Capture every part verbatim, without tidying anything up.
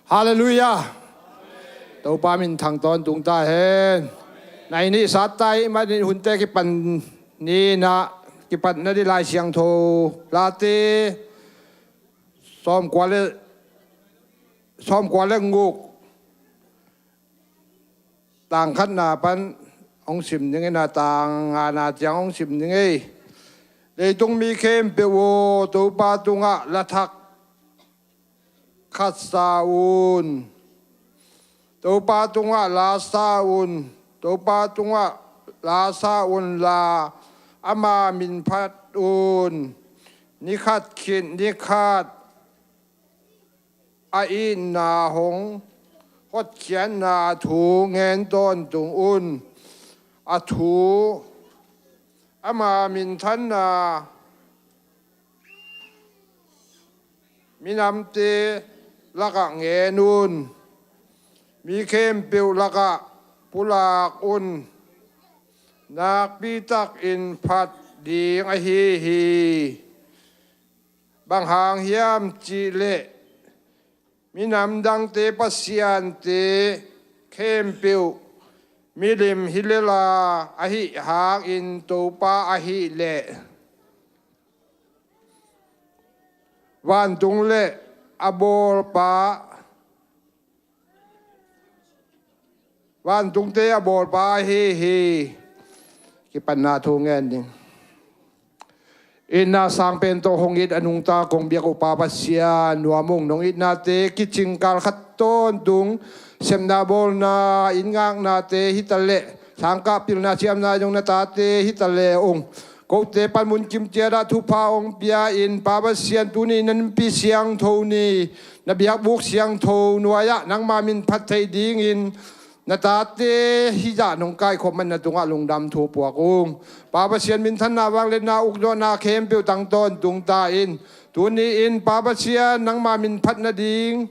Halleluiah. Topa minthang tawntung ta hen. Nai nih sat ta ahih manin hunte kipan ni-in ah, kipatna ding Lai Siangtho Late sawmkua le, sawmkua le guk, tang khatna pan hong sim ning ei, na tang ngana ciang hong sim ning ei. Leitung mi khempeuh aw, Topa tungah la thak khat sa un. Topa tungah la sa un. Topa tungah la sa unla, ama min phat un. Ni khat khit ni khat a itna hong hotkhiatna thu gen tawntung un. A thu, ama minthanna minamte lakah gen un. Mi khempeuh lakah pulak un. Nakpi takin phat ding ahi hi. Bang hang hiam cih leh, minam dangte pasiante khempeuh milim hi lel a, ahih hangin Topa ahih leh vantung le a bawlpa, vantungte a bawlpa ahi hi. Kipatna thu gen ding. Itna sang pen tawh hong it a nungta kong biak uh Pa Pasian, nuam ung. Nong itnate kicingkal khat tawntung, sepna bawlna, inn ngaknate hi ta leh, sangkah pilna siamna zong na tate hi ta leh ung. Kote pan mun kim ciat ah thupha hong pia in, Pa Pasian, tuni na innpi siangtho ni, na biakbuk siangtho nuai-ah nangma min phat theih dingin na tate hih zah nong kaikhop manin na tungah lungdam thu puak ung. Pa Pasian, minthanna, vangliatna, ukzawhna khempeuh tang tawntung ta in. Tuni-in Pa Pasian, nangma min phat nading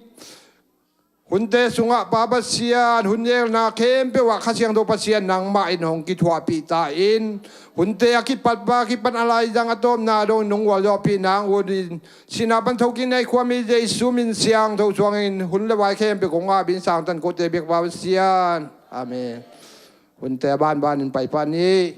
hunte sungah Pa Pasian, hun gelna khempeuh ah Kha Siangtho Pasian nangmah in hong kithuahpih ta in. Hunte a kipat pan a kipan a laizang a tawpna dong nong gualzawhpih nang un in, sihna pan thokik na i khuami Jesu min siangtho suangin hun le vai khempeuh kong ap in, sangtan kote biak Pa Pasian. Amen. Hunte a banbanin pai pah ni.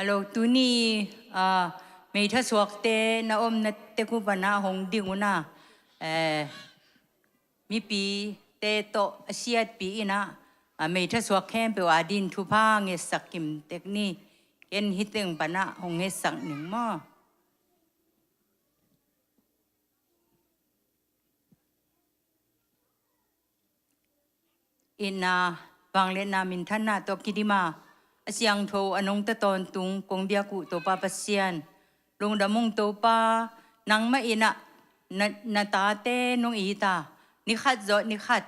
Hello, tuni, ah, meithasuakte na omna tek uh panah hong ding un ah, eh, mipite tawh a siatpi in ah, ah, meithasuak khempeuh adingin thupha ngetsak kim tek ni. Ken hih teng panah hong ngetsak ning maw. Itna, vangliatna, minthanna tawh kidim a, a siangtho a nungta tawntung kong biak uh Topa Pasian, lungdam ung Topa. Nangmah in ah na, na tate nong it a, ni khat zawh ni khat,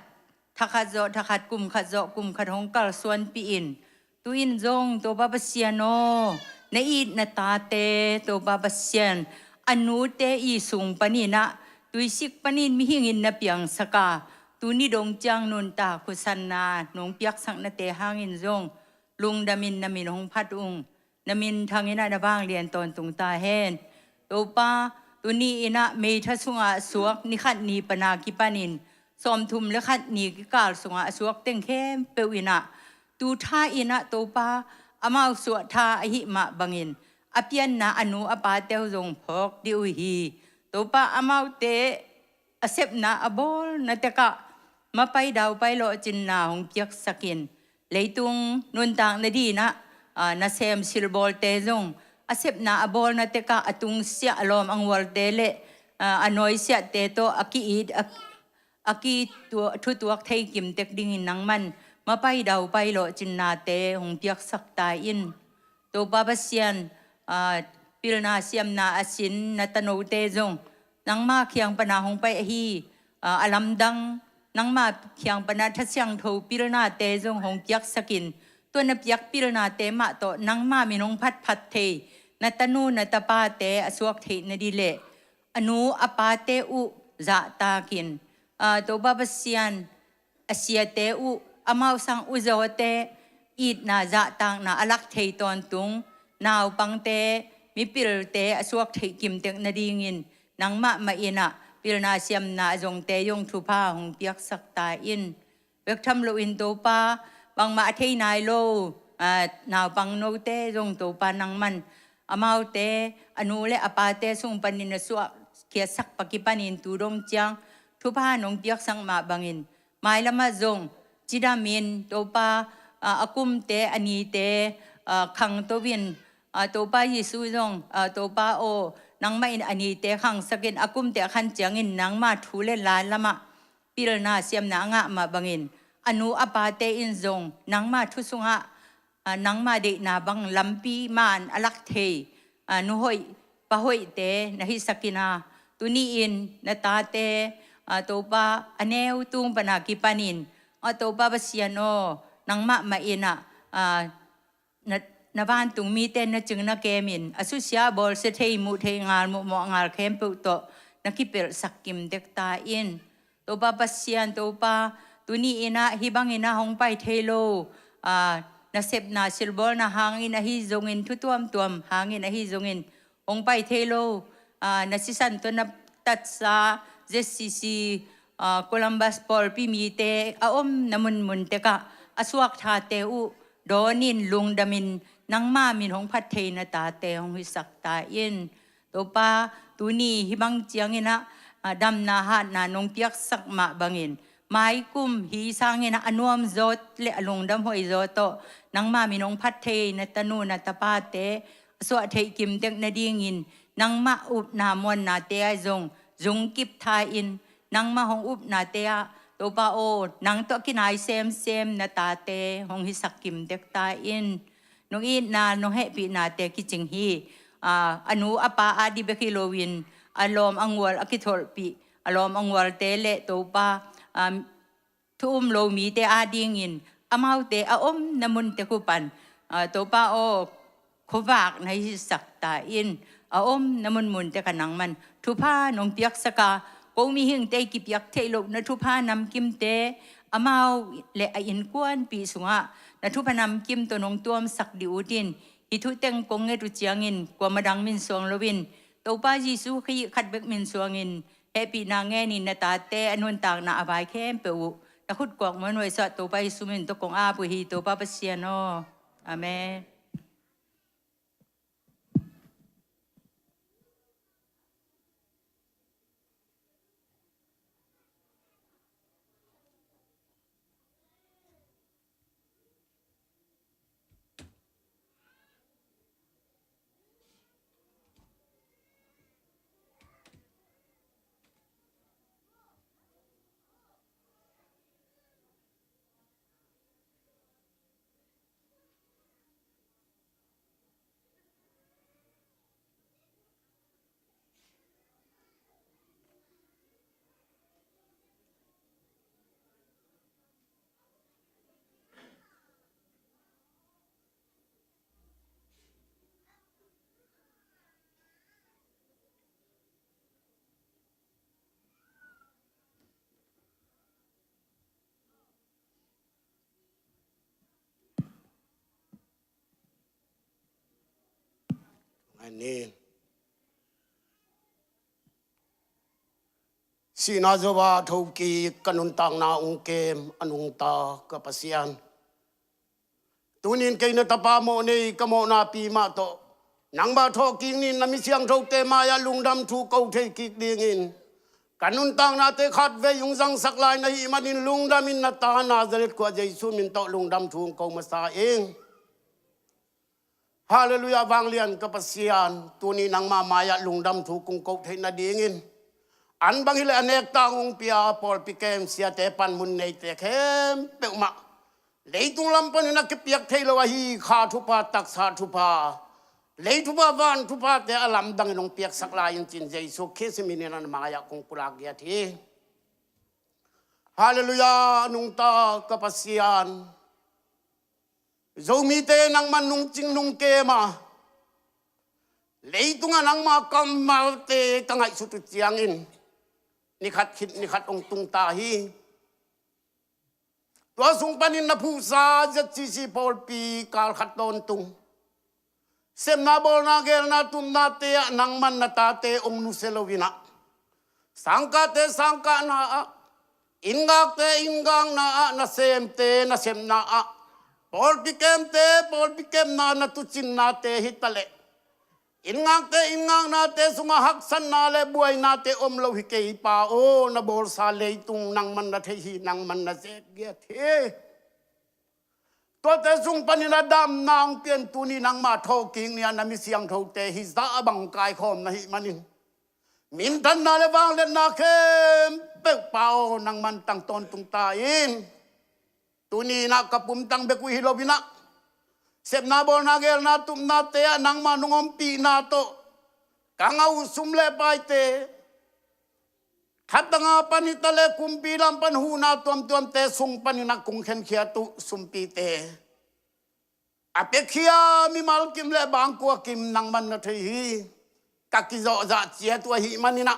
tha khat zawh tha khat, kum khat zawh kum khat hong kalsuanpih in, tu-in zong Topa Pasian aw, na it na tate Topa Pasian, a nute i sung panin ah, tuisik panin mihingin na piangsak a, tuni dong ciang nuntak khusanna nong piaksaknate hangin zong lungdamin na min hong phat ung. Na minthang in ah na vanglian tawntung ta hen. Topa, tuni in ah meitha sungah a suak ni khat ni pana kipanin sawmthum le khat ni kikal sungah a suak teng khempeuh in ah, tu tha in ah Topa, amau suah tha ahih mah bangin a pianna a nu a pate uh zong phawk dih uh hi. Topa, amaute a sepna a bawlna tekah mapai daupai lawhcinna hong piaksak in, leitung nuntak nading in ah, ah, nasem silbawlte zong a sepna a bawlna tekah a tungsiah a lawm a ngualte le, ah, a nawisiahte tawh a ki-it, a, a ki tua-, thutuak thei kim tek dingin nangman mapai daupai lawhcinnate hong piaksak ta in. Topa Pasian, ah, pilna siamna a sin na tanote zong nangma kiang pana hong pai ahi, ah, a lamdang nangma kiang pana Tha Siangtho pilnate zong hong piaksak in, tua na piak pilnate mah tawh nangma min hong phatphat thei na tanu na tapate a suak theih nading le a nu a pate uh zahtak in, ah, Topa Pasian, a siate uh, amau sang uh zawte itna zahtakna a lak thei tawntung naupangte, mipilte a suak theih kim tek nadingin nangmah mah in ah pilna siamna a zongte zong thupha hong piaksak ta in. Bek tham loin Topa, bangmah a thei nai lo, ah, naupang note zong Topa nangman amaute a nu le a pate sung panin a suah khiatsak paki panin tu dong ciang thupha nong piaksak mah bangin, mailamah zong cidamin Topa, ah, a kumte a nite, ah, khangto in, ah, Topa Jesu zong, ah, Topa aw, nangmah in a nite khangsak in a kumte a khan ciangin nangma thu le la lamah pilna siamna a ngah mah bangin, a nu a pate in zong nangma thu sungah, ah, nangma deihna bang lampi man a lak thei, ah, nu hoih pa hoihte na hisak in ah, tuni in na tate, ah, Topa, a neu tung pana kipanin, ah, Topa Pasian aw, nangmah mah in ah, ah, na, na vantung mite na cing na kemin a susia a bawlsia thei, muh thei ngal, muh mawh ngal khempeuh tawh na kipelhsak kim tek ta in. Topa Pasian, Topa, tuni in ah hih bangin ah hong pai thei lo, ah, nasepna silbawlna hangin ahi zongin, thu tuamtuam hangin ahi zongin hong pai thei lo, ah, na sisan tawh na tatsa Z C C, ah, Columbus pawlpi mite a omna munmun tekah a suak thate uh dawnin lungdamin nangma min hong phat thei na tate hong hisak ta in. Topa, tuni hih bang ciangin ah, ah, damna hatna nong piaksak mah bangin, maikum hih sangin ah a nuam zawt le a lungdam hoih zawt tawh nangma min hong phat thei na tanu na tapate a suah theih kim tek nadingin nangmah upna muannate ah zong zungkip tha in, nangmah hong upnate ah, Topa aw, nang tawh kinai semsem na tate hong hisak kim tek ta in. Nong itna, nong hehpihnate kicing hi. Ah, a nu a pa ading bek hi loin, a lawm a ngual a kitholhpih, a lawm a ngualte le Topa, ah, thu um lo mite adingin, amaute a omna mun tek uh pan, ah, Topa aw, khuavak na hisak ta in, a omna munmun tekah nangman thupha nong piaksak a, ko mihingte i kipiak theih loh na thupha namkimte, amau le a innkuanpih sungah na thupha namkim tawh nong tuamsak dih utin, hih thu teng kong nget uh ciangin kuamah dang min suang loin, Topa Jesu Khrih khat bek min suangin, hehpihna ngenin na tate a nuntakna a vai khempeuh uh na khut kuak muanhuai suah Topa Jesu min tawh kong ap uh hi, Topa Pasian aw. Amen. Amen. Sihna zo a thokik ka nuntakna ung kem a nungta ka Pasian, tunin kei na tapa mawh nei ka mawhna pi mah tawh nangmah thawhkik nin na mi siangthote mai-ah lungdam thu ko thei kik dingin ka nuntaknate khatvei hong zangsak lai na hih manin lungdamin na ta Nazareth khua Jesu min tawh lungdam thu hong ko masa ing. Halleluiah, vanglian ka Pasian, tuni nangmah mai-ah lungdam thu kong koh theih nadingin an bang hileh a nektak hong pia pawlpi kem siate panmun neite khempeuh mah leitung lam panin a kipiak thei lo ahi kha thupha, taksa thupha, lei thupha, van thuphate a lamdangin hong piaksak lai-in cin Jesu Khrist minin an mai-ah kong pulak giat hi. Halleluiah, nungta ka Pasian. Zomite nangman nungcing nungkem a leitungah nangma kammalte ka ngaihsut uh ciangin nikhat khit nikhat hong tungta hi. Tua sung panin na phuhsa Z C C pawlpi kalkhat tawntung sepna, bawlna, geelna, tupnate ah nangman na tate hong nusia loinah sangkahte sangkahna ah, inngakte inngakna ah, nasemte nasepna ah, pawlpi kemte pawlpi kemna, na tucinnate hitaleh inngakte inngaknate sungah haksatna le buainate om lo hi kei, Pa aw, na bawlsa leitung nangman na thei hi, nangman na zekgiat hi. Tuate sung panin a damna hong pian tuni nangmah thawhkik ni-a na mi siangthote hizah a bang kaikhawm na hih manin minthanna le vangliatna khempeuh, Pa aw, nangman tang tawntung ta in. Tuni inah ka pumtang bek uh hi loinah sepna, bawlna, geelna, tupnate ah nangmah nong ompihna tawh ka ngah uh sum le paite, khatanga pan hitaleh kumpi lam pan huhna tuamtuamte sung paninah kong khenkhiat uh sumpite, a piakhia mimal kim le bangkua kim nangman na thei hi. Ka kizawhzah ciat uh ahih maninah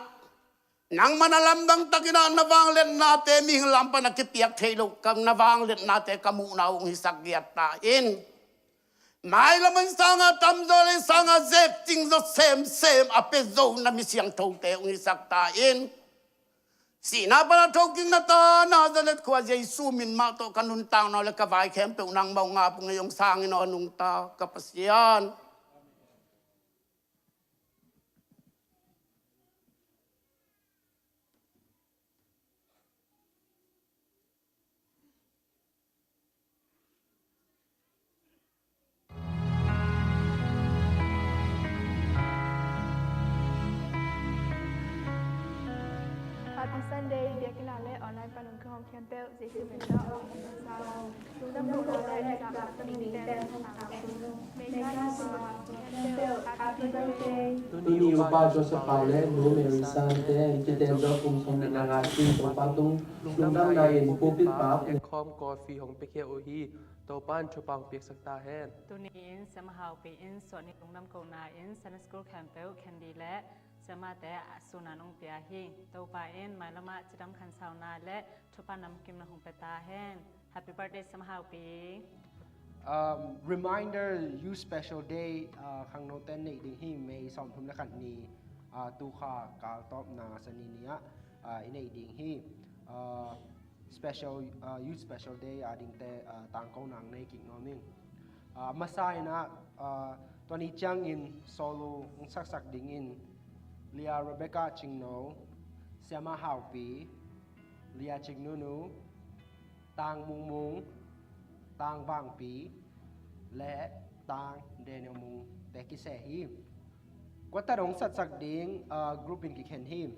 nangman a lamdang takinah na vangliatnate mihing lam pan a kipiak thei lo ka na vangliatnate ka muhna uh hong hisak giat ta in. Mailam in sangah tamzaw le sangah zepcing zaw semsem a pia zo na mi siangthote hong hisak ta in. Sihna pan a thokik na ta Nazareth khua Jesu min mah tawh ka nuntakna le ka vai khempeuh nangmah hong ap ung ei, hong sang in aw, nungta ka Pasian. Happy Sunday, biakinn ah le online pan hong kihawm khempeuh Jesu min tawh a om masa. Lungdam kohna le nuntakna tawh ningte hong sang tung. May God bless you khempeuh. Happy birthday. Tuni upa Joseph Pau le nu Mary Sante kiten zawh kum sawmnihna ngai pi Topa tung lungdamna in pulpit pa Pu Khawm Coffee hong piakhia uh hi. Topa in thupha hong piaksak ta hen. Tuni in Siama Haupi in suahni lungdam kohna in Sunday School khempeuh Candy le siamate a sunan hong pia hi. Topa in mailamah cidam khansauna le thupha namkimna hong pia ta hen. Happy birthday, Siama Haupi. Um, reminder, Youth Special Day, uh, khangnote neih ding hi, May sawmthum le khat ni, uh, tukha kaltawpna Sani ni-ah, uh, i neih ding hi. Uh, special, uh, Youth Special Day a dingte, uh, tangko nang nei kik nuam ing. Uh, masa inah, uh, tua ni ciangin solo hong saksak dingin Lia Rebecca Cingno, Siama Haupi, Lia Cingnunu, Tang Mungmung, Tang Vangpi le Tang Daniel Mung te kiseh hi. Quartet hong saksak ding, uh, group in kikhen hi.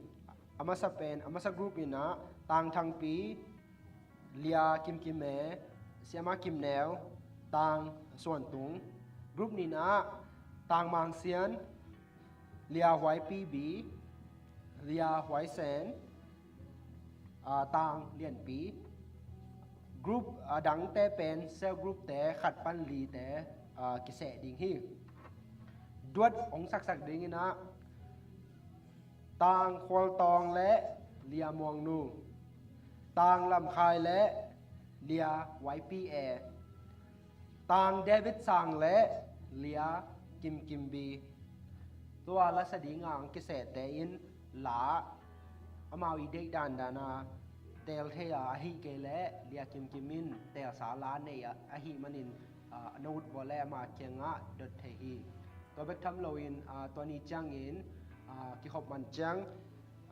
A masa pen, a masa group inah Tang Thangpi, Lia Kimkime, Siama Kimneu, Tang Suantung. Group nihna ah Tang Mangsian, Lia Huai P B, Lia Huai Sen, ah, Tang Lianpi. Group, ah, dangte pen cell group te khat pan lite, ah, kiseh ding hi. Duat hong saksak ding inah Tang Khual Tawng le Lia Muang Nu, Tang Lam Khai le Lia Y P A, Tang David Sang le Lia Kim Kim Bi, Tua lasa dinga ang kisehte in la amau i deih dandan a teel thei a, ahih kei leh Lia Kim Kim in teelsa la nei a, ahih manin, ah, na ut vua leh ama kiangah dot thei hi. Tua bek tham loin, ah, tua ni ciangin, ah, kikhop man ciang,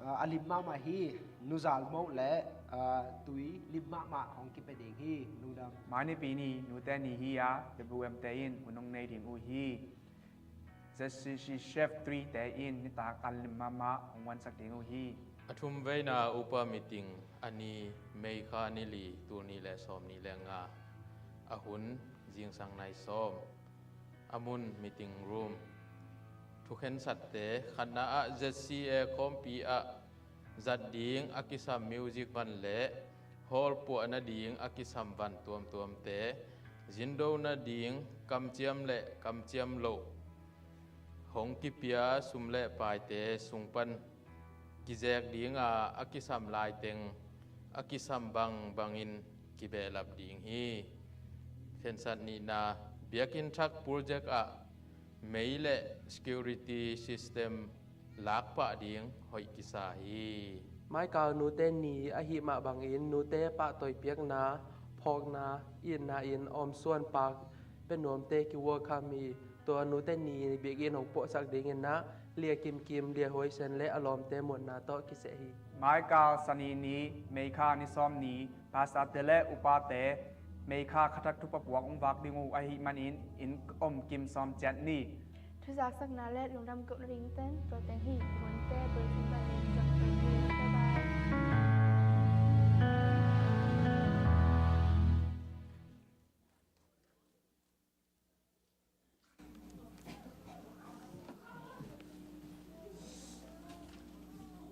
ah, a lim mahmah hi, Nu Zal Moh leh, ah, tui lim mahmah hong kipia ding hi. Lungdam. Mai Nipi ni nute ni hi a, W M te in hun hong nei ding uh hi. Z C C Chef three te in nitak an lim mahmah hong wansak ding uh hi. A thumveina upa meeting a ni, May kha ni li, tul nih le sawm nih le nga, a hun zingsang nai sawm, a mun meeting room. Thukhensatte, khatna ah Z C A khawmpi ah zat ding a kisam music van le hall puah nading a kisam van tuamtuamte, zindo nading kamciam le kamciam loh hong kipia sum le paite sung pan kizek dinga a kisam laiteng a kisam bangbangin kibehlap ding hi. Khensat nihna, biakinn thak project ah mei le security system lakpah ding hoih kisa hi. Maikal nute ni ahih mah bangin nute pahtawi piakna, phawkna, itna in a omsuan pak pia nuamte ki-welcome hi. Tua nute ni biakinn hong puahsak dingin ah Lia Kim Kim, Lia Huai Sen le a lawmte muanna tawh kiseh hi. Maikal Sani ni, May kha ni sawm ni, pastorte le upate May kha khatak thupha puak hong vak ding uh ahih manin inn om kim sawm ciat ni. Thuzaksakna le lungdam koh nading ten tua teng hi. Muante bulletin bangin zong teng hi. Bye bye.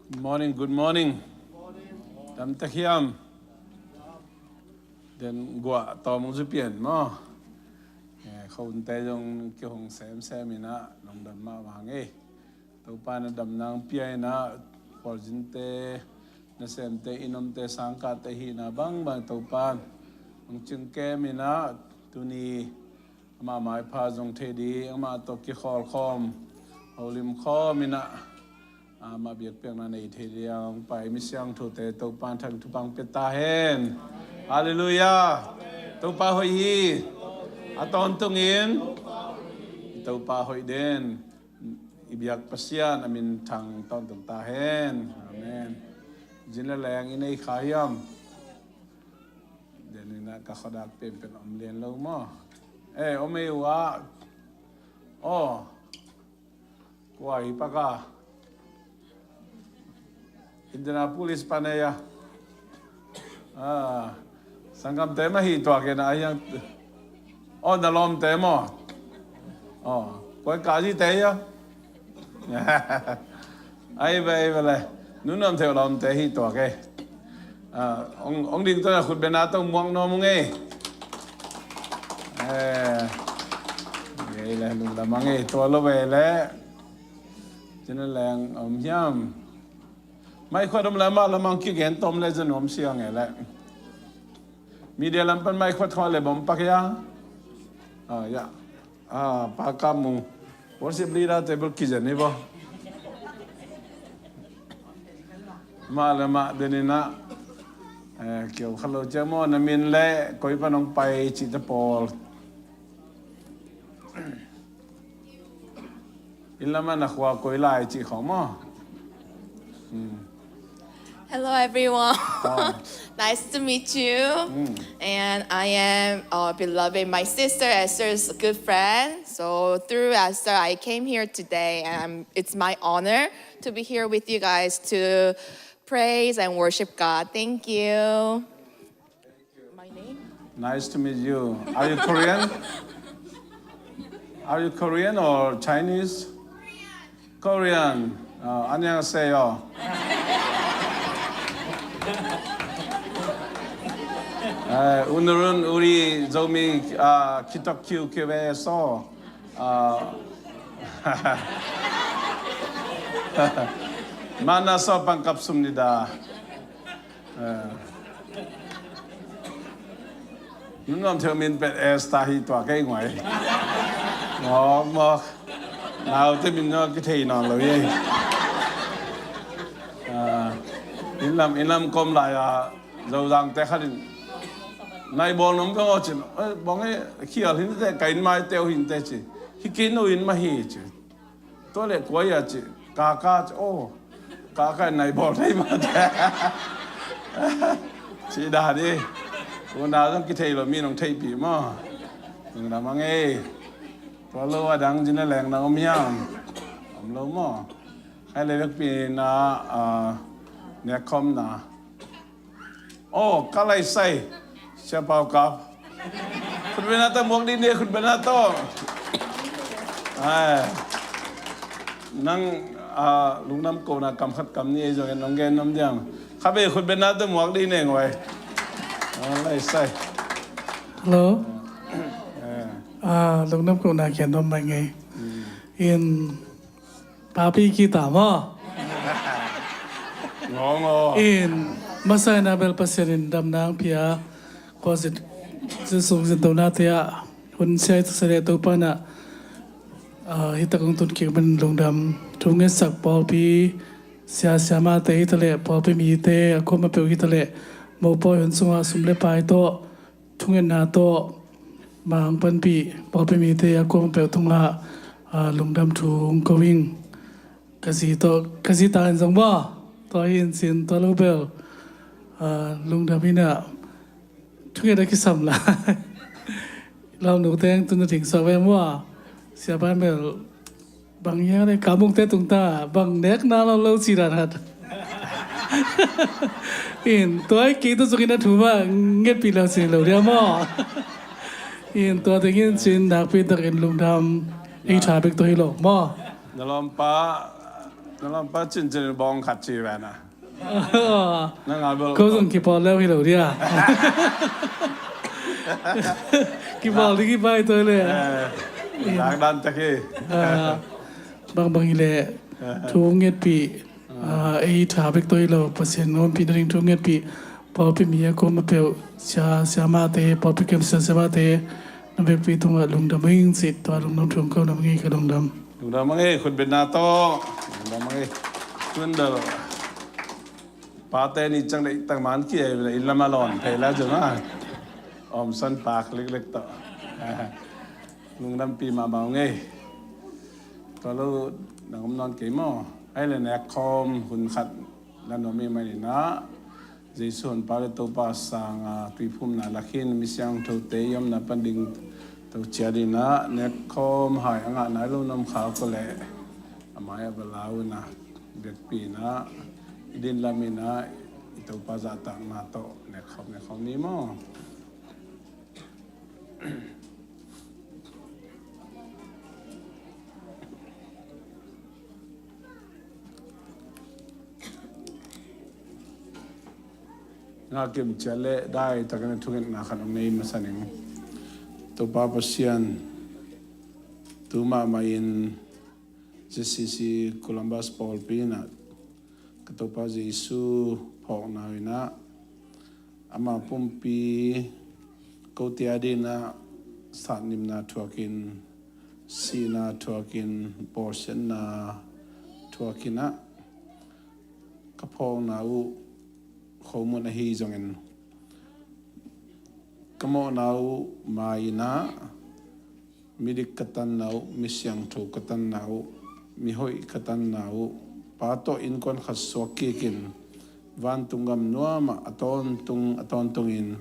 Good morning, good morning. Dam tak hiam? Den guah tawm hong zu pian maw? Eh, khonte zong kihong semsem in ah lungdam mahmah ing ei. Topa na damna hong pia in ah, khualzinte, nasemte, inn omte, sangkahte hihna bangbang Topa hong cingkem in ah, tuni amah maipha zong thei ding, amah tawh kikhawlkhawm, holim khawm in ah, amah biakpiakna nei thei ding hong pai misiangthote Topa in thang thupha hong pia ta hen. Halleluiah. Topa hoih hi. A tawntungin Topa hoih den. I biak Pasian a min thang tawntung ta hen. Amen. Zin le leng i nei kha hiam? Den in ah ka khuadak penpen om lian lo maw? Eh, om ei uh ah. Aw. Kua hi pak a? Indianapolis pan ei a. Ah, sanggamte mah hi tuak in a, a hiang. Oh, na lawmte maw? Oh, koi ka zite hi a. Ai ve, ai ve le. Nu Nuam Theuh lawmte hi tuak e. Ah, ong, ong ding tuan a khut bena tong muak nuam ung e. Eh, ei le lungdam ung e, tua lo ve le. Cina leng om hiam. Mai khuat om le mah lamang kigen tom le zan om siang e le. Media lam pan mai khuat khuat le bom pak ya. Ah, ya. Ah, pa kam mu. Worship leader table kizen ni bo. Mah le mah den in ah. Eh, kiau khalo cia maw na min le koi pan ong pai ci ta pawl. Inn lam ah na khua koi lai cih khawng maw? Hmm. Hello, everyone. Oh. Nice to meet you. Mm. And I am, uh, beloved, my sister Esther's good friend. So through Esther, I came here today, and I'm, it's my honor to be here with you guys to praise and worship God. Thank you. My name? Nice to meet you. Are you Korean? Are you Korean or Chinese? Korean. Uh, 안녕하세요. Uh, 오늘은 우리 조미, 아, 기독교 교회에서, 아, 만나서 반갑습니다. Eh. Nu Nuam Theuh min pet Esther hi tua kei nguai. Mawk, mawk. Naute min zong a kithei nawn lo hi. Ah, inn lam, inn lam kom lai a Zozangte khat in, nai bawl nong beng aw ci-in, "Eh, bang e, khial hinte, ka inn mai teu hinte," ci. "Hi kei, no inn mah hi," ci. "Tua leh kua hi a?" ci. "Kaka," ci. "Oh, kaka in nai bawl thei mah," ci. Ci dan hi. Una zong kithei lo, mi nong theihpih maw. Lungdam a ngei. Tua lo a dang zin a leng na om hiam? Om lo maw. Hai le vekpi na, ah, nekkhawmna. Oh, ka lai sai. Sia Pau Kap. Khutbetna tawh muak dih ni, khutbetna tawh. Ai. Nang, ah, lungdam kohna kam khat kam nih ei zong en nong gen nuam diam? Kha bei khutbetna tawh muak dih ni ngoi. Ah, lai sai. Hello. Eh. Ah, lungdam kohna gen nuam mai ngei. Hmm. In Papi kita maw. Ngo, ngo. In, masa in a bel Pasian in damna hong pia, kua zit, zit sung zin tona te ah, hun sia i ta sa le Topa na, ah, hi ta kong tun kik man lungdam, thu ngetsak pawlpi, sia siamate hi ta le, pawlpi mite, a kuama peuh hi ta le, mopawi hun sunga sum le pai tawh, thungetna tawh, mang panpih, pawlpi mite a kuama peuh tungah, ah, lungdam thu hong ko ing. Ka zi tawh, ka zi ta in zong maw, tua hi in cin, tua lo bel, ah, lungdam in ah, thunget a kisam lai. Lau nu teng tun a ding suak ve maw, sia pan bel, bang hia le, ka mungte tung ta, bang nek na lo lo ci dan hat. In, tua i kei tu zong in a thu mah ngetpih lo ci lo dia maw. In, tua ding in cin nakpi takin lungdam, ei tha bek tua hi lo maw. Na lawmpa, na lawmpa cincin bawng khat ci ve na. Na ngai bel. Ko zong kipawl leu hi lo dia. Kipawl ding kipai toi le. Eh, dak dan tek hi. Ah, bangbang hi le. Thu ngetpih. Ah, ei tha bek toi lo. Pasian ompih na ding thu ngetpih. Pawlpi mi a kuama peuh. Sia, siamate, pawlpi kem sia, siamate. Na vekpi tungah lungdam ing cih. Tua lungdam thu ko na ngi ka lungdam. Lungdam a ngei, khutbetna tawh. Lungdam a ngei. Tun bel. Pate ni ciang deih tak man ki ei le inn lam a lawn phei la zong a. Omsan pak liklek tawh. Lungdampih mahmah ung ei. Tua lo nang om nawn kei maw. Ai le nekkhawm hun khat la nuam i mai ni na. Jesu honpa le Topa sanga tuiphumna lakhin mi siangthote i omna pan ding to ciat in ah nekkhawm hai a ngah nai lo na om kha ko leh a mai a va lau in ah vekpi in ah i din lam in ah i Topa zahtakna tawh nekkhawm nekkhawm ni maw? Nga kim ciat le dai takin a thungetna khat om nei masa ning. Topa Pasian, tu mahmah in Z C C Columbus pawlpi in ah ka Topa Jesu phawkna in ah ama pumpi kote a dingin ah satnimna thuakin, sihna thuakin, bawlsiatna thuakin ah ka phawkna uh khomun ahi zongin ka mawhna uh mai in ah midik ka tanna uh, mi siangtho ka tanna uh, mihoih ka tanna uh, Pa tawh innkuan khat suak kikin vantung gam nuamah a tawntung a tawntungin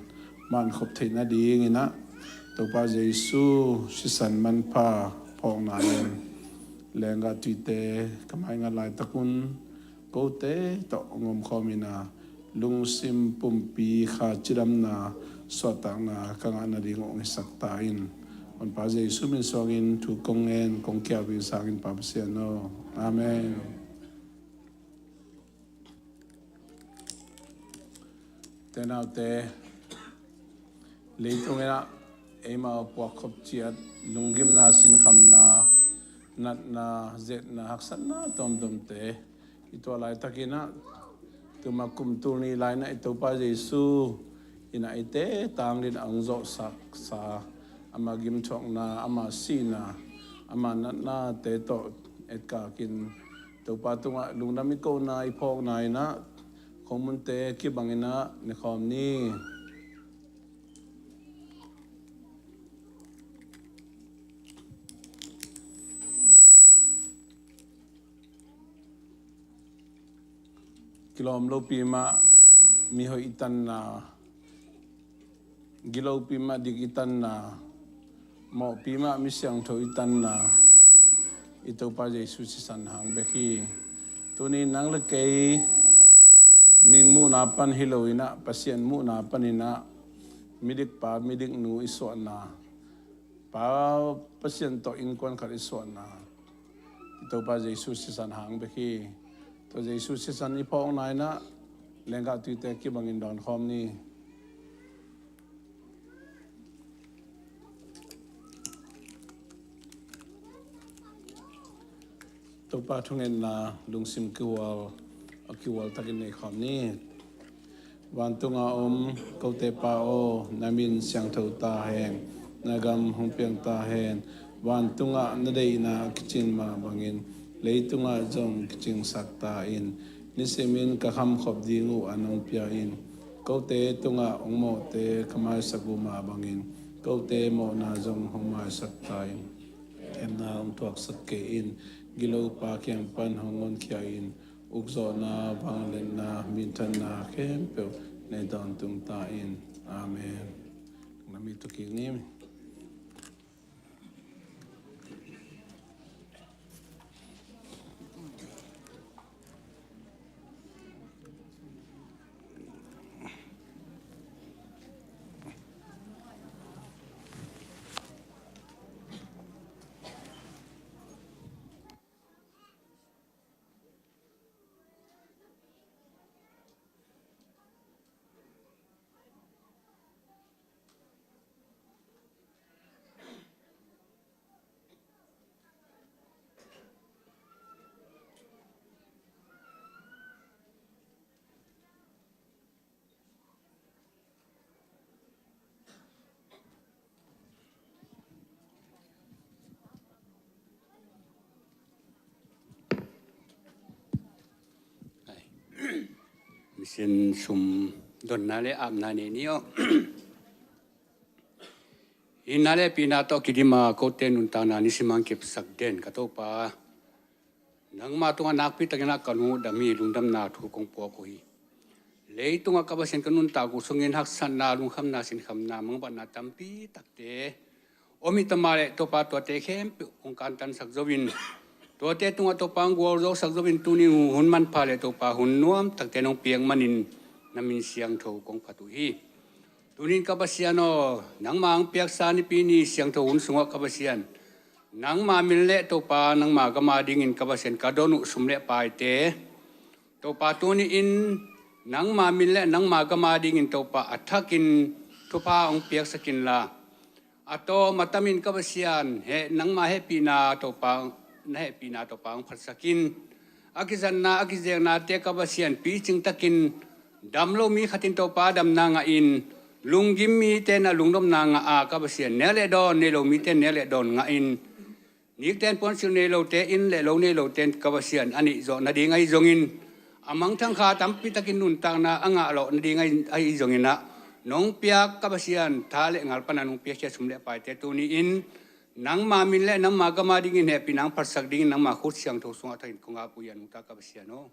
mankhop theih nadingin ah Topa Jesu sisan manpha phawkna in lenggah tuite ka maingat laitakun kote tawh ngomkhawm in ah lungsim pumpi kha cidamna suahtakna ka ngah nading uh ngisak ta in. Honpa Jesu min suangin thu kong ngen kong kiau in sangin Pa Pasian aw. Amen. Te naute, leitung in ah eimau puakkhop ciat lunggimna, sinkhamna, natna, zetna, haksatna tuamtuamte i tuah laitakin ah tuma kum tul nih lai in ah i Topa Jesu in ah eite tangdin a hong zawhsaksa ama gimthuakna, ama sihna, ama natnate tawh etkak in Topa tungah lungdam i kohna i phawkna in ah khawmmunte kibang in ah ne khawm ni. Kilawm lopi mah mihoih i tanna, gilopi mah dik i tanna, mawhpi mah mi siangtho i tanna, i Topa Jesu sisan hang bek hi. Tuni nang le kei mihing muhna pan hi lo in ah, Pasian muhna pan in ah, midikpa midiknu i suahna, Pa Pasian tawh innkuan khat i suahna, i Topa Jesu sisan hang bek hi. Tua Jesu sisan i phawkna in ah lenggah tuite kibangin dawn khawm ni. Topa thungetna lungsim kihual, a kihual takin nei khawm ni. Vantunga om kote Pa aw, na min siangtho ta hen, na gam hong piang ta hen. Vantungah na deihna a kicin mah bangin leitungah zong kicingsak ta in. Nisimin ka khamkhop ding uh an hong pia in. Kote tungah hong mawhte ka maisak uh mah bangin kote mawhna zong hong maisak ta in. Themna hong thuaksak kei in. Gilopa kiang pan hong honkhia in. Ukzawhna, vangliatna, minthanna khempeuh nei tawntung ta in. Amen. Na mi tukik ni. Mission sum donna le apna nei ni aw. Hinna le pina tawh kidima kote nuntakna nisimang kipsak den ka Topa. Nangma tungah nakpi takin a ka lungdam hi, lungdamna thu kong puak uh hi. Leitungah ka Pasian ka nuntak uh sungin haksatna, lungkhamna, sinkhamna, mangbatna tampi takte om hi ta mah leh Topa tuate khempeuh hong kantansak zo in, tuate tungah Topa hong gualzawhsak zo in tuni hun manpha le Topa hun nuam takte nong piak manin na min siangtho kong phat uh hi. Tunin ka Pasian aw, nangma hong piaksa nipi ni siangtho hun sungah ka Pasian, nangma min le Topa nangma gama dingin ka Pasian ka don uh sum le paite Topa tuni-in nangma min le nangma gama dingin Topa a thakin thupha hong piaksak inla, a tawm a tamin ka Pasian he nangma hehpihna Topa, na hehpihna Topa hong phatsak in. A kizanna a kizeknate ka Pasian picing takin dam lo mi khatin Topa damna ngah in, lunggim mite na lungdamna ngah a ka Pasian nek le dawn nei lo mite nek le dawn ngah in, nikten puansilh nei lote, inn le lo nei lote ka Pasian a neih zawh nading ahi zongin, a mangthang kha tampi takin nuntakna a ngah lawh nading ahi, ahi zongin ah nong piak ka Pasian tha le ngal pana nong piakhia sum le paite tuni-in nangma min le nangma gama dingin hehpihna hong phatsak dingin nangma khut siangtho sungah thakin kong ap uh hi a nungta ka Pasian aw.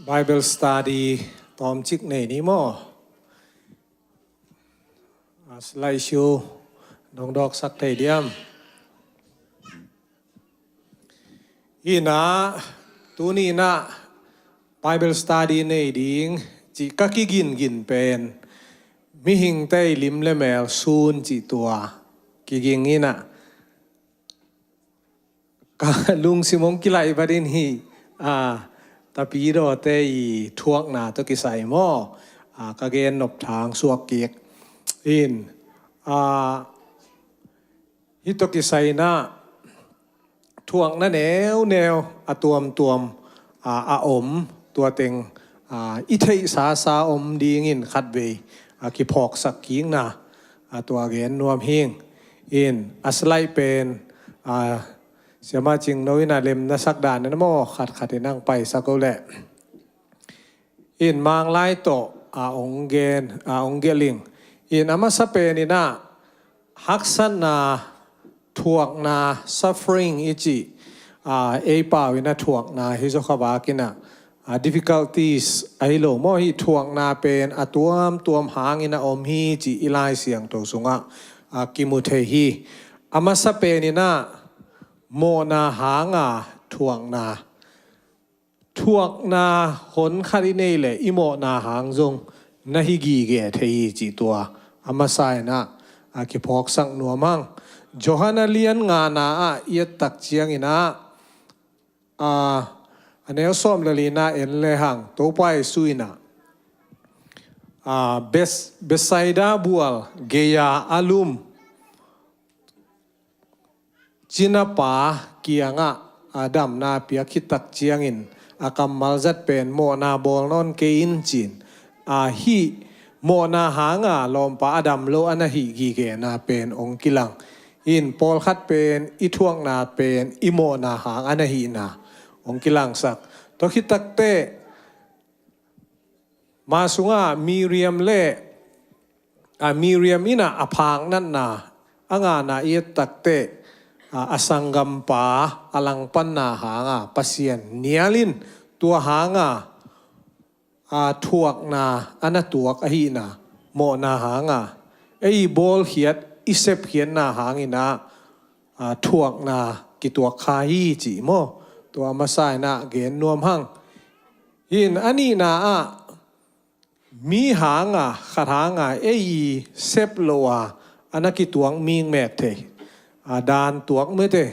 Bible study tawmcik nei ni maw? A slide show dong dawksak thei diam? Inah, tuni inah Bible study nei ding cih ka kigingin pen mihingte i lim le mel sun cih tua kiging inah ka lungsim hong kilaih batin hi. A, tapidawte i thuakna tawh kisai maw? A, ka gen nop thang suak kik in, a, hih tawh kisai inah thuakna neuneu a tuamtuam, a, a om, tua teng, a, i theihsasa om dingin khatvei, a, kiphawksak kikna, a, tua gen nuam hing. In a slide pen, a, Siama Cingno inah lemna sak dan inah maw, khatkhat inah paisak o leh. In Manglai tawh, a, ong gen, a, ong gelh ing. In a masa pen inah haksatna, thuakna, suffering i cih, a, ei pau inah thuakna hi zaw kha bak inah, a, difficulties ahi lo maw, hih thuakna pen a tuamtuam hang inah om hi cih i Lai Siangtho sungah, a, kimu thei hi. A masa pen inah mawhna hanga thuakna, thuakna honkhat i nei leh i mawhna hang zong na hi gige thei hi cih tua a masa inah, a, kiphawksak nuam hang. Johan a lian ngana ah i et tak ciang inah, a, a neu sawm le lina en le hang, Topa Jesu inah, a, Bes-, Bethsaida bual gei-a a lum cinapa kiangah, a, damna piak khit tak ciangin a kammal zat pen mawhna bawl nawn kei in ci-in, a, hih mawhna hanga lawmpa a dam lo a na hih gigena pen ong kilang. In pawlkhat pen i thuakna pen i mawhna hang a na hihna ong kilangsak. Tua khit takteh ma sungah Miriam le, a, Miriam inah a phak natna a ngana i et takteh, a, a sanggampa a langpanna hanga Pasian nial in tua hanga, a, thuakna a na tuak ahihna, mawhna hanga ei bawlkhiat, i sepkhiatna hang inah, a, thuakna kituak kha hi cih maw? Tua a masa inah gen nuam hang. In a nihna ah mi hanga, khat hanga ei i sep lo a, a na kituak mikmek thei, a, dan tuak mete,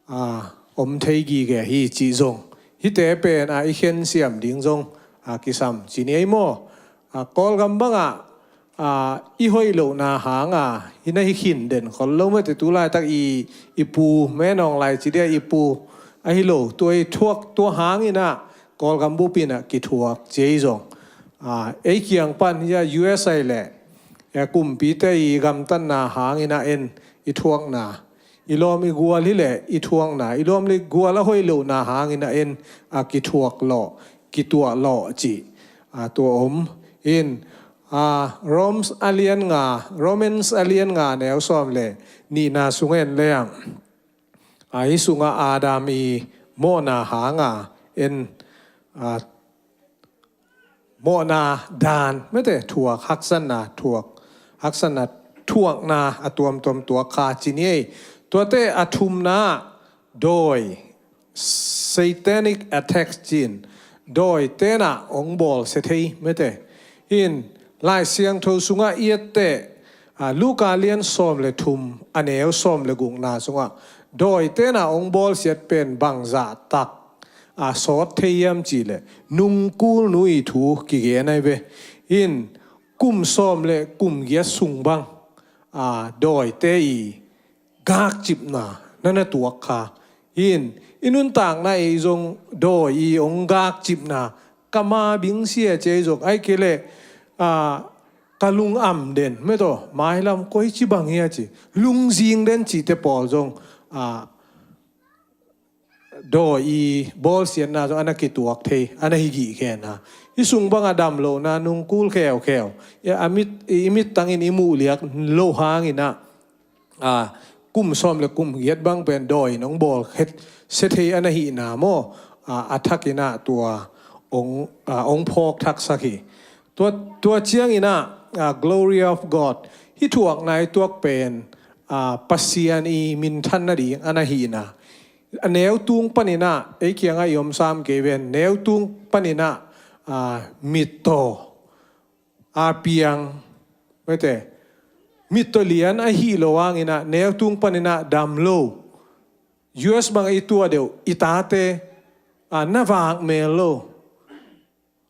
a, om thei gige hi cih zong hihte pen, a, i khensiam ding zong, a, kisam ci ni ei maw? A, Kawlgam bangah, a, i hoih lohna hanga hi na hi khin den khol lo mete, tu laitak i, i pu, Menawng lai ci dia i pu ahi lo, tua i thuak, tua hang inah Kawlgam bup inah kithuak ci ei zong. A, ei kiang pan hia U S A leh, e, kumpite i gamtatna hang inah en i thuakna, i lawm i gual hi leh i thuakna, i lawm le gual a hoih lohna hang inah en, a, kithuak lawh, kituah lawh cih, a, tua om. In, a, Romans a lian nga, Romans a lian nga neu sawm le nihna sung en le ang, a, hih sungah Adam i mawhna hanga en, a, mawhna dan mete, thuak, haksatna thuak, haksatna thuakna a tuamtuam tuak kha ci ni ei. Tuate a thumna dawi, satanic attack ci-in, dawi tenah ong bawlsia thei mete. In Lai Siangtho sungah i etteh, a, Luka lian sawm le thum a neu sawm le gukna sungah dawi tenah ong bawlsiat pen bangzah tak, a, sawt thei hiam cih leh nungkul nu i thu kigen ahi ve. In kum sawm le kum giat sung bang, a, dawite i gakcipna na na tuak kha. In i nuntakna ei zong dawi i ong gakcipna, ka ma bingsia ci ei zong, ahih kei leh, a, ka lung am den mete, mailam koici bang hia ci, lungzing den cihte pawl zong, a, dawi i bawlsiatna zong a na kituak thei, a na hi gige na. Hih sung banga dam lohna, nungkul kheukheu, i, a mit, i mittangin i muh liak lo hang inah, a, kum sawm le kum giat bang pen dawi in ong bawlsia thei a na hihna maw? A, a thak inah tua ong, a, ong phawk thaksak hi. Tua, tua ciangin ah, a, glory of God, hih thuakna i tuak pen, a, Pasian i minthan nading a na hihna. A neutung panin ah, ei kiangah i om sam kei ven, neutung panin ah, a, mittaw, a piang, mete, mittaw lian ahih lo hangin ah, neutung panin ah dam lo. U S bang i tuah deuh, i tate, a, na vak mel lo.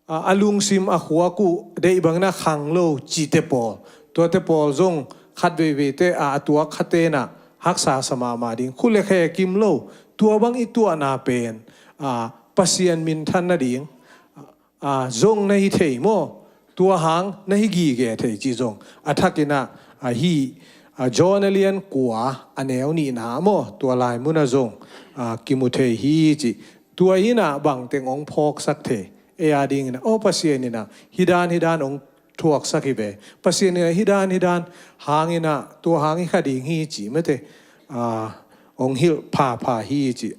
A, a lungsim a khuak uh deih bangin ah khang lo cihte pawl. Tuate pawl zong khat veiveite, a, a tuak khaten ah haksa sa mahmah ding. Khut le khe kim lo. Tua bang i tuahna pen, a, Pasian minthan nading, a, zong na hi thei maw? Tua hang na hi gige thei cih zong a thakin ah, a, hih, a, John a lian kua a neu nihna maw? Tua lai munah zong, a, kimu thei hi cih. Tua in ah bangteng ong phawksak thei. Ei a dingin ah, aw, Pasian in ah hih dan, hih dan ong thuaksak hi ve. Pasian in ah hih dan, hih dan hangin ah, tua hang hi kha ding hi cih, mete, a, ong hilh phapha hi cih.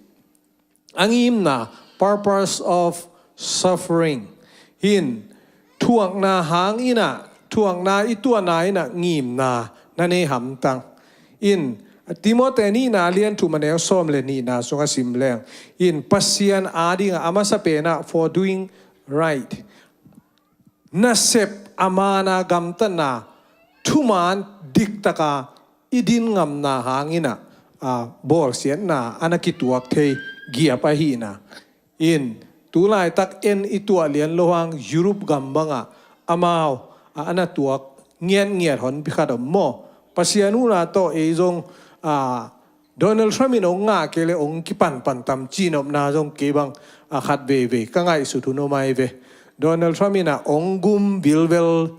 A ngimna, purpose of suffering. Hih in, thuakna hangin ah, thuakna i tuahna in ah ngimna na nei hamtang. In, Timoti nihna lian thum a neu sawm le nihna sungah sim leng. In, Pasian a dingah a masa pen ah for doing right. Nasep a man a gamtatna, thuman diktaka i din ngamna hangin ah, a, bawlsiatna a na kituak thei giap ahihna. In, tulaitak en i tuah lian lo hang Europe gam bangah amau, a, a na tuak ngiatngiat honpi khat om maw? Pasian huhna tawh ei zong, a, Donald Trump in ong ngah kei le ong kipanpan tam cih nopna zong kei bang, a, khat veivei ka ngaihsut hun om ai ve. Donald Trump in ah ong gum vilvel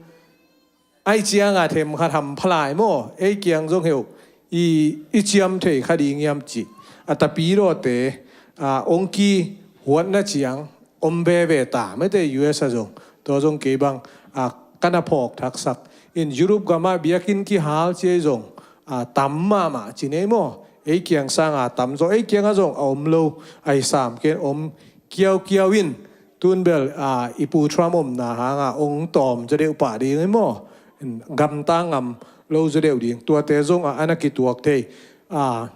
ai ciang a themkhat hampha lai maw? Ei kiang zong heuh i, i ciam thei kha ding hiam cih. A, tapidawte, a, ong kihuatna ciang om veve ta, mete, U S a zong. Tua zong kei bang, a, ka na phawk thaksak. In, Europe gamah biakinn kihal ci ei zong, a, tam mahmah ci nei maw? Ei kiang sanga tam zaw, ei kiangah zong a om lo, a hi sam ken om kiaukiau in, tun bel, a, i Pu Trump omna hanga ong tawm zaw deuh pah ding hi maw? Gamtang ngam lo zaw deuh ding. Tuate zong a, a na kituak thei. A,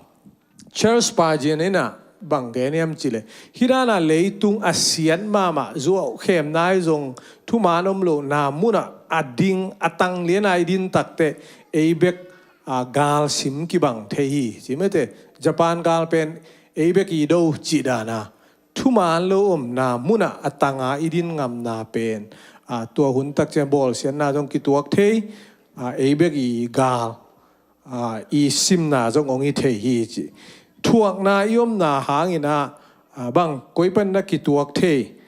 Charles Spurgeon in ah bang gen hiam cih leh, hih dan a leitung a siat mahmah, zuaukhemna i zong, thuman om lohna munah a ding, a tang lian a i din takteh ei bek, a, gal sim kibang thei hi, ci mete. Japan gal pen ei bek i do cih dan a, thuman lo omna munah a tanga i din ngamna pen, a, tua hun tak ciang bawlsiatna zong kituak thei, a, ei bek i gal, a, i simna zong ong hi thei hi, ci. Thuakna i omna hangin ah, a, bang koi pan na kituak thei.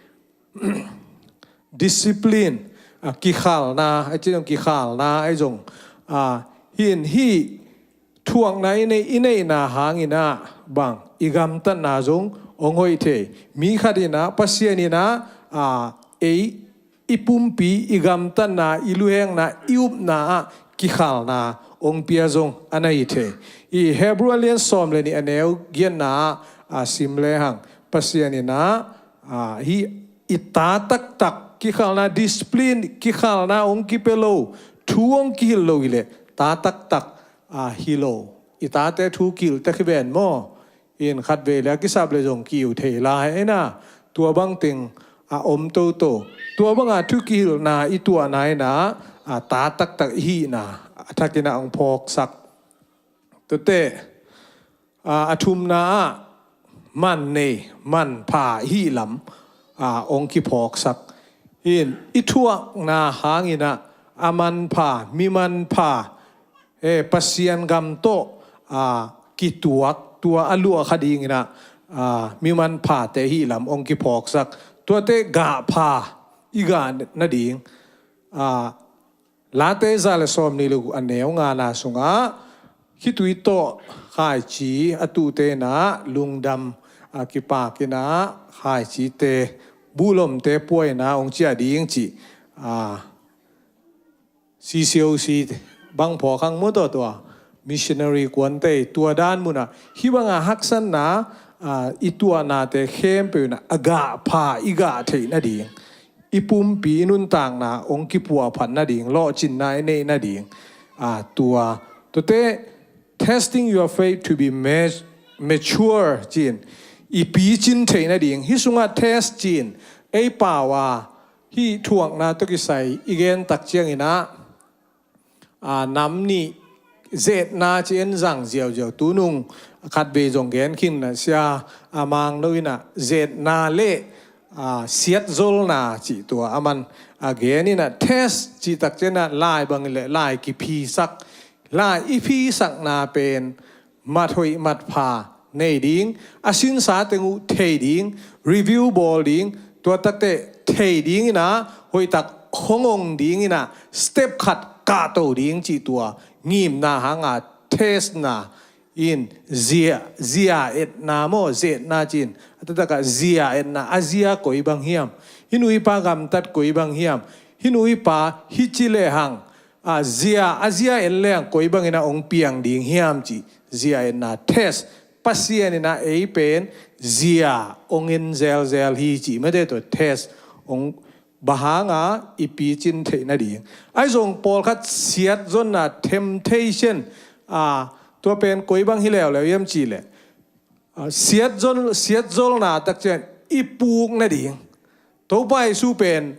Discipline, a, kikhalna, a ci zong kikhalna ai zong, a, hih in hih thuakna i nei, i neihna hangin ah bang i gamtatna zong ong hoih thei. Mi khat in ah, Pasian in ah, a, ei i pumpi, i gamtatna, i luhekna, i upna ah kikhalna ong pia zong a na hi thei. I Hebrew a lian sawm le nih a neu giatna ah, a, sim lehang, Pasian in ah, a, hih i ta taktak kikhalna, discipline, kikhalna ong kipia lo, thu ong kihilh lo hi leh ta taktak, a, hi lo. I tate thu kihilh tak hi ven maw? In, khat vei le a kisap le zong ki-iu thei lai hi na. Tua bangteng a om toto. Tua banga thu kihilhna i tuahna in ah, a, ta taktak i hihna a thakin ah ong phawksak. Tuate, a, a thumna ah man nei, manpha i hih lam, a, ong kiphawksak. In, i thuakna hangin ah a manpha, mi manpha, e, Pasian gam tawh, a, kituak, tua a luah kha dingin ah, a, mi manphate hih lam ong kiphawksak. Tuate gah pha i gah nading, a, Late za le sawm nih le guk a neu ngana sungah, khitui tawh khaici a tuhte in ah lungdam, a, kipak in ah khaicite, buhlomte pua in ah ong ciah ding cih, a, C C O C bang phawk hang maw, tua, tua missionary kuante, tua dan munah hih banga haksatna, i tuahnate khempeuh in a gah pha i gah theih nading, i pumpi i nuntakna hong kipuahphat nading, lawhcinna i neih nading, tua tuate, testing your faith to be mature, ci-in i picin theih nading. Hih sungah test ci-in ei pau a, hih thuakna tawh kisai i gen tak ciangin ah, nam nih zetna ci-in zang ziauziau. Tunung khatvei zong gen khin a, Sia Mang No in ah zetna le siatzolna cih tua a man a gen in ah, test cih tak ciangin ah lai bangin le lai kiphisak, lai i phisakna pen mat hoih mat pha nei ding, a sinsa teng uh thei ding, review bawl ding, tua takte thei ding in ah, hoihtak hong ong ding in ah, step khat kahto ding cih tua ngimna hanga testna in zia, zia etna maw, zetna ci-in a taktakah zia etna, a zia koi bang hiam, hih nuipa gamtat koi bang hiam, hih nuipa hih ci lehang a zia, a zia en leng koi bangin ah hong piang ding hiam cih zia etna test. Pasian in ah ei pen zia hong en zelzel hi cih mate, tua test hong bang hanga i picin theih nading. Ahi zong pawlkhat siatzolna, temptation, tua pen koi bang hi leuleu hiam cih leh siatzol, siatzolna tak ciang i puk nading. Topa Jesu pen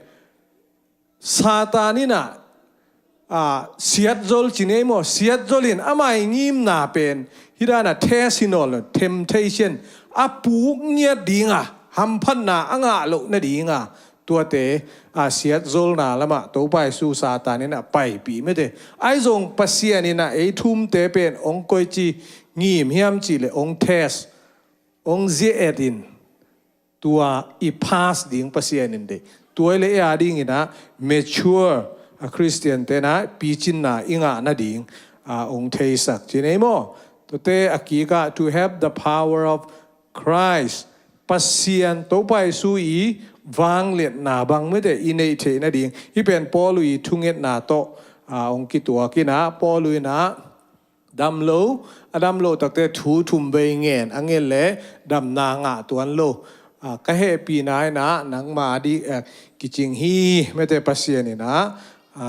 Satan in ah siatzol ci nei maw, siatzol in ama i ngimna pen hih dan a test hi nawn lo, temptation, a puk ngiat dinga, hamphatna a ngah loh nadinga tuate, a siatzolna lamah Topa Jesu Satan in ah paipih mate. Ahi zong Pasian in ah ei thumte pen hong koici ngim hiam cih leh hong test, hong zia et in, tua i pass ding Pasian in deih. Tua i le ei a dingin ah mature a Khristiante in ah picinna i ngah nading hong theisak ci nei maw. Tuate a kikah, to have the power of Christ, Pasian Topa Jesu i vangliatna bang mate i neih theih nading. Hih pen Paul i thungetna tawh hong kituak in ah, Paul in ah dam lo, a dam lo takte thu thum vei ngen, a ngen le damna ngah tuan lo. Ka hehpihna in ah nangma ding kicing hi mate, Pasian in ah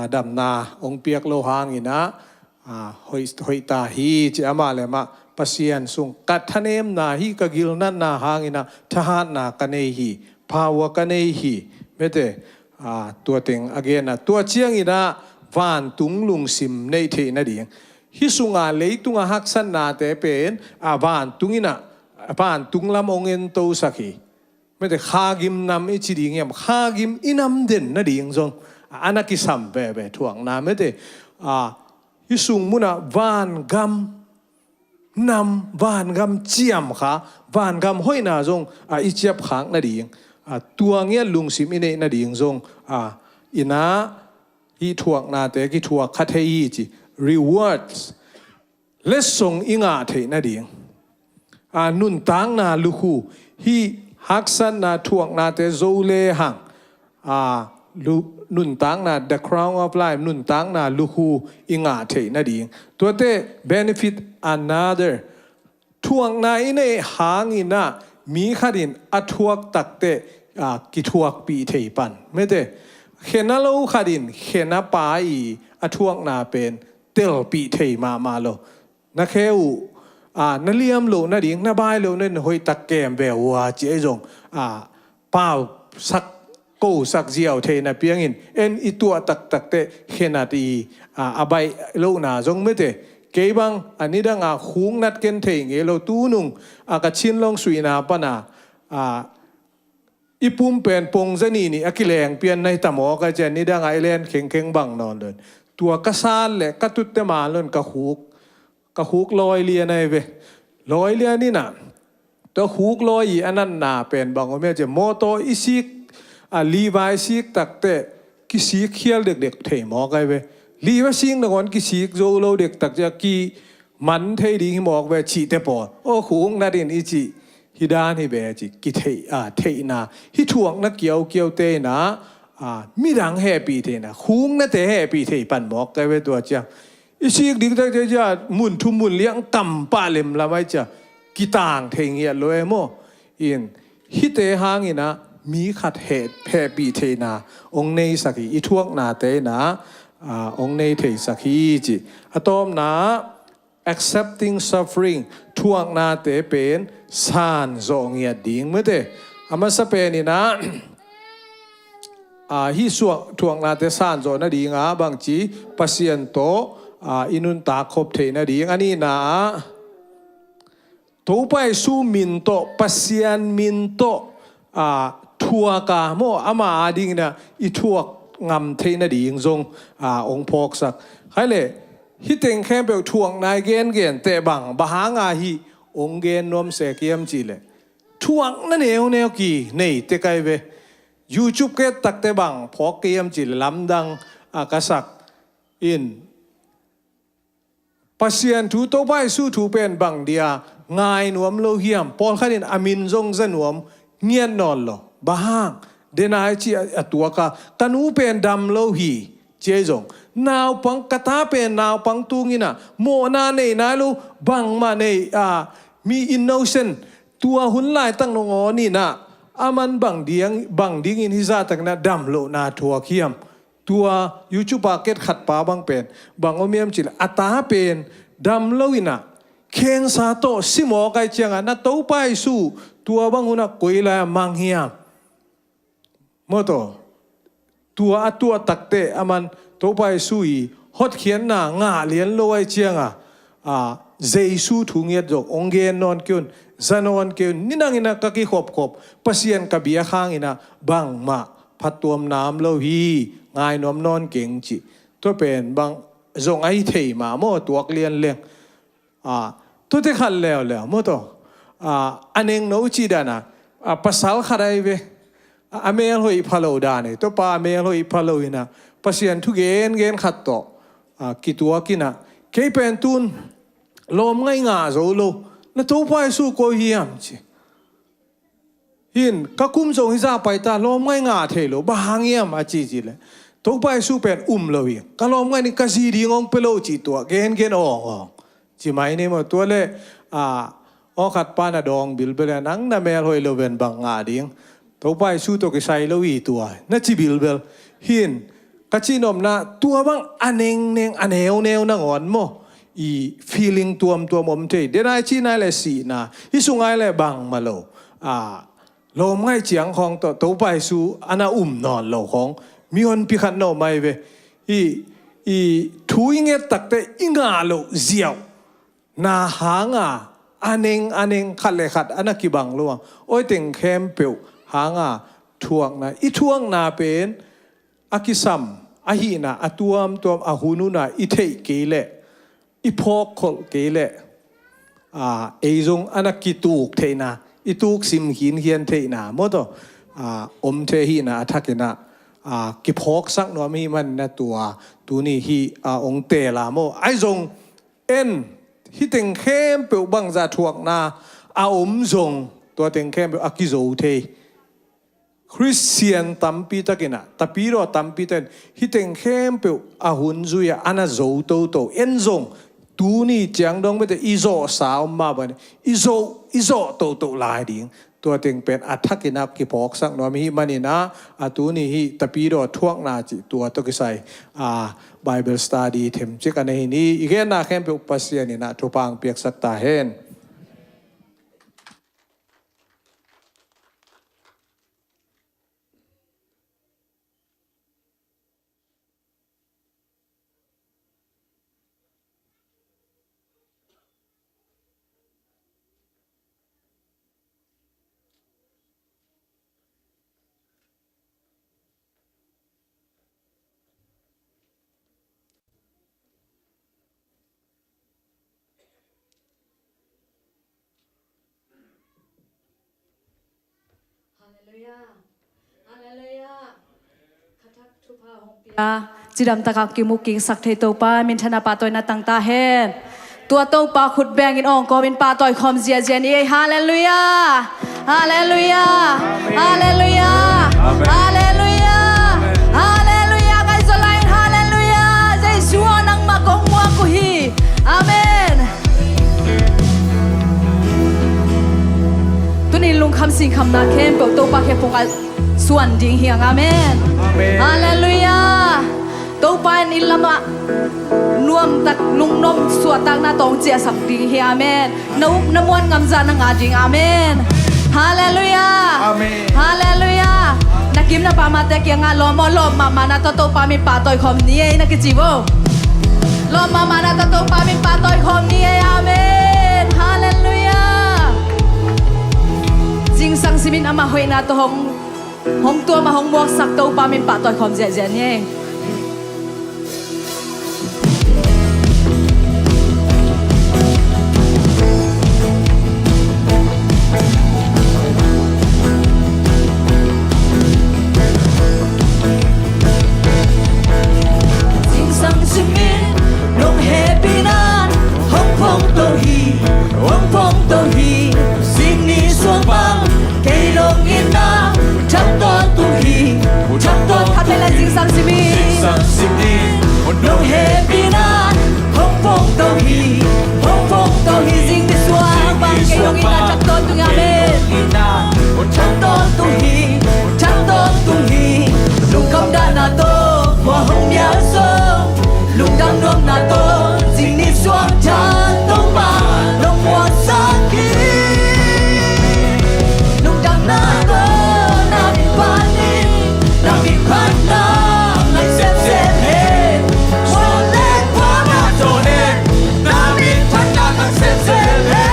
damna hong piak lo hangin ah hoih, hoih ta hi ci. Amah le amah Pasian sung ka thanemna hi, ka gilnatna hangin ah thahatna ka nei hi, power ka nei hi mate. Tua teng a gen a, tua ciangin ah vantung lungsim neih theih nading. Hih sunga leitunga haksatnate pen a vantung in ah, vantung lam hong entosak hi. Mate, khagim nam i ci ding hiam, khagim i nam den nading zong a na kisam veve thuakna mate. Hih sung munah vangam nam, vangam ciam kha, vangam hoihna zong a i ciapkhak nading, tua ngiat lungsim i neih nading zong in ah hih thuaknate kithuak kha thei hi ci. Rewards, letsong i ngah theih nading, nuntakna lukhu, hih haksatna thuaknate zo lehang nuntakna, the crown of life, nuntakna lukhu i ngah theih nading. Tuate benefit another, thuakna i neih hangin ah mi khat in a thuak takte kithuakpih thei pan mate. Khen a lo khat in khen a pa i a thuakna pen telpih thei mahmah lo. Na khe uh na liam loh nading, na bai loh nading hoihtak kem ve uh a ci ei zong, pausak, kosak ziau theihna piangin en i tuah taktakte khenat i a baih lohna zong mate. Kei bang a nidanga khuknat ken thei ngei lo, tunung a ka chinlong suihna pana i pumpen pongzani nih a kileng pian nai tamawk a cian nidanga i len khengkheng bang nawn lon. Tua ka sat le ka tutte man lon ka khuk, ka khuk lawi lian ai ve. Lawi lian in ah tua khuk lawi i a natna pen bang om ia cia, mawtaw i sik, a liva i sik takte kisik khial dekdek thei mawk ai ve. Liva sik nangawn kisik zo lo dektak cia ki man thei ding hi mawk ve cihte pawl. Aw khuk nat in i cih hi dan hi ve cih kitheih, a, theihna. Hih thuakna kiaukiaute in ah midang hehpih theihna, khuknate hehpih thei pan mawk ai ve tua cia. I sik diktak cia cia mun thum mun liang kam pah lemlam ai cia. kitang thei ngiat lo e maw. In, hihte hangin ah mi khat heh, hehpih theihna hong neisak hi, i thuaknate in ah, ah, hong nei theisak hi ci. A tawpna, accepting suffering, thuaknate pen san zawh ngiat ding, mate. A masa pen in ah, ah, hih suak thuaknate san zawh nading ah bangci Pasian tawh, ah, i nuntak khop theih nading. A nihna ah, Topa Jesu min tawh, Pasian min tawh, ah, thuak a maw, ama adingin ah i thuak ngam theih nading zong, ah, hong phawksak. Khai leh, hih teng khempeuh thuakna i gengen teh bang, bang hanga hih hong gen nuam sek hiam cih leh, thuakna neuneu kinei tek ai ve. YouTube ka et tak teh bang phawk ka hiam cih leh lamdang, ah, ka sak. In, Pasian thu, Topa Jesu thu pen bang dia ngai nuam lo hiam? Pawlkhat in a min zong za nuam ngiat nawn lo. Bang hang? Denai ci a, a tuak a, ka nu pen dam lo hi, ci ahi zong. Naupang, ka ta pen naupang tung in ah, mawhna nei nai lo, bangmah nei, ah, mi innocent, tua hun laitak nangawn in ah, aman bang ding, bang dingin hih zahtakin ah dam lohna thuak hiam? Tua YouTube ah ka et khat pa bang pen bang om hiam cih leh, a ta pen dam lo in ah, cancer tawh si mawk ahih ciangah, na Topa Jesu tua bang hun ah koi lai-ah mang hiam? Maw taw, tua a tuah tak teh aman Topa Jesu i hotkhiatna ngah lian lo ahih ciangah, ah, Jesu thu ngiat zong hong gen nawn kei un, za nawn kei un, nidangin ah ka kikhopkhop, Pasian ka biak hangin ah bangmah phattuamna om lo hi, ngai nuam nawn keng ci. Tua pen bang zong ahi thei mah maw, tuak lian leng. Ah, tuate khat leuleu, maw taw. Ah, a nengno cih dan a, ah, pasal khat ahi ve. Ah, a mel hoih pha lo dan hi. Tua pa a mel hoih pha lo in ah, Pasian thu gengen khat tawh, ah, kituak in ah, kei pen tun lawmngaih ngah zo lo, na Topa Jesu koi hiam ci. Hin, ka kum zong hizah pai ta, lawmngaih ngah thei lo, bang hang hiam a ci cih leh, Topa Jesu pen um lo hi, ka lawmngaih nih ka zi ding hong pia lo cih tua gengen awng awng ci mai ni maw. Tua leh, ah, aw khat pan a dawng bilbel a, nang na mel hoih lo ven bang ngah ding, Topa Jesu tawh kisai lo hi tua, na ci bilbel. Hin, ka cihnopna, tua bang a nengneng, a neuneu nangawn maw, i feeling tuamtuam om thei. Denai cinai leh sihna, hih sungai leh bangmah lo, ah, lawmngaih ciang khawng tawh Topa Jesu a na um nawn lo khawng mihonpi khat na om ahi ve. I, i thu i nget tak teh i ngah loh ziau na hanga, a neng a neng, khat leh khat a na kibang lo a, awi teng khempeuh hanga thuakna, i thuakna pen a kisam ahihna a tuamtuam, a hunhun a i theih kei leh, i phawkkholh kei leh, ah, ei zong a na kituk theihna, i tuksim khinkhian theihna, maw taw, ah, om thei ahihna a thakin ah, ah, kiphawksak nuam ahih manin ah tua tuni hih, ah, hong teel a maw. Ahi zong, en, hih teng khempeuh bangzah thuakna a om zong, tua teng khempeuh a kizo thei. Khristian tampi takin ah, tapidaw tampi takin hih teng khempeuh a hun zui-ah a na zo toto. En zong, tuni ciang dong bete i zawhsa om mah bangin i zo, i zawh toto lai ding. Tua teng pen a thakin ah kiphawksak nuam ahih manin ah, a tuni hih tapidaw thuakna cih tua tawh kisai, a, Bible study themcik a nei ni. I genna khempeuh Pasian in ah thupha hong piaksak ta hen. Halleluiah. Halleluiah. Khatak thupha hong pia, cidam takin kimu kiksak thei Topa minthanna pahtawina tang ta hen. Tua Topa khut bengin awngkawmin pahtawi khawm ziahziah ni ei. Halleluiah. Halleluiah. Halleluiah. Halleluiah. Halleluiah. Kai zaw lai in halleluiah. Jesu aw, nangmah kong muak uh hi. Amen. Khamsing khamna khempeuh Topa khe phungah suan ding hi hang. Amen. Amen. Halleluiah. Topa in inn lamah nuamtak, lungnuam suahtakna tawh hong ciahsak ding hi. Amen. Na up, na muan, ngamzah na ngah ding. Amen. Halleluiah. Amen. Halleluiah. Na kim na pamte kiangah lawm aw, lawm mahmahna tawh Topa min pahtawi khawm ni ei, na kici vo. Lawm mahmahna tawh Topa min pahtawi khawm ni ei. Amen. Halleluiah. Zingsang simin amah hoihna tawh hong, hong tuam a hong muaksak Topa min pahtawi khawm ziahziah ni ei. Zingsang simin nong hehpihna in hong phongto hi, hong phongto hi. Zing ni suang bang kei nong itna thak tawntung hi, thak tawntung hi. Khat vei leh, zingsang simin, zingsang simin nong hehpihna in hong phongto hi, hong phongto hi. Zing ni suang bang kei nong itna thak tawntung hi. Amen. Thak tawntung hi, thak tawntung hi. Lungkham dahna tawh khua hong mial sawm, lungdam nuamna tawh zing ni suang than Topa nong muaksak hi. Lungdamna tawh na min phat hi, na min phatna ngai semsem hi. Suan le khua mah tawh ne, na min phatna ngai semsem hi.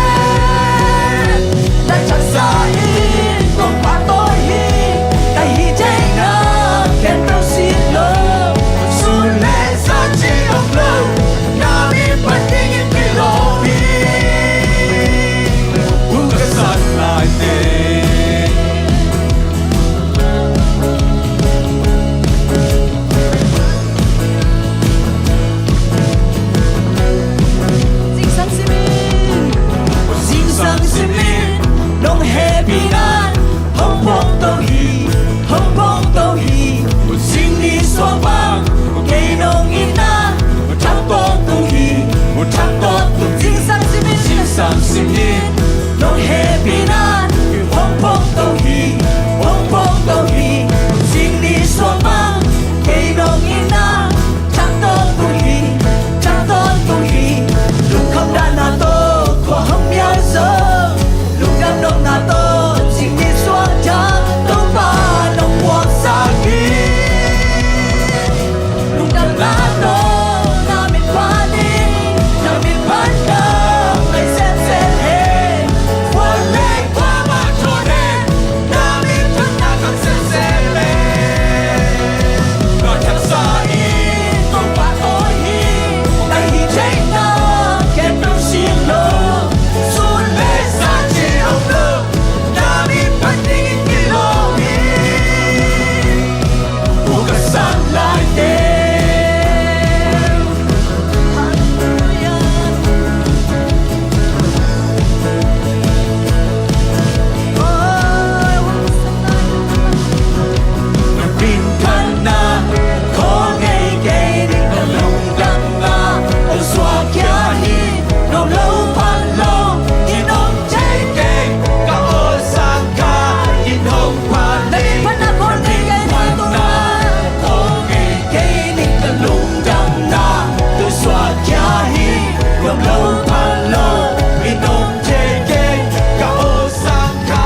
Na taksa in kong pahtawi hi, ka hih theihna khempeuh sin lo. Sun le za ci om lo, na min phat dingin kilawm hi. Bul ka san lai teh. Zingsang simin, zingsang simin nong hehpihna in hong phongto hi, hong phongto hi. Zing ni suang bang kei nong itna thak tawntung hi, thak tawntung. Zingsang simin, zingsang simin nong hehpihna in hong phongto hi, hong phongto hi. Zing ni suang bang kei nong itna thak tawntung hi, thak tawntung hi. Lungkham dahna tawh khua hong mial sawm, lungdam nuamna tawh zing ni suang than Topa nong muaksak hi. Lungdamna tawh na min phat hi, na min phatna ngai semsem hi. Khua le khua mah tawh ne, na min phatna ngai semsem hi. Ka taksa in kong pahtawi hi, ka hih theihna khempeuh sin lo. Sun le za ci om lo, na min phat dingin kilawm hi. Bul ka san lai teh. Halleluiah. Oh, na min phatna khawl ngei kei ning, ka lungdamna hong suak khia hi. Nong lo phat lo in om thei kei, ka awlsang kha in hong phat hi. Na min phatna khawl ngei kei ning, khawl ngei kei ning, ka lungdamna hong suak khia hi. Nong lo phat lo in om thei kei, ka awlsang kha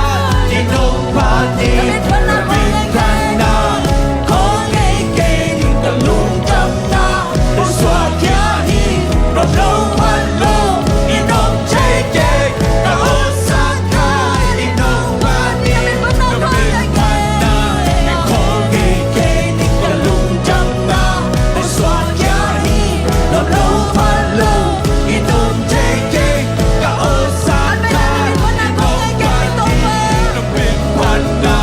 in hong phat hi. Na min phatna khawl ngei kei ning, ka lungdamna hong suak khia hi. Nong lo phat lo in om thei kei, ka awlsang kha in hong phat hi. Na min phatna khawl ngei kei ning, ka lungdamna hong suak khia hi. Nong lo phat lo in om thei kei, ka awlsang kha in hong phat hi. Na min phatna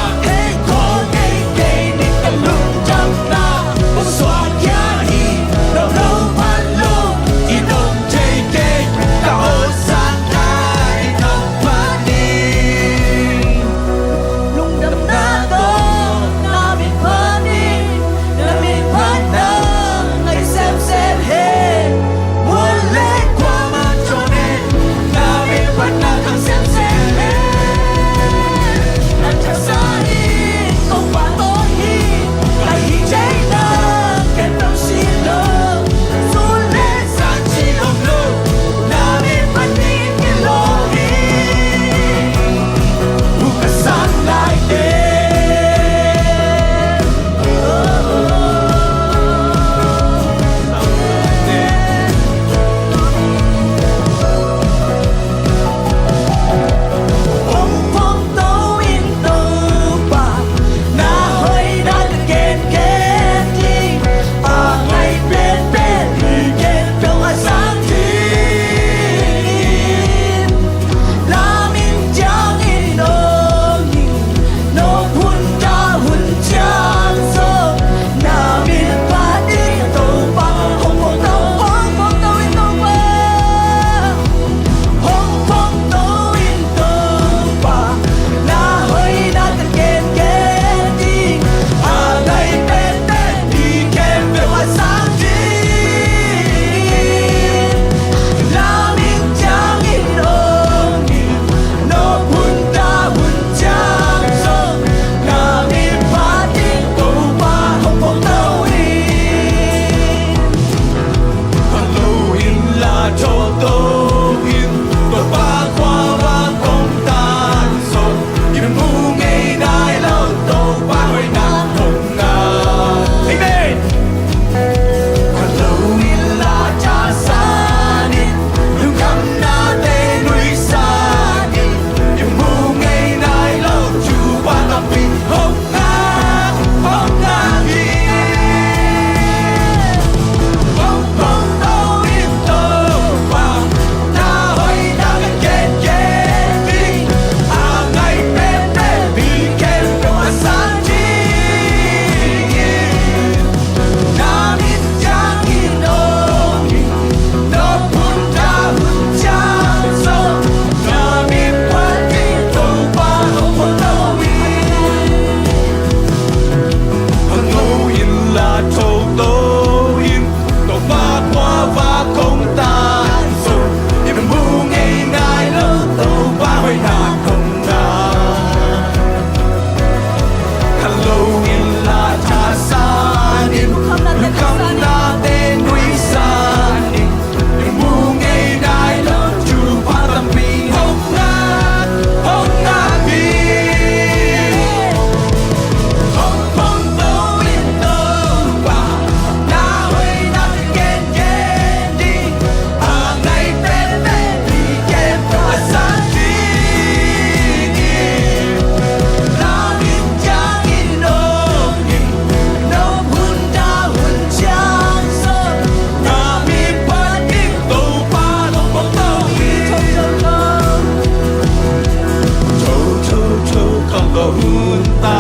Hun ta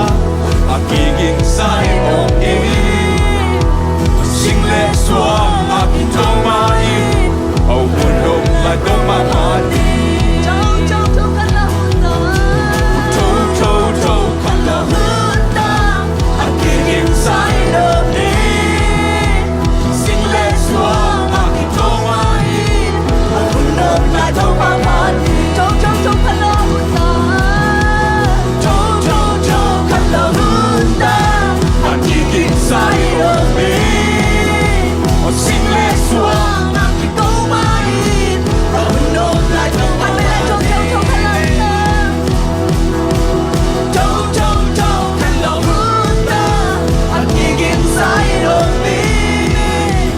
a kiging sa in om in, sing le suang a kitong ma in, a hun om lai tong ma ma ni. Tho, tho, tho, khat la hun ta. Tho, tho, tho, khat la hun ta a kiging sa in om in, sing le suang a kitong ma in, a hun om lai tong ma ma ni. Tho, tho, tho, khat la hun ta. Tho, tho, tho, khat la hun ta a kiging sa in om in, a sing le suang a kitong ma in, a hun om lai tong ma ma ni. Tho, tho, tho, khat la hun ta. Tho, tho, tho, khat la hun ta a kiging sa in om in,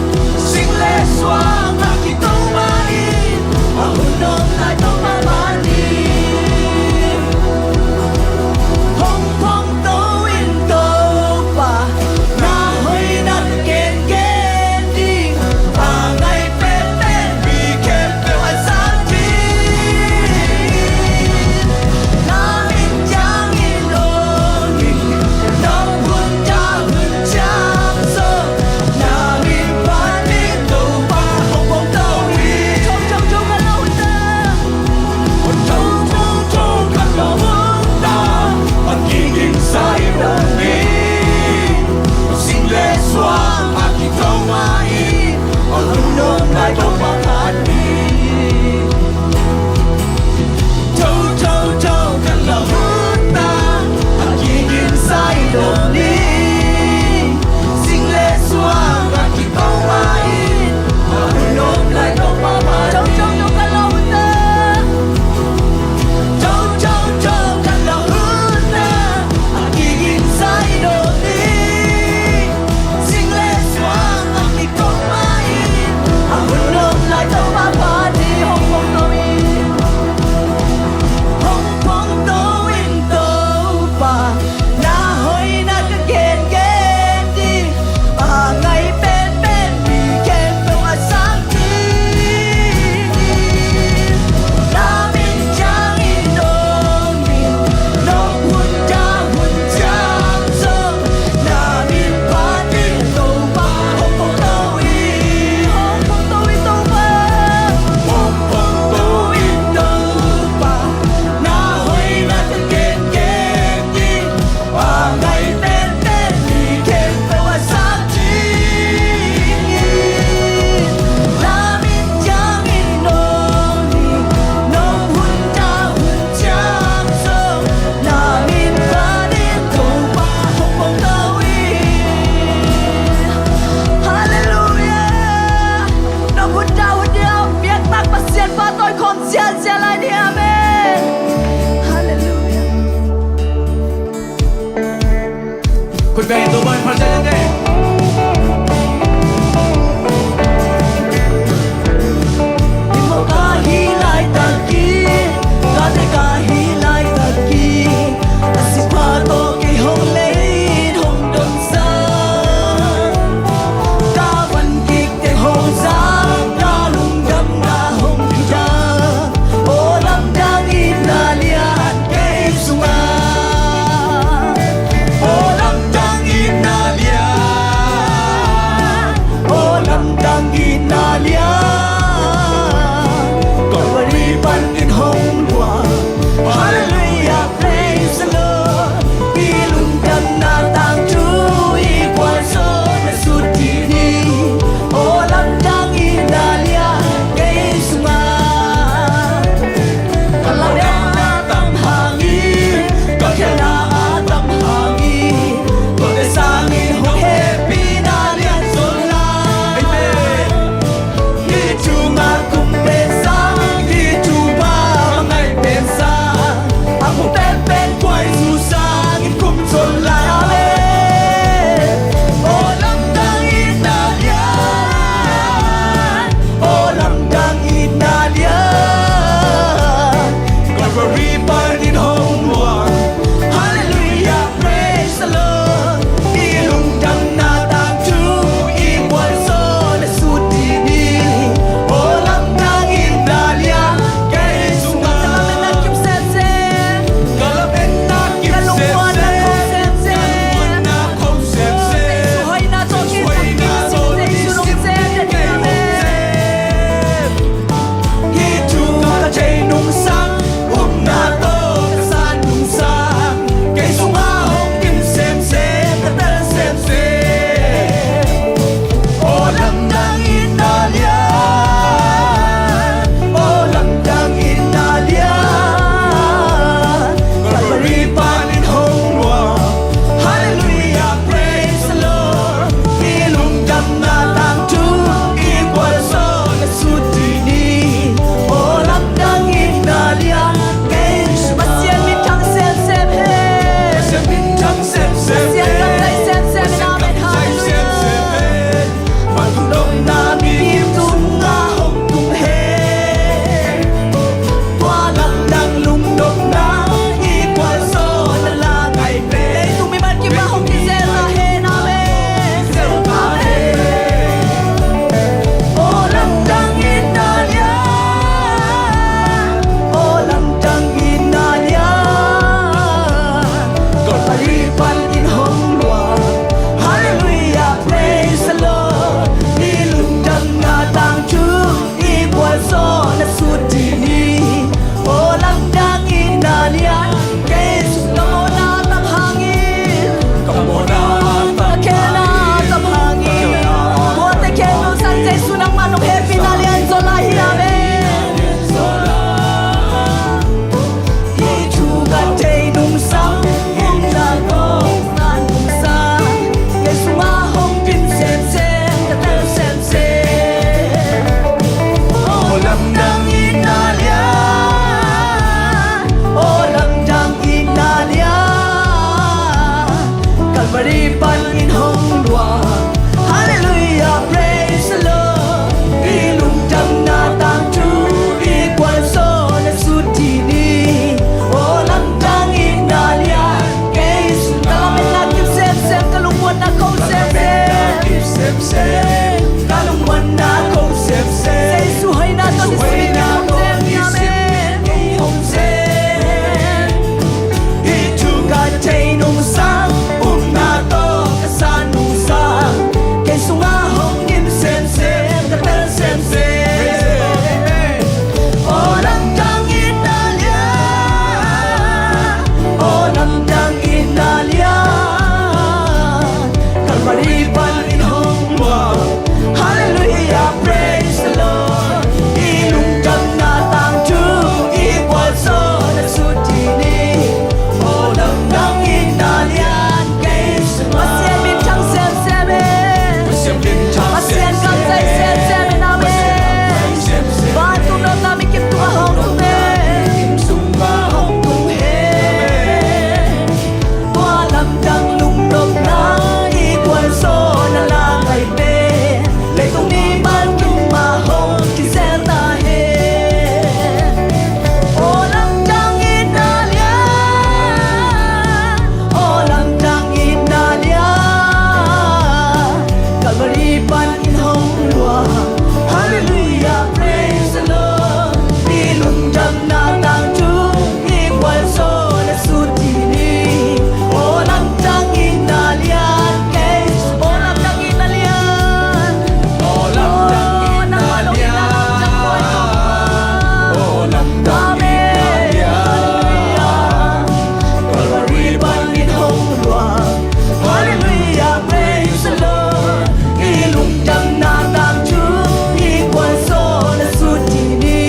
sing le suang a kitong ma in, a hun om lai tong ma ma ni. Hong phongto in Topa, na hoihna ka gengen ding, a ngai penpen mi khempeuh a zat ding. Na min ciangin om in, nong hun ta hun ciang zong, na min phat in Topa hong phongto in. Tho, tho, tho, khat la hun ta. Tho, tho, tho, khat la hun ta a kiging sa in om in, sing le suang a kitong ma in, a hun om lai tong ma ma ni. Tho, tho, tho, khat la hun ta a kiging sa in om in, sing le suang a kitong ma in, a hun om lai tong ma ma ni. Tho, tho, tho, khat la hun ta. Tho, tho, tho, khat la hun ta a kiging sa in om in, sing le suang a kitong ma in, a hun om lai tong ma ma ni. Hong phongto in, hong phongto in Topa, na hoihna ka gengen ding, a ngai penpen mi khempeuh a zat ding. Na min ciangin om in, nong hun ta hun ciang zong, na min phat in Topa hong phongto in. Hong phongto in Topa. Hong phongto in Topa, na hoihna ka gengen ding, a ngai penpen mi khempeuh a zat ding. Na min ciangin om in, nong hun ta hun ciang zong, na min phat in Topa hong phongto in. Halleluiah. Nong hun ta hun ciang biaknak Pasian pa tawi khawm ziahziah lai ni. Amen. Halleluiah. Khut beng in Topa in phat ziahziah ni. Hih mawk ah hih laitak in, ka tek ah hih laitak in, a sipha tawh kei hong lei in hong dong zang. Ka van kik teng hong zang, ka lungdamna hong kidam. Aw lamdang itna lian kei sungah. Aw lamdang itna Ri panin hong luang. Hallelujah, praise the Lord. I lungdamna tangthu i gualzawhna sut dih ni. Aw lamdang itna lian kei sung. Ka lametna kip semsem, ka lungmuanna ko semsem. Ka lungmuanna ko semsem. Jesu hoihna tawh nisim in hong sem. Amen. Hih thu ka thei nung sang, upna tawh ka sa nung sang, kei sungah hong dim semsem, ka tel semsem. Aw lamdang itna lian, aw lamdang itna lian, Kalvari panin hong luang. Hallelujah, praise the Lord. I lungdamna tangthu i gualzawhna sut dih ni. Aw lamdang itna lian kei sungah. Pasian minthang semsem e. Pasian minthang semsem. Pasian kamtai semsem e. Amen. Pasian kamtai semsem. Vantung nawkna mi kim tungah hong tung e. Kim sungah hong tung e. Tua lamdang lungnopna i gualzawhna la ngai pen, leitung mimal kim mah hong kizel ta hen. Aw lamdang itna lian, aw lamdang itna lian, Kalvari panin hong luang. Hallelujah, praise the Lord. I lungdamna tangthu i gualzawhna sut dih ni. Aw lamdang itna lian kei. Aw lamdang itna lian. Aw lamdang itna lian. Aw lamdang itna lian. Amen. Hallelujah. Kalvari panin hong luang. Hallelujah, praise the Lord. I lungdamna tangthu i gualzawhna sut dih ni.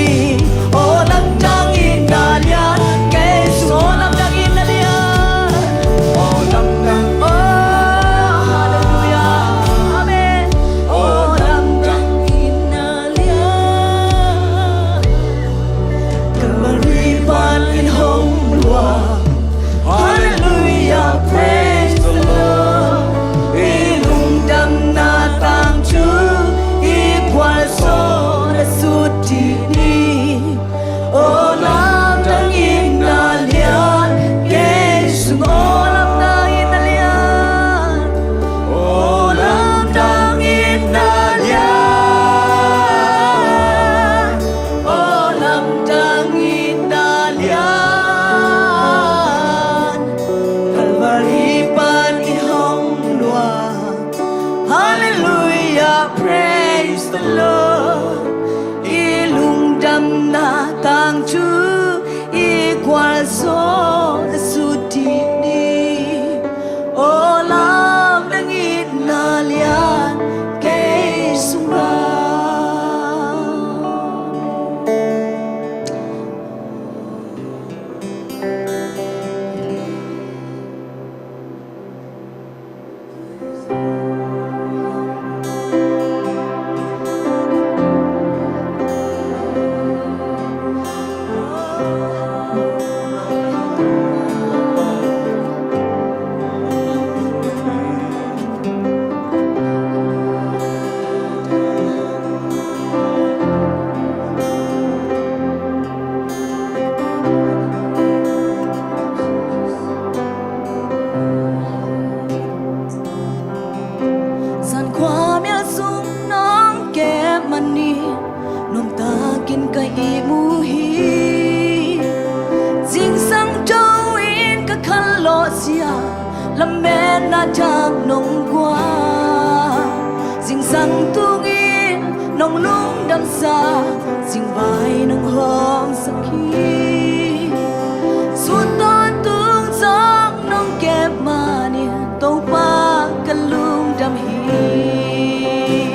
Aw lamdang itna lian kei sung. Aw lamdang itna lian. Aw lamdang. Oh, hallelujah. Amen. Aw lamdang itna lian. Kalvari panin hong luang. Hallelujah, praise the Lord. I lungdamna tangthu i gualzawhna sut dih ni. Aw lamdang itna lian kei sung. Aw lamdang itna lian. Aw lamdang itna lian. Aw lamdang itna lian. Kalvari panin hong luang. Hallelujah, praise the Lord. I lungdamna tangthu i gualzawhna sut dih ni. Aw lamdang itna lian kei sungah. Zan khuamial sung nong kep manin nuamtakin ka ihmu hi. Zingsang to in ka khanlawh zia, lametna dak nong guan. Zingsang tungin nong lungdamsak, zingvai nong hawmsak hi. Sun tawntung zong nong kep manin Topa ka lungdam hi.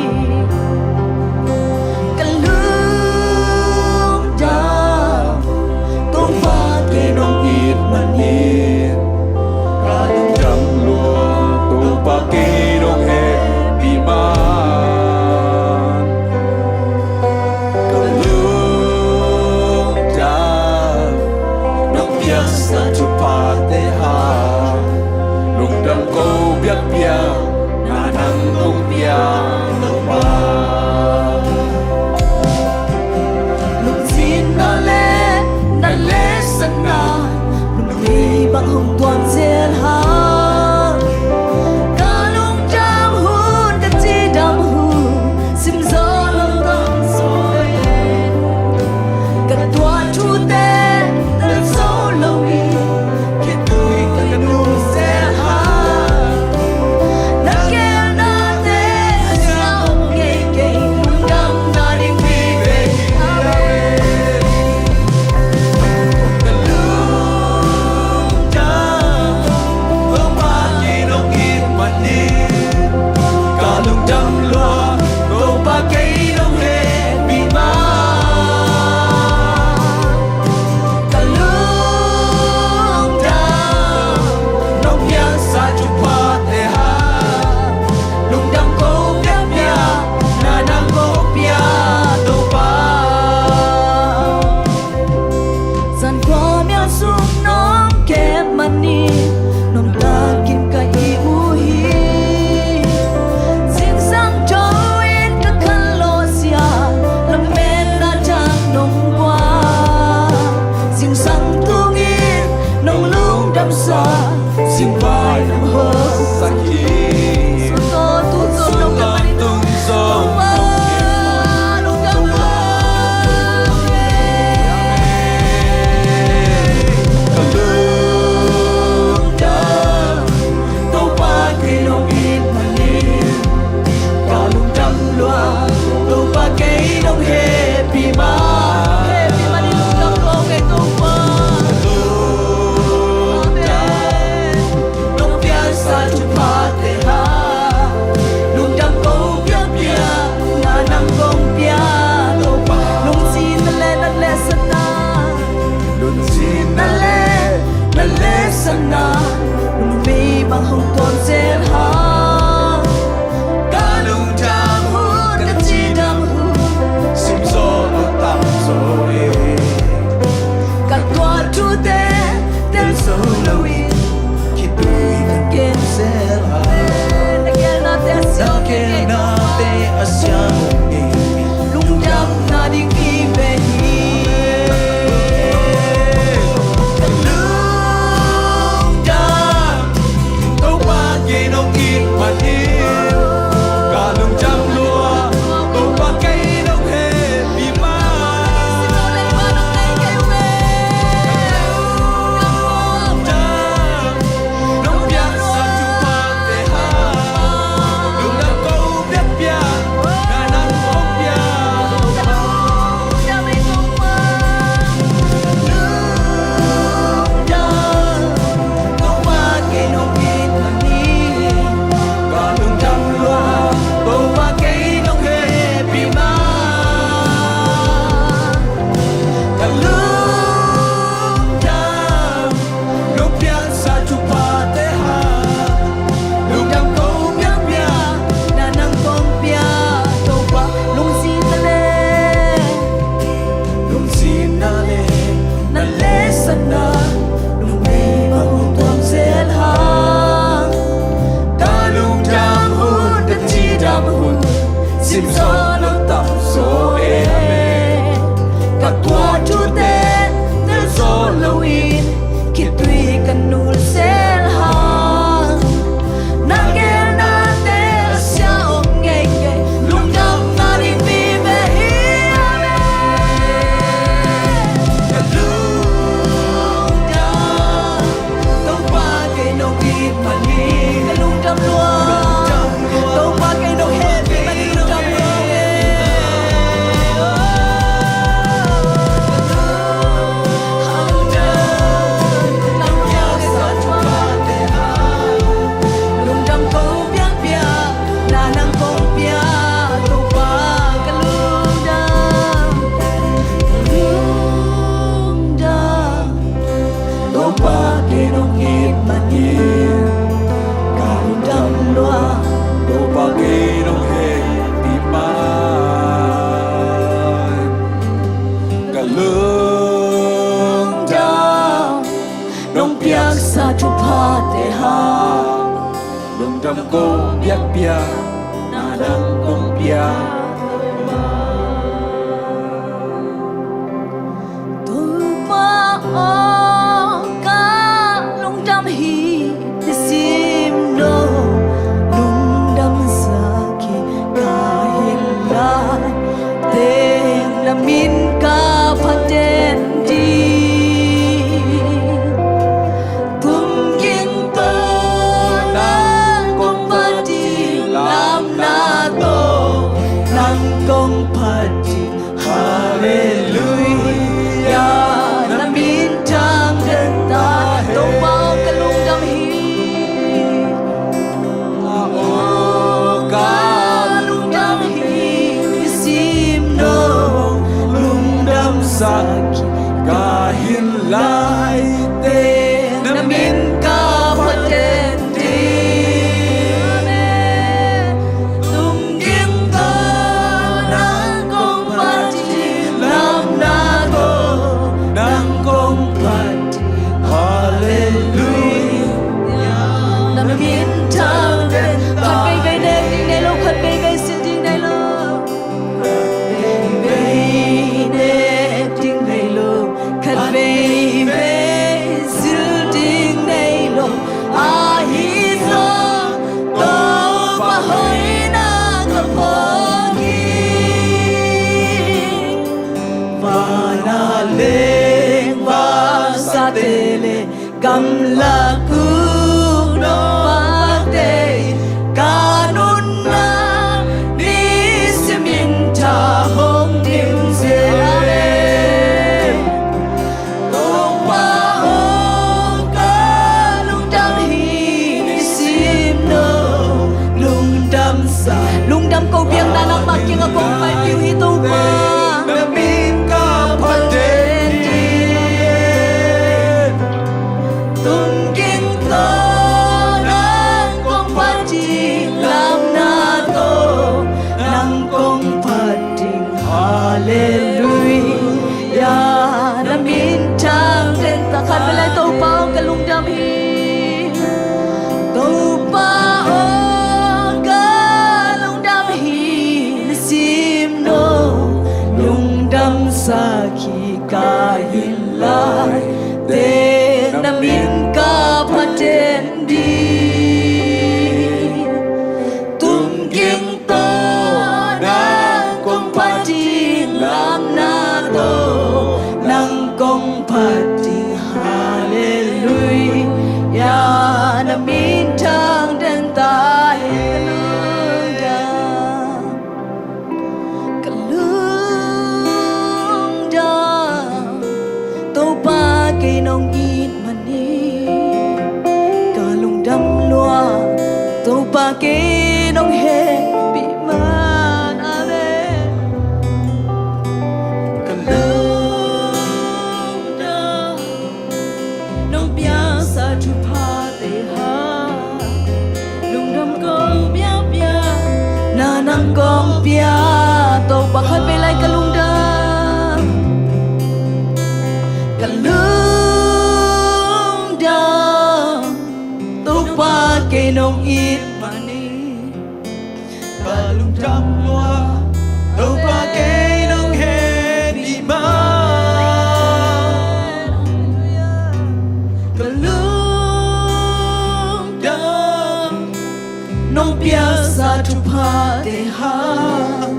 Ka lungdam, Topa kei nong it manin. Ka lungdam lua, Topa kei nong hehpih man. Ka lungdam, Cingvai nang hosak hi. Sutawh tungzawm nong pia manin Topa, lungdam lua. Ka lungdam, Topa kei nong it manin ka lungdam lua. Topa kei nong hehpih ma, hehpih manin lungdam lua kei Topa. Lungdam. Nong piaksa thuphate hang lungdam kong piakpiak, na nang kong pia Topa. Lungsim na le na lehsana, lungsim na le na lehsana, lungmei bang hong tuam zel hang. Ka lungdam hun, ka cidam hun, simzaw lo tamzaw e. Ka tuah thute tel zo loin khitui ka gen zel a. Na gelnate a siang, na gelnate a siang e. Lungdam nading vive hi. Ka lungdam, Topa kei nong it manin ka lungdam lua. Topa kei nong hehpih ma. Ka lungdam, nong piaksa thuphate hang lungdam kong piakpiak, na nang kong pia. Lungdam, Topa kei nong it manin ka lungdam lua. Topa kei nong hehpih ma. Ka lungdam, nong piaksa thuphate hang lungdam kong piakpiak, na nang kong pia Topa. Lungsim na le, lungsim na le na lehsana, lungmei bang hong tuam zel hang. Ka lungdam hun, ka cidam hun, simzaw lo tamzaw e. Ka tuah thute tel zo loin khitui ka nul zel hang. Na gelnate a sia om ngeingei, lungdam nading vive hi. Amen. Ka lungdam, Topa kei nong it manin ka lungdam lua. Topa kei nong hehpih manin lungdam lua. Lungdam kong piakpiak, na nang kong pia Topa. Ka lungdam, lungdam. Topa kei nong it manin ka lungdam lua. Topa kei nong hehpih ma. Ka lungdam, nong piaksa thuphate hang lungdam kong piakpiak, na nang kong pia. Topa aw, ka lungdam hi, nisim lo lungdam sak hi. Ka hilh lai teng na min ka phat den ding. Kum gin tawh nang kong phat ding lamna tawh Gamla kuno pate, ka nunna ni simin ta hong dim zel. Topa aw, ka lungdam hi nisim no, lungdam sa. Lungdam ko biakna nangmah kiangah kong paipih uh hi Topa. Na min ka phat den ding. Tung ging tawh nang kong phat ding, lamna tawh nang kong phat ding. Halleluia, na min thang den ta. Khat vei lai. Topa aw, ka lungdam hi. Topa aw, ka lungdam hi nisim no, lungdam sa khi ka hi lai, te na min ka phat den ding. Tung ging tawh nang kong phat ding, lamna tawh nang kong phat ding. Halleluia, na min thang den ta. Ka lungdam, ka lungdam, Topa kei nong it man hi. Ka lungdam lua, Topa kei nong hehpih man. Amen. Ka lungdam, nong piaksa thuphate hang, lungdam ko biakpiakna nang kong pia. Topa, khat vei lai. Ka lungdam, ka lungdam, Topa kei nong it man hi. Ka lungdam lua, Topa kei nong hehpih man. Ka lungdam, nong piaksa thuphate hang,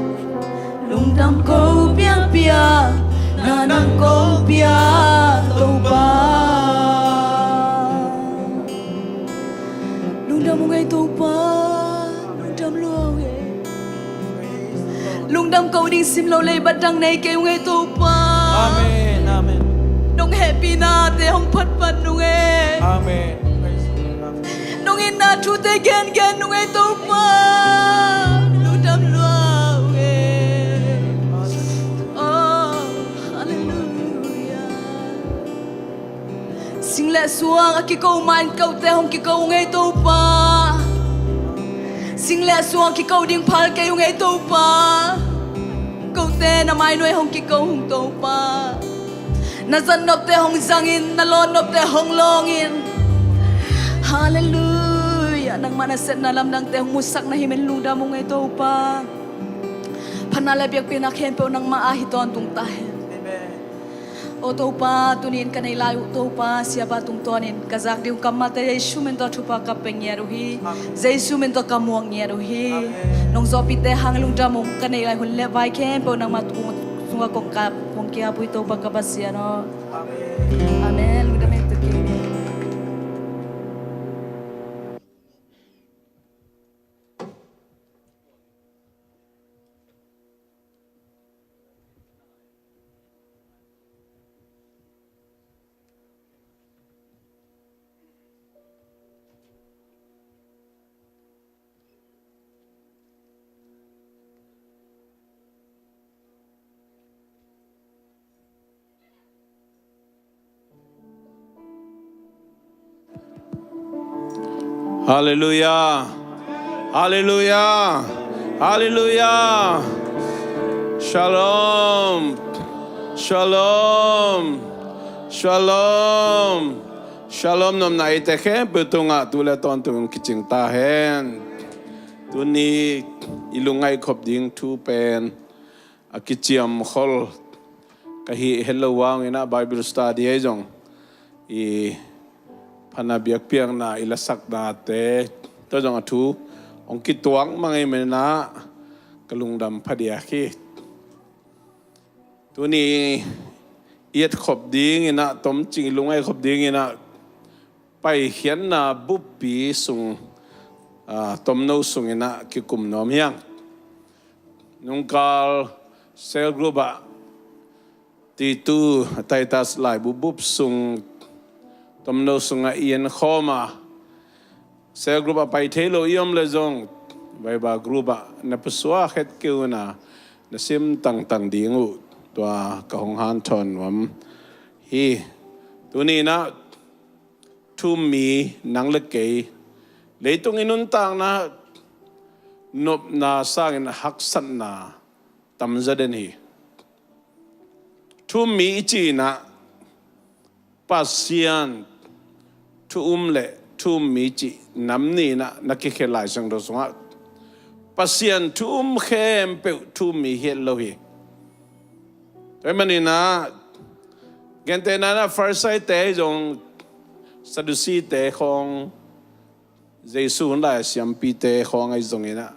lungdam ko biakpiakna nang kong pia, Topa. Lungdam ung ei Topa, lungdam lua ung ei. Lungdam ko ding simloh lei bat dang nei kei ung ei Topa. Amen, amen. Nong hehpihnate hong phatphat nung ei. Amen. Nong itna thute gengen nung ei Topa. Lungdam lua ung ei. Oh, halleluia. Sing le suang a kiko man kote hong kiko ung ei Topa. Sing le suang kiko ding phal kei ung ei Topa. Kote na mainuai hong kiko ung Topa. Na zat nopte hong zangin, na lawn nopte hong lawngin. Halleluia. Nangmah na sepna lamdangte hong musak na hi men lungdam ung ei Topa. Phatna le biakpiakna khempeuh nangmah a hi tawntung ta hen. Aw Topa, tuni-in ka neih lai uh Topa, siapa tungtawnin ka zak ding uh kammalte Jesu min tawh thupha ka pia ngiat uh hi. Amen. Jesu min tawh ka muak ngiat uh hi. Amen. Nong zawhpihte hang lungdam ung, ka neih lai hun le vai khempeuh nangmah tung sungah kong kap, kong ki-ap uh hi Topa ka Pasian aw. Amen. Amen. Lungdam hen tuk kei. Halleluia. Halleluia. Halleluia. Shalom. Shalom. Shalom. Shalom. Nopna eite khempeuh tungah tu le tawntung kicing ta hen. Tuni i lungngaih khop ding thu pen a kiciam khol ka hih het lo vangin ah Bible study ahi zong, i phatna biakpiakna i lasaknate tawh zong a thu hong kituak mang ahih manin ah ka lungdam phadiak hi. Tuni i etkhop dingin ah, tomcing i lungngaih khop dingin ah Paikhiatna buppi sung, ah, tomno sungin ah kikum nuam hi hang. Nungkal cell group ah Titu, Titus laibu bup sung tomno sungah i en khawm a, cell group ah pai thei lo i om leh zong Viber group ah na pusuak het kei un a, na sim tangtang ding uh, tua ka hong hanthawn nuam hi. Tuni in ah thu-um mi nang le kei, leitung i nuntakna nopna sangin haksatna tamzaw den hi. Thu-um mi i cih in ah Pasian thu-um le thu-um mi cih nam nih in ah na kikhel Lai Siangtho sungah Pasian thu-um khempeuh thu-um mi hi het lo hi. Tua ahih manin ah gentehna in ah Farisai-te zong, Sadusi-te khawng, Jesu hun lai siampite khawng ahi zongin ah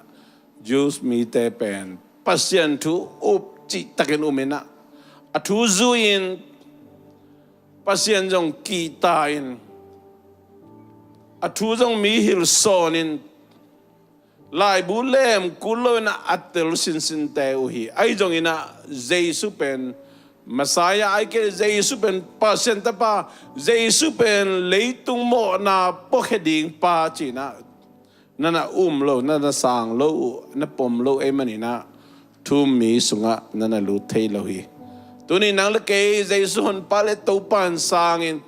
Jews mite pen Pasian thu up cihtakin um in ah, a thu zui-in Pasian zong kihta-in, a thu zong mi hilh sawnin, laibu lem kul lo in ah a tel sinsinte uh hi. Ahi zongin ah Jesu pen Messiah, ahih kei leh Jesu pen Pasian Tapa, Jesu pen leitung mawhna puakhia ding pa ci-in ah na na um lo, na na sang lo uh, na pom lo ahih manin ah thu-um mi sungah na na lut thei lo hi. Tuni nang le kei Jesu Honpa le Topa in sangin,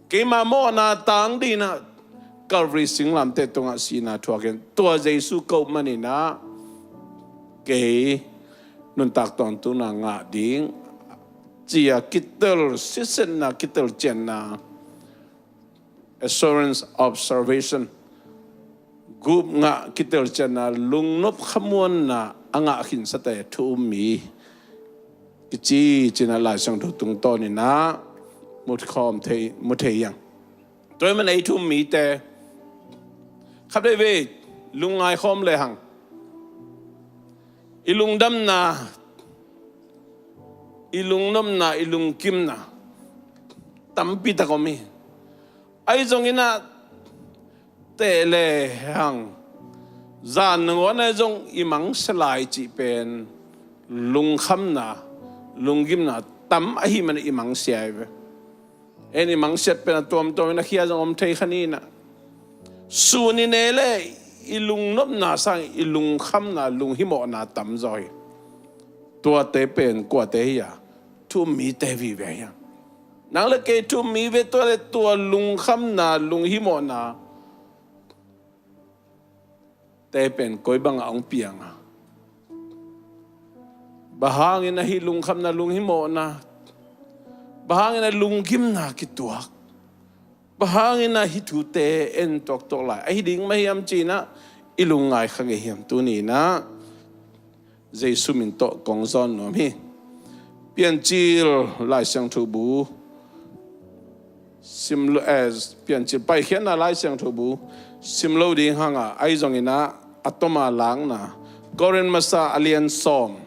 keima mawhna tang dingin ah Calvary singlamteh tungah sihna thuakin, tua Jesu ko manin ah kei nuntak tawntungna ngah ding ci-a kitel sisetna, kitel cianna, assurance of salvation, gupna kitel cianna, lungnop khamuanna a ngah khinsate thu-um mi kici ci-in ah Lai Siangtho tungtawnin ah mu khawm thei, mu thei hi hang. Tua ahih manin ei thu-um mite khat veivei lungngai khawm lehang, i lungdamna, i lungnopna, i lungkimna tampi tak om hi. Ahi zongin ah teh lehang, zan nangawn ah zong i mangsia lai cih pen lungkhamna, lunggimna tam ahih manin i mangsia hi ve. En i mangsiat pen a tuamtuamin a khia zong om thei kha ni in ah, sun i ne leh i lungnopna sang i lungkhamna, lunghimawhna tamzaw hi. Tuate pen kuate hi a, thu-um mite vive hi a. Nang le kei thu-um mi ve, tua le tua lungkhamna, lunghimawhna te pen koi bangah hong piang a? Bang hangin ah hih lungkhamna, lunghimawhna, bang hangin ah lunggimna kituak, bang hangin ah hih thute en tuaktuak lai ahi ding mah hiam ci-in ah i lungngai kha ngei hiam? Tuni in ah Jesu min tawh kong zawn nuam hi. Piancil Lai Siangtho bu sim lo, eh, Piancil Paikhiatna Lai Siangtho bu sim lo ding hang a, ahi zongin ah a tawm a lakna, Korin Masa a lian sawm,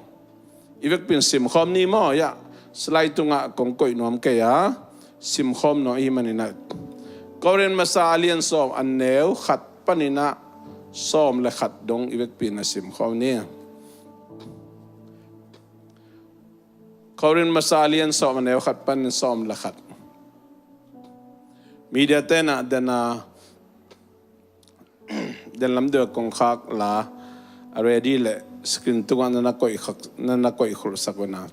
i vekpi in simkhawm ni maw? Hiah slide tungah kong koih nuam kei a, simkhawm nuam ahih manin ah, Korin Masa a lian sawm, a neu khat panin ah sawm le khat dong i vekpi in ah simkhawm ni. Korin Masa a lian sawm, a neu khat panin sawm le khat. Media-te'n ah den a, den lam deuh kong khak la, a ready leh screen tungah na na koih khak, na na koih khulhsak un a.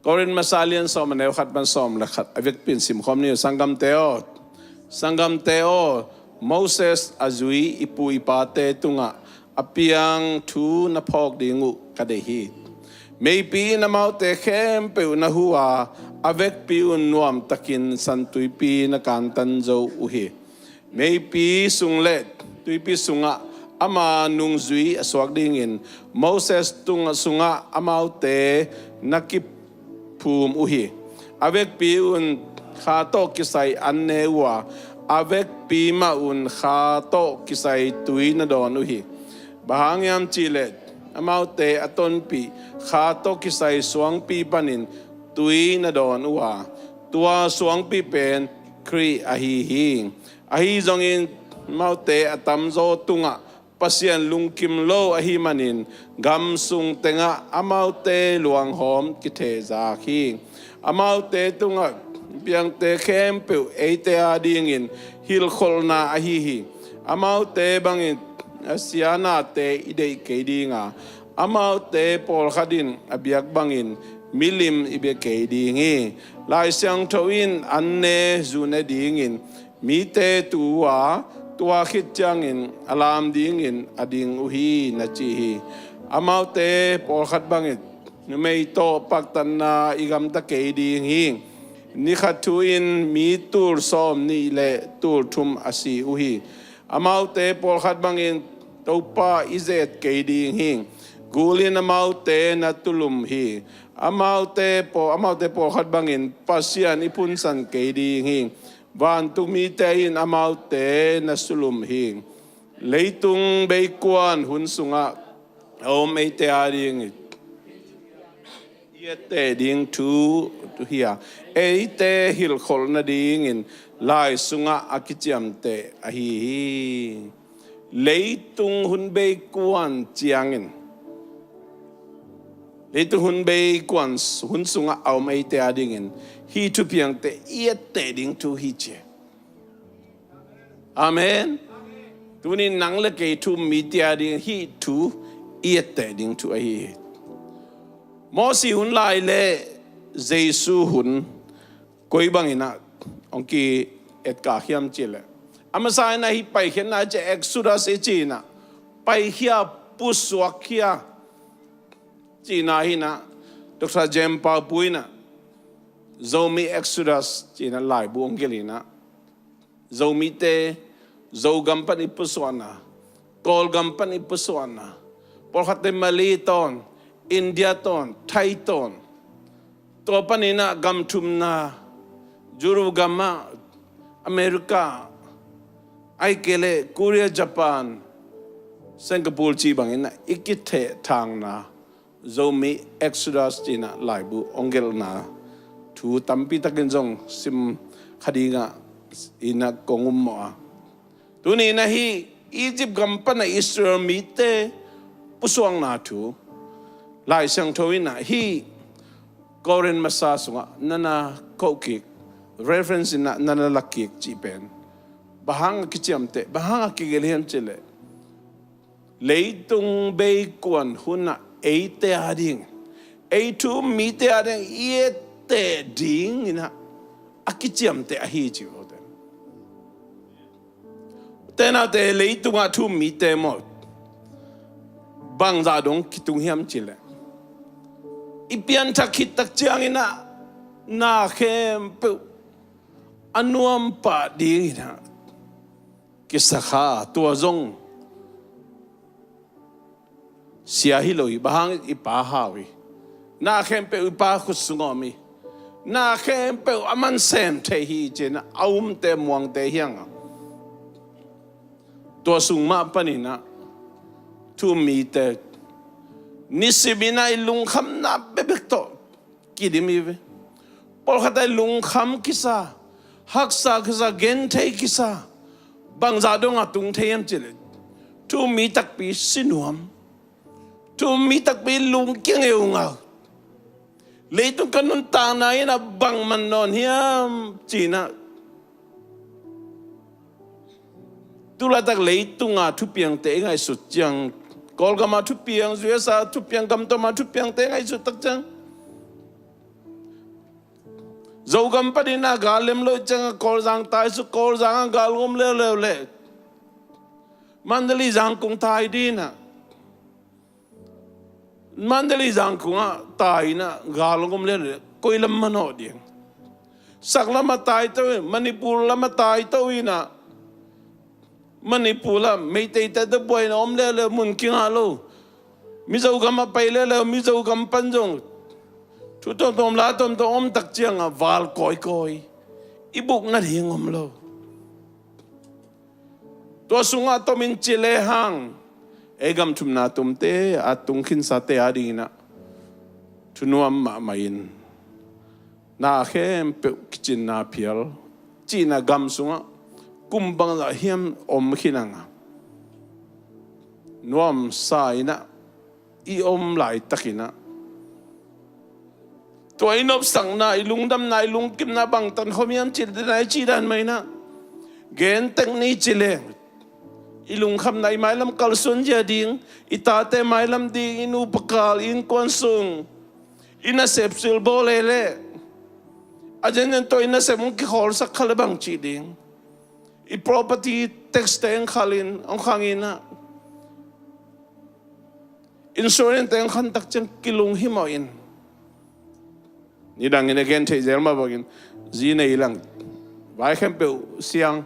Korin Masa a lian sawm, a neu khat pan sawm le khat, a vekpi in simkhawm ni uh. Sanggamte aw, sanggamte aw, Moses a zui i pu i pate tungah a piang thu na phawk ding uh ka deih hi. Meipi in amaute khempeuh na hu a, a vekpi un nuamtakin San Tuipi na kantan zo uh hi. Meipi sung le tuipi sungah ama nungzui a suak dingin Moses tung sungah amaute na kiphum uh hi. A vekpi un kha tawh kisai an ne uh a, a vekpi mah un kha tawh kisai tui na dawn uh hi. Bang hang hiam cih leh amaute a tonpih kha tawh kisai suangpi panin tui na dawn uh a, tua suangpi pen Khrih ahi hi. Ahi zongin amaute a tamzaw tungah Pasian lungkim lo ahih manin gam sung tengah amaute luanghawm kithehzak hi. Amaute tungah piangte khempeuh eite adingin hilhkholhna ahi hi. Amaute bangin a sianate i deih kei dinga, amaute pawlkhat in a biak bangin milim i bia kei ding hi. Lai Siangtho in an ne zu ne dingin mite tu uh a, tua khit ciangin a lam dingin a ding uh hi, na ci hi. Amaute pawlkhat bangin numei tawh paktatna i gamta kei ding hi. Ni khat thu-in mi tul sawm nih le tul thum a si uh hi. Amaute pawlkhat bangin Topa i zet kei ding hi. Gul in amaute na tulum hi. Amaute paw-, amaute pawlkhat bangin Pasian i phunsan kei ding hi. Vantung mite in amaute na sulum hi. Leitung beikuan hun sungah a om eite ading i etteh ding thu hi a, eite hilhkholh nadingin lai sungah a kiciamteh ahi hi. Leitung hun beikuan ciangin, leitung hun beikuan hun sungah a om eite adingin hih thupiangte i etteh ding thu hi ci. Amen. Tuni nang le kei thu um mite ading hih thu i etteh ding thu ahi hi. Mosi hun lai le Jesu hun koi bangin ah hong ki-etkak hiam cih leh, a masa in ah hih paikhiatna ci, Exodus i ci in ah, paikhia, pusuakkhia cihna hi in ah, Doctor Jem Pau Pu in ah Zomi Exodus ci in ah laibu hong gelh in ah, Zomite, Zogam pan i pusuahna, Kawlgam pan i pusuahna, pawlkhatte Malay tawn, India tawn, Thai tawn, tua panin ah gam thumna, Europe gam ah, America, ahih kei leh Korea, Japan, Singapore cih bangin ah i kithehthangna, Zomi Exodus ci in ah laibu hong gelhna thu tampi takin zong sim kha ding ah, in ah kong um mawh a. Tuni in ah hih Egypt gam pan ah Israel mite pusuakna thu Lai Siangtho in ah hih Korin masa sungah na na koh kik, reference in ah na na lak kik cih pen bang hang a kiciamteh, bang hang a kigelh hiam cih leh, leitung beikuan hun ah eite ading, ei thu um mite ading i etteh ding in ah a kiciamteh ahi ci uh te. Ute naute, leitung ah thu um mite maw, bangzah dong kitung hiam cih leh, i pianthak khit tak ciangin ah na khempeuh a nuam pah ding in ah kisa kha, tua zong sia hi lo hi, bang hang, i pa hau hi. Na khempeuh i pa khut sungah om hi. Na khempeuh aman sem thei hi ci in ah a umte muangte hi hang a. Tua sung mah panin ah thu um mite nisim in ah i lungkhamna bekbek tawh kidim hi ve. Pawlkhat ah i lungkham kisa, haksa kisa, genthei kisa, bangzah dong a tung thei hiam cih leh, thu um mi takpi si nuam, thu um mi takpi lungkia ngeungau. Leitung ka nuntakna in ah bang man nawn hiam ci in ah, tu laitak leitung a thupiangte i ngaihsut ciang, Kawlgam a thupiang, U S A thupiang, gam tuam a thupiangte i ngaihsut tak ciang, Zogam panin ah gal lem lo ciang a Kawlzang tai suk, Kawlzang ah gal om leuleu leh Mandalay Zangkong tai ding in ah, Mandalay Zangkong ah tai in ah gal om leuleu leh koi lam manawh ding? Sak lam ah tai to in, Manipur lam ah tai to in ah, Manipur lam Meiteite tawh buaina om leuleu, mun kingah lo. Mizo gam ah pai leuleu, Mizo gam pan zong thu tuamtuam la tuamtuam om tak ciang a val kawikawi, i buk nading om lo. Tua sungah tom in ci lehang, ei gam thumna tumte a tung khinsate ading in ah thunuam mahmah in, na khempeuh kicinna phial cihna gam sungah kum bangzah hiam om khin a, nuamsa in ah i om laitakin ah, tua i nopsakna, i lungdamna, i lungkimna bangtan khawm hiam cih dan, i cih dan mah in ah, gen tek ni ci leng, i lungkhamna, i mailam kalsuan zia ding, i tate mailam ding, i nupa kal, i innkuan sung, i nasep silbawl leh, a zenzen tawh i nasep hong kikhawlsak kha leh bang cih ding, i property tax te hong khalin, hong khangin ah, insurance te hong khan tak ciang kilung himawh in. Nidangin a gen theih zel mah bangin, zi nei lang, vai khempeuh siang,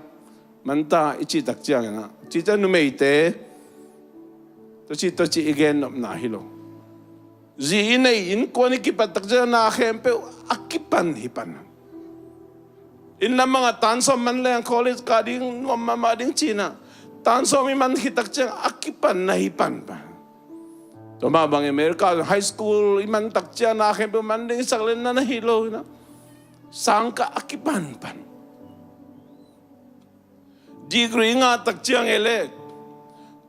manta i cih tak ciangin ah, cih ciang numeite, tua cih tua cih i gen nopna hi lo. Zi i nei innkuan i kipat tak ciang na khempeuh a kipan hi pan. Inn lam bangah tan sawm man leng college kah ding nuam mahmah ding ci-in ah, tan sawm i man khit tak ciang a kipan na hi pan pan. Tua mah bangin America high school i man tak ciang na khempeuh man ding sak leh na na hi lo in ah, sang kah a kipan pan. Degree ngah tak ciang e leh,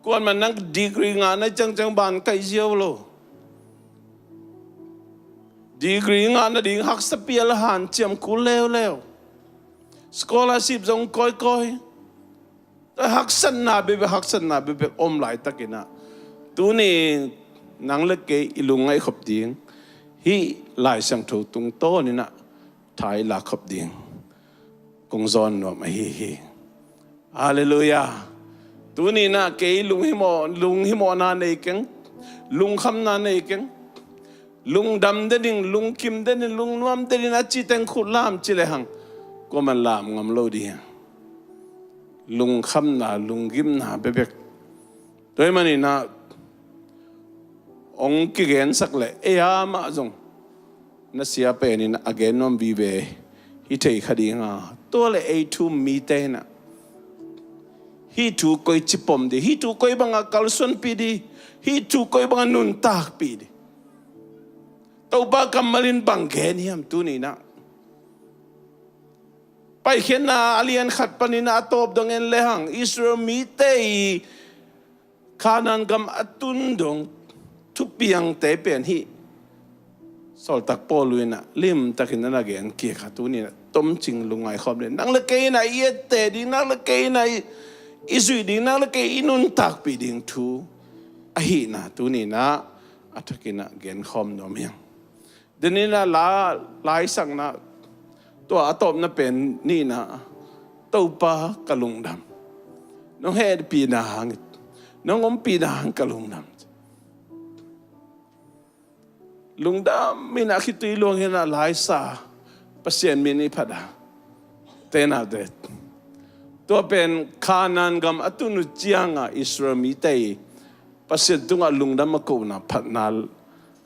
kuamah nang degree ngah na ciangciang ban kaih ziau lo. Degree ngah nading haksa pial a hanciam kul leuleu. Scholarship zong kawikawi. Haksatna bekbek, haksatna bekbek om laitakin ah, tuni nang le kei i lungngaih khop ding, hih Lai Siangtho tungtawnin ah tha i lak khop ding kong zawn nuam ahi hi. Halleluiah. Tuni in ah kei lunghimawh, lunghimawhna nei keng, lungkhamna nei keng, lungdam den ing, lungkim den ing, lungnuam den ing a ci teng khut lam ci lehang, kuaman lam ngam lo ding. Lungkhamna, lunggimna bekbek. Tua ahih manin ah hong kigensak leh ei a mah zong na sia penin a gen nuam vive hi thei kha ding a, tua leh ei thu-um mite in ah hih thu koi ci pom ding, hih thu koi bangah kalsuanpih ding, hih thu koi bangah nuntakpih ding. Topa kammal in bang gen hiam tuni in ah? Paikhiatna a lian khat panin a tawp dong en lehang, Israel mite i Kanaan gam a tun dong thupiangte pen hih sawltak Paul in ah limtakin a na gen kik a, tuni in ah tomcing lungngaih khawm ding, nang le kei in ah i etteh ding, nang le kei in ah i, i zuih ding, nang le kei i nuntakpih ding thu ahihna tuni in ah a thakin ah gen khawm nuam hi ing. Tuni in ah la, laisakna, tua a tawpna pen nihna, Topa ka lungdam. Nong hehpihna hang, nong ompihna hang ka lungdam. Lungdam in ah khitui luang in ah laisa, Pasian min i phat a, tenau te. Tua pen Kanaan gam a tun uh ciangah Israel mite i Pasian tungah lungdam a kohna phatna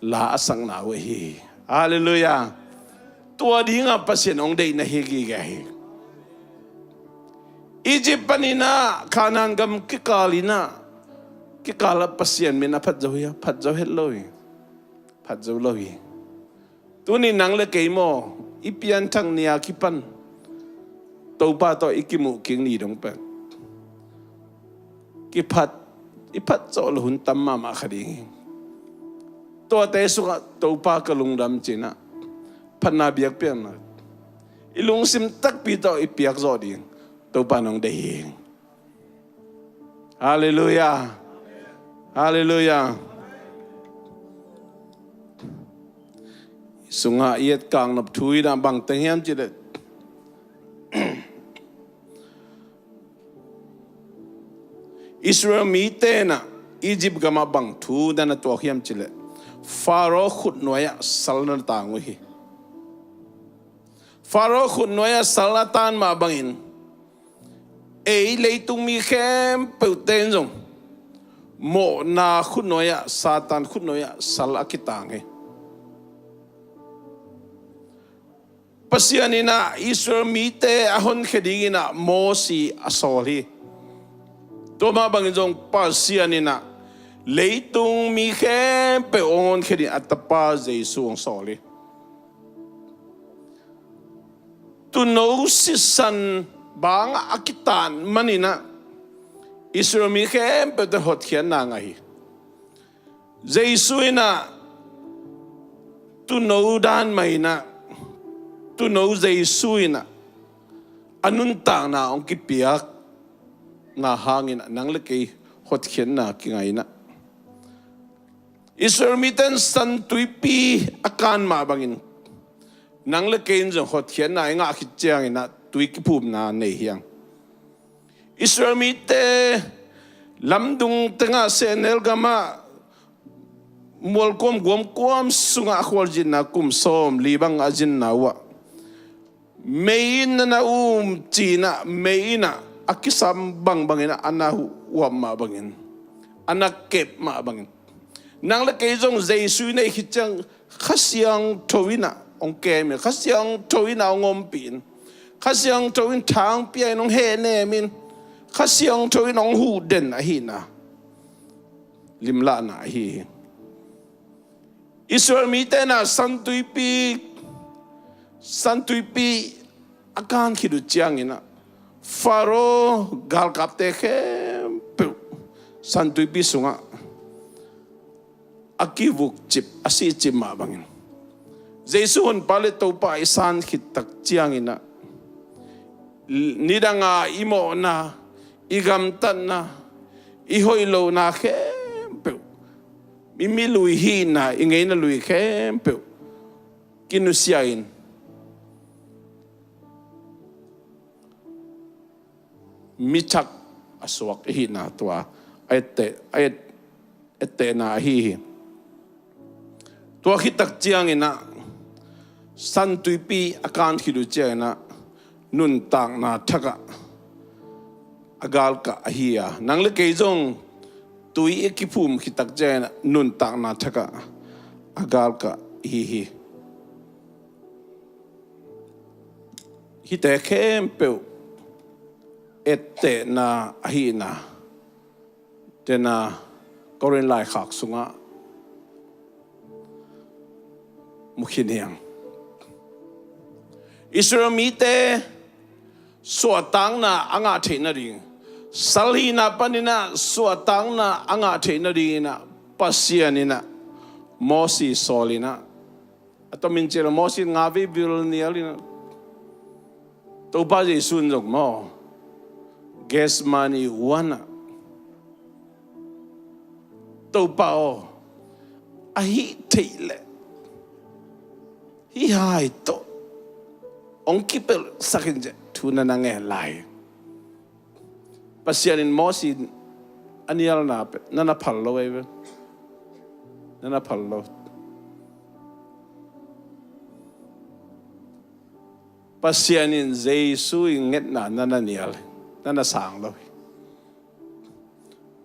la a sakna uh ahi hi. Halleluiah. Tua dingah Pasian hong deihna hi gige hi. Egypt panin ah Kanaan gam kikal in ah, kikal ah Pasian min a phat zo hi a, phat zo het lo hi. Phat zo lo hi. Tuni nang le kei maw, i pianthak ni a kipan Topa tawh i kimuh kik ni dong pen kiphat, i phat zawh loh hun tam mahmah kha ding hi. Tuate sungah Topa ka lungdam ci-in ah phatna biakpiakna i lungsim takpi tawh i piak zawh ding Topa in hong deih hi. Halleluiah. Halleluiah. Sungah i et kang nop thu in ah bang teng hiam cih leh, Israel mite in ah Egypt gamah bang thu na na tuak hiam cih leh, Pharaoh khutnuai ah sal na tang uh hi. Pharaoh khutnuai ah sal a tan mah bangin ei leitung mi khempeuhte in zong mawhna khutnuai ah, Satan khutnuai ah sal a kitang hi. Pasian in ah Israel mite a honkhia dingin ah Mosi a sawl hi. Tua mah bangin zong Pasian in ah leitung mi khempeuh hong honkhia dingin a Tapa Jesu hong sawl hi. Tuuno sisan bangah a kitaan maninah Israel mi khempeuhte hotkhiatna ngah hi. Jesu inah tuuno dan mah inah, tuuno Jesu inah a nuntakna hong kipiak na hangin nang le kei hotkhiatna kingah inah, Israel mite in San Tuipi a kan mah bangin nang le kei in zong hotkhiatna i ngah khit cianginah tui kiphumna nei hiang. Israel mite lamdung tengah sehnel gamah mualkuam guamkuam sungah a khualzinna kum sawm li bang a zinna uhah mei in na na um cinah, mei inah a kisam bangbangin a na huam mah bangin, a na kep mah bangin, nang le kei zong Jesu i neih khit ciang Kha Siangtho inah hong kem in, Kha Siangtho inah hong ompih in, Kha Siangtho in thangpia in hong hehnem in, Kha Siangtho in hong huhden ahihna limlahna ahi hi. Israel mite inah San Tuipi, San Tuipi a kan khit uh cianginah Faro galkapte khempeuh San Tuipi sungah a kivukcip, a sihcip mah bangin, Jesu Honpa le Topa i san khit tak cianginah nidanga i mawhna, i gamtatna, i hoih lohna khempeuh, i milui hihna, i ngeina lui khempeuh kinusia in, mi thak a suak i hihna tua a etteh, a et, ettehna ahi hi. Tua khit tak cianginah San Tuipi a kan khit uh cianginah nuntakna thakah a galkah ahi a, nang le kei zong tui i kiphum khit tak cianginah nuntakna thakah a galkah ihi hi. Hihte khempeuh ettehna ahihna tena Korin laikhak sungah mu khin hiang. Israel mite suahtakna a ngah theih nading, salhihna paninah suahtakna a ngah theih nadinginah Pasian inah Mosi sawl inah, a tomin cih leh Mosi in nga vei vil nial inah, Topa Jesu in zong maw, Gethsemane huanah, Topa aw, ahih theih leh hih hai tawh hong kipelhsak in, cih thu na na ngen lai. Pasian in Mosi a nialna pen na na phal lo ei ve. Na na phal lo. Pasian in Jesu i ngetna na na nial, na na sang lo hi.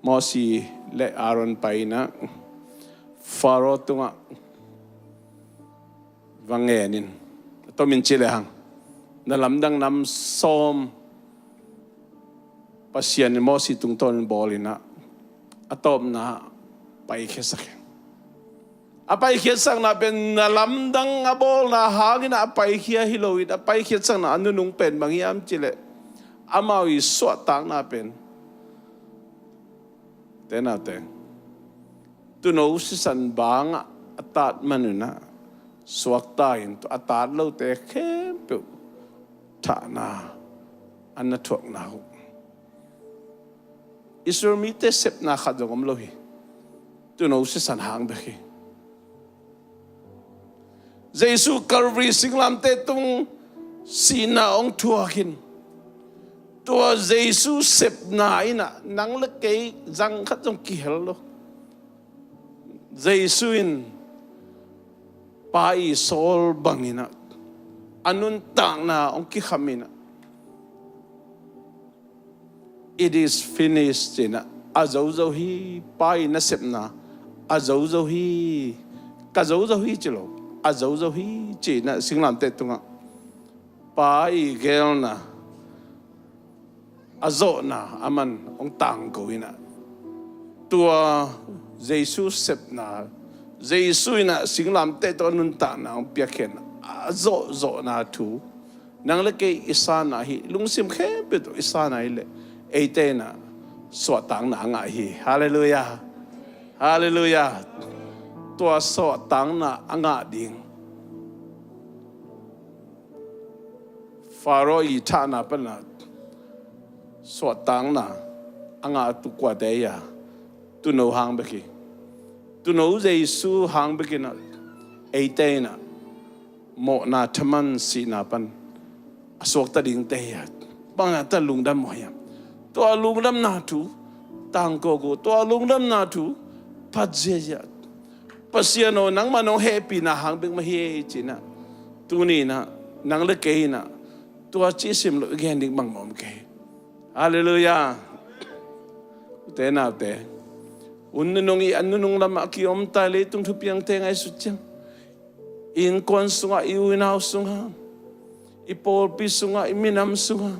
Mosi le Aaron pai inah Faro tungah va ngen in, a tomin cih lehang, na lamdang nam sawm Pasian in Mosi tungtawnin bawl inah, a tawpna paikhiasak hi. A paikhiatsakna pen na lamdang a bawlna hangin a paikhia hi lo in, a paikhiatsakna a nunung pen bang hiam cih leh, amau i suahtakna pen, tena teng, tuuno sisan bangah a tat man unah suakta in, tua a tat lote khempeuh thahna a na thuakna uh. Israel mite sepna khat zong om lo hi. Tuuno sisan hang bek hi. Jesu Calvary singlamteh tung sihna hong thuak in, tua Jesu sepna inah nang le kei zang khat zong kihel lo. Jesu in Pa i sawl banginah a nuntakna hong kikham inah, "It is finished," cinah, "A zo zo hi, Pa i nasepna a zo zo hi, ka zo zo hi," ci lo, "A zo zo hi," cinah singlamteh tungah Pa i geelna a zawhna a man hong tangko inah, tua Jesu sepna, Jesu inah singlamteh tawh a nuntakna hong piakkhiatna a zawhzawhna thu Nang le kei i sanna hi, lungsim khempeuh tawh i sanna hi leh, eite in ah suahtakna a ngah hi. Halleluiah. Halleluiah. Tua suahtakna a ngah ding, Pharaoh i thahna pan ah suahtakna a ngah tu kuate hi a, tuuno hang bek hi. Tuuno Jesu hang bek in ah eite in ah mawhna, thaman, sihna pan a suakta dingte hi a, bang a ta lungdam maw hiam? Tua lungdamna thu tangko go, tua lungdamna thu phat ziahziah. Pasian aw, nangmah nong hehpihna hang bek mah hi ei ci-in ah, tuni in ah nang le kei in ah tua cih sim loh i gen ding bangmah om kei. Halleluiah. Ute naute, hun nunung i an nunung lamah ki-om ta, leitung thupiangte ngaihsut ciang, i innkuan sungah, i u i nau sungah, i pawlpi sungah, i minam sungah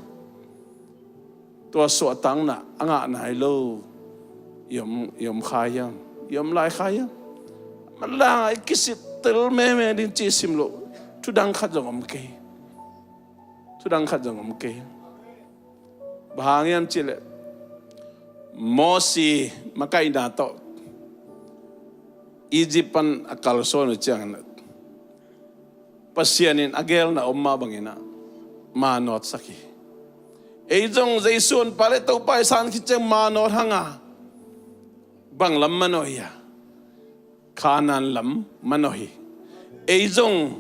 tua suahtakna a ngah nai lo i om, i om kha hiam? I om lai kha hiam? Manlang ah i kisittel meme ding cih sim loh thu dang khat zong om kei. Thu dang khat zong om kei. Bang hang hiam cih leh, Mosi makaihna tawh Egypt pan a kalsuan uh ciangin ah, Pasian in a geelna om mah bangin ah manawtsak hi. Ei zong Jesu honpa le Topa i san khit ciang manawt hang a, bang lam manawh hiam? Kanaan lam manawh hi. Ei zong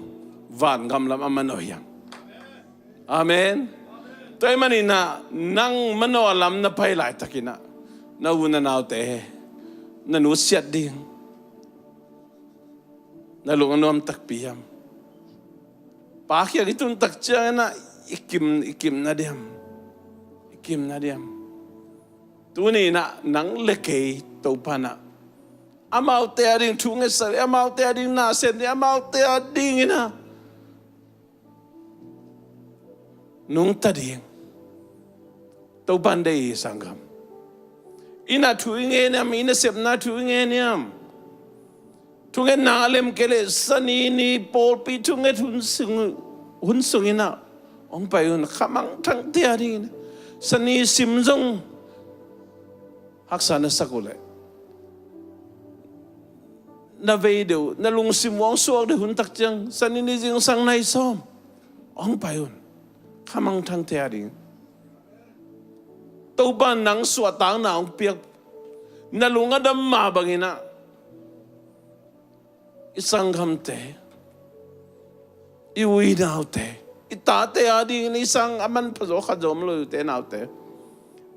vangam lam a manawh hi hang. Amen. Tua ahih manin ah nang manawh lam na pai laitakin ah, na u na naute na nusiat ding, na lung a nuam takpi hiam? Pa kiang i tun tak ciangin ah i kim, i kim na diam? I kim na diam? Tuni in ah nang le kei Topa in ah amaute a ding thu ngetsak ding, amaute a ding na sem ding, amaute a dingin ah nungta ding Topa in deih hi, sanggam. I na thu i ngen hiam? I nasepna thu i ngen hiam? Thungetna a lem kei leh Sani ni pawlpi thunget hun sung, hun sungin ah hong pai un, khamangthangte a dingin. Sani sim zong haksa na sak uh leh, na vei deuh, na lungsim uh hong suak deuh hun tak ciang, Sani ni zingsang nai sawm hong pai un, khamangthangte a ding. Topa in nang suahtakna hong piak, na lung a dam mah bangin ah i sanggamte, i u i naute, i tate a dingin i sang a manpha zaw khat zong om lo, ute naute.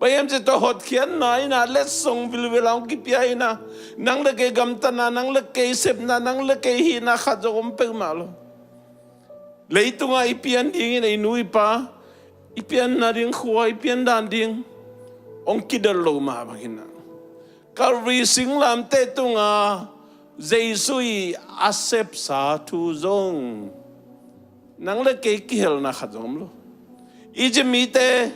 Bang hiam cih leh tua hotkhiatna in ah letsong vilvel a hong kipia in ah, nang le kei gamtatna, nang le kei sepna, nang le kei hihna khat zong om peuhmah lo. Leitungah i pian dingin, i nu i pa, i pianna ding khua, i pian dan ding hong kidot lo mah bangin ah, Calvary singlamteh tungah Jesu i a sepsa thu zong nang le kei kihelna khat zong om lo. Egypt mite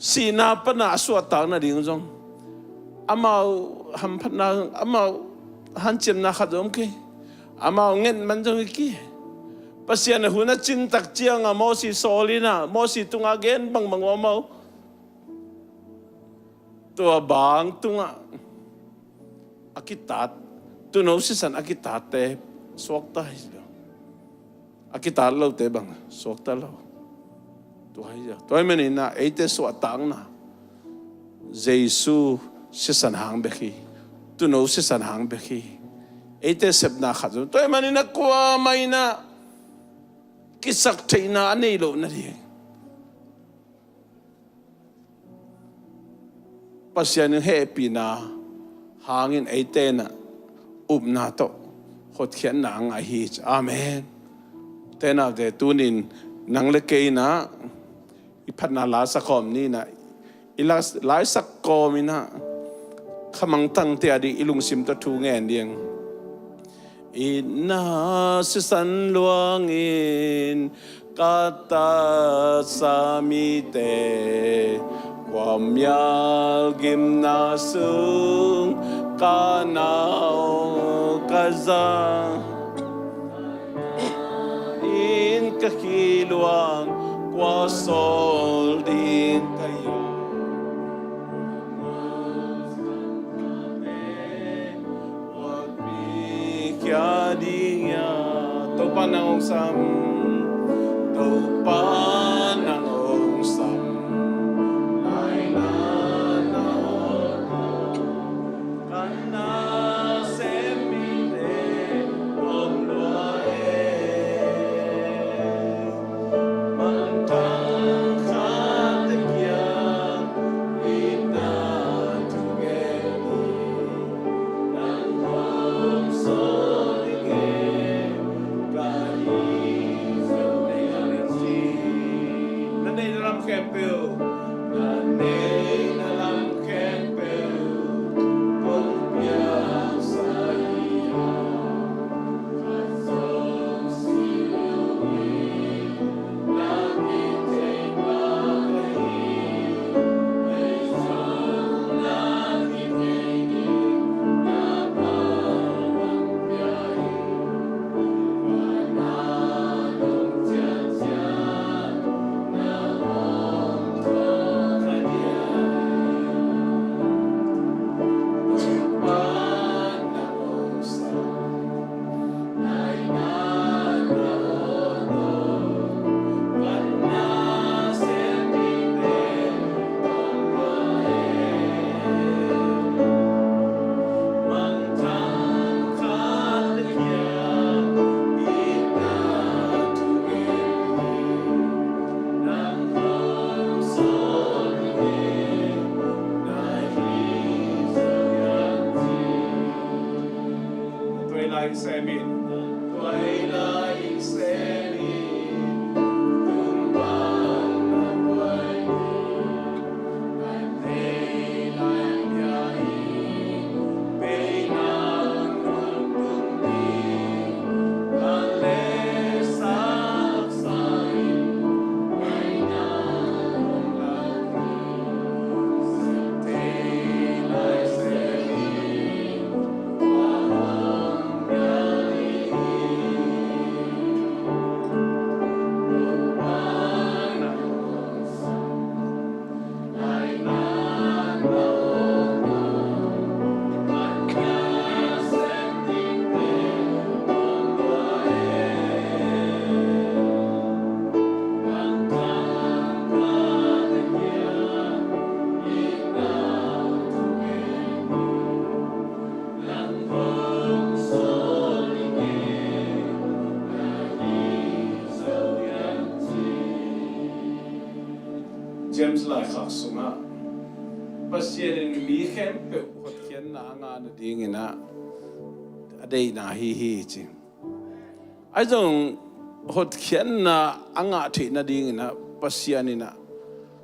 sihna pan a suahtak nading zong amau hamphatna, amau hanciamna khat zong om kei. Amau nget man zong hi kei. Pasian a hun a cin tak ciangah Mosi sawl in ah, Mosi tungah gen bangbang uh amau tua bang tungah a kitat, tuuno sisan a kitatte suakta hi lo. A kitat lote bang suakta lo. Tua hi a, tua hi manin ah eite suahtakna Jesu sisan hang bek hi. Tuuno sisan hang bek hi. Eite sepna khat zong, tua hi manin ah kuamah in ah kisaktheihna a nei loh nading, Pasian in hehpihna hangin eite in ah upna tawh hotkhiatna a ngah hi. Amen. Ute naute, tunin nang le kei in ah i phatna la sak khawm ni in ah, i la, la sak kawm in ah khamangthangte a ding i lungsim tawh thu ngen ding. I na sisan luangin ka tatsa mite, kua mial gimna sung ka nau ka za in Khi luang kua sawl ding ka hi a, khia ding hi a. Topa nang hong sam, Topa nang hong sam, lai na na hong kan na sem mite om lua e. Mangthang khat kiang i na thugen hi, nang hong sawl ding e. Ka hi zo nei a len si. Na nei na lam khempeuh, na nei na lam khempeuh kong piaksa hi a, khat zong si lo hi. Na kithei pa ka hi, kei zong na kithei ding, na pau hong pia hi. James laikhak sungah Pasian in mi khempeuh hotkhiatna a ngah nadingin ah a deihna ahi hi ci. Ahi zong hotkhiatna a ngah theih nadingin ah Pasian in ah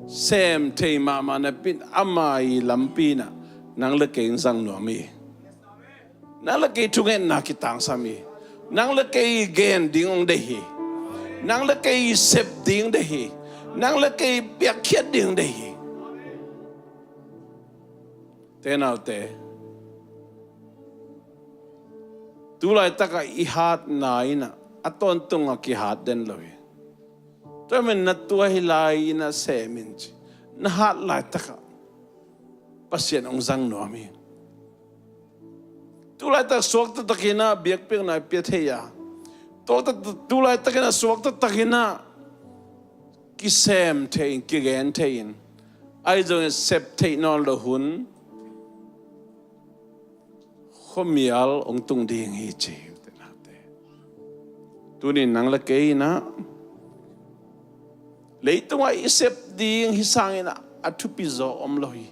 sem thei mahmah napi in ama ii lampi in ah nang le kei in zang nuam hi. Nang le kei thungetna kitangsam hi. Nang le kei gen ding hong deih hi. Nang le kei sep ding deih hi. Nang le kei piakkhiat ding deih hi. Te naute, tu laitakah i hatna in ah a tawntung a kihat den lo hi. Tua ahih manin na tuah hi lai in ah sem in ci. Na hat laitakah Pasian hong zang nuam hi. Tu laitak suak taktak in ah biakpiakna i pia thei a, tu laitak, tu laitak in ah suak taktak in ah kisem thei in, kigen thei in, ahi zongin sep theih nawn lo hun khuamial hong tung ding hi ci. Tuni nang le kei in ah leitungah i sep ding hi sangin ah a thupi zaw om lo hi.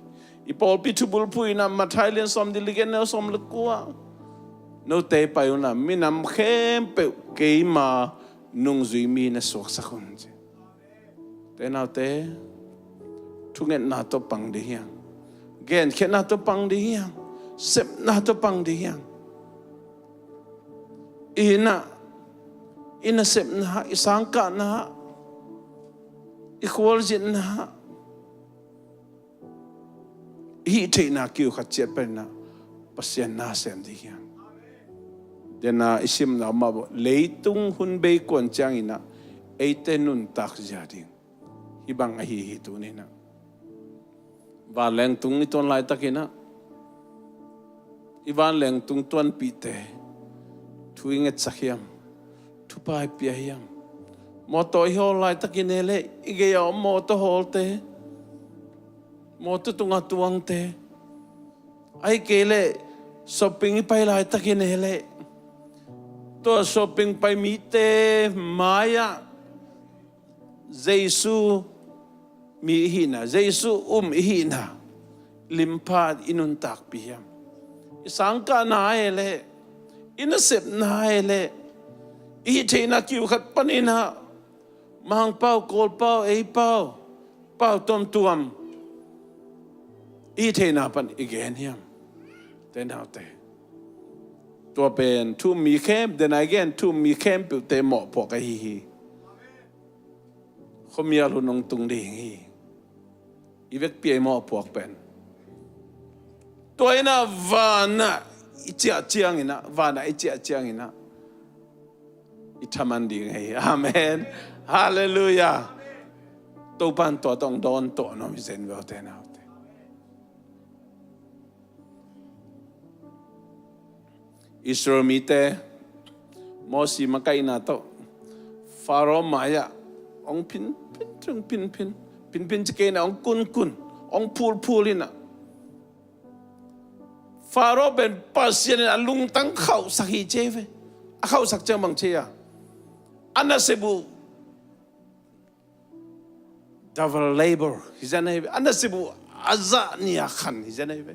I pawlpi thubulphu in ah Matthai lian sawm, dil ligen neu sawm le kua, note pai un la minam khempeuh keima nungzui mi na suaksak un ci. Te naute, thungetna tawh pang ding hi hang. Genkhiatna tawh pang ding hi hang. Sepna tawh pang ding hi hang. I na, i nasepna, i sangkahna, i khualzinna, i hih theihna kiu khat ciat panin ah Pasian na sem ding hi hang. Dena i simna mah bawh leitung hun bei kuan ciangin ah eite nuntak zia ding. Hih bang ahi hi tuni-in ah. Vanleng tung i tuan laitakin ah, i vanleng tung tuanpihte thu i ngetsak hiam? Thupha i pia hiam? Mawtaw i hawl laitakin e leh i gei a om mawtaw hawlte, mawtaw tungah tuangte, ahih kei leh shopping i pai laitakin e leh tua shopping pai mite mai-ah Jesu mi i hihna, Jesu um i hihna, limpha i nuntakpih hiam? I sangkahna e leh, i nasepna e leh, i hih theihna kiu khat panin ah Mangpau, Kawlpau, eipau, pau tuamtuam i hih theihna pan i gen hiam? Te naute, tua pen thu-um mi khem, den a i gen thu-um mi khempeuhte mawhpuak ahi hi. Khuamial hun hong tung ding hi. I vekpi-a i mawhpuak pen, tua in ah vanah i ciah ciangin ah, vanah i ciah ciangin ah i thaman ding hi. Amen. Halleluiah. Topa in tua tawh hong dawn tuah nuam hi zen ve, ute naute. Israel mite Mosi makaihna tawh Faro mai-ah hong phin, phin, phin, phin, phin, phin, phin ci kei in ah, hong kunkun, hong phulphul in ah, Faro pen Pasian in a lungtang khauhsak hi ci hi ve. A khauhsak ciang bang ci hiam? A nasep uh double labor hi zen ahi ve. A nasep uh a zah nih a khan hi zen ahi ve.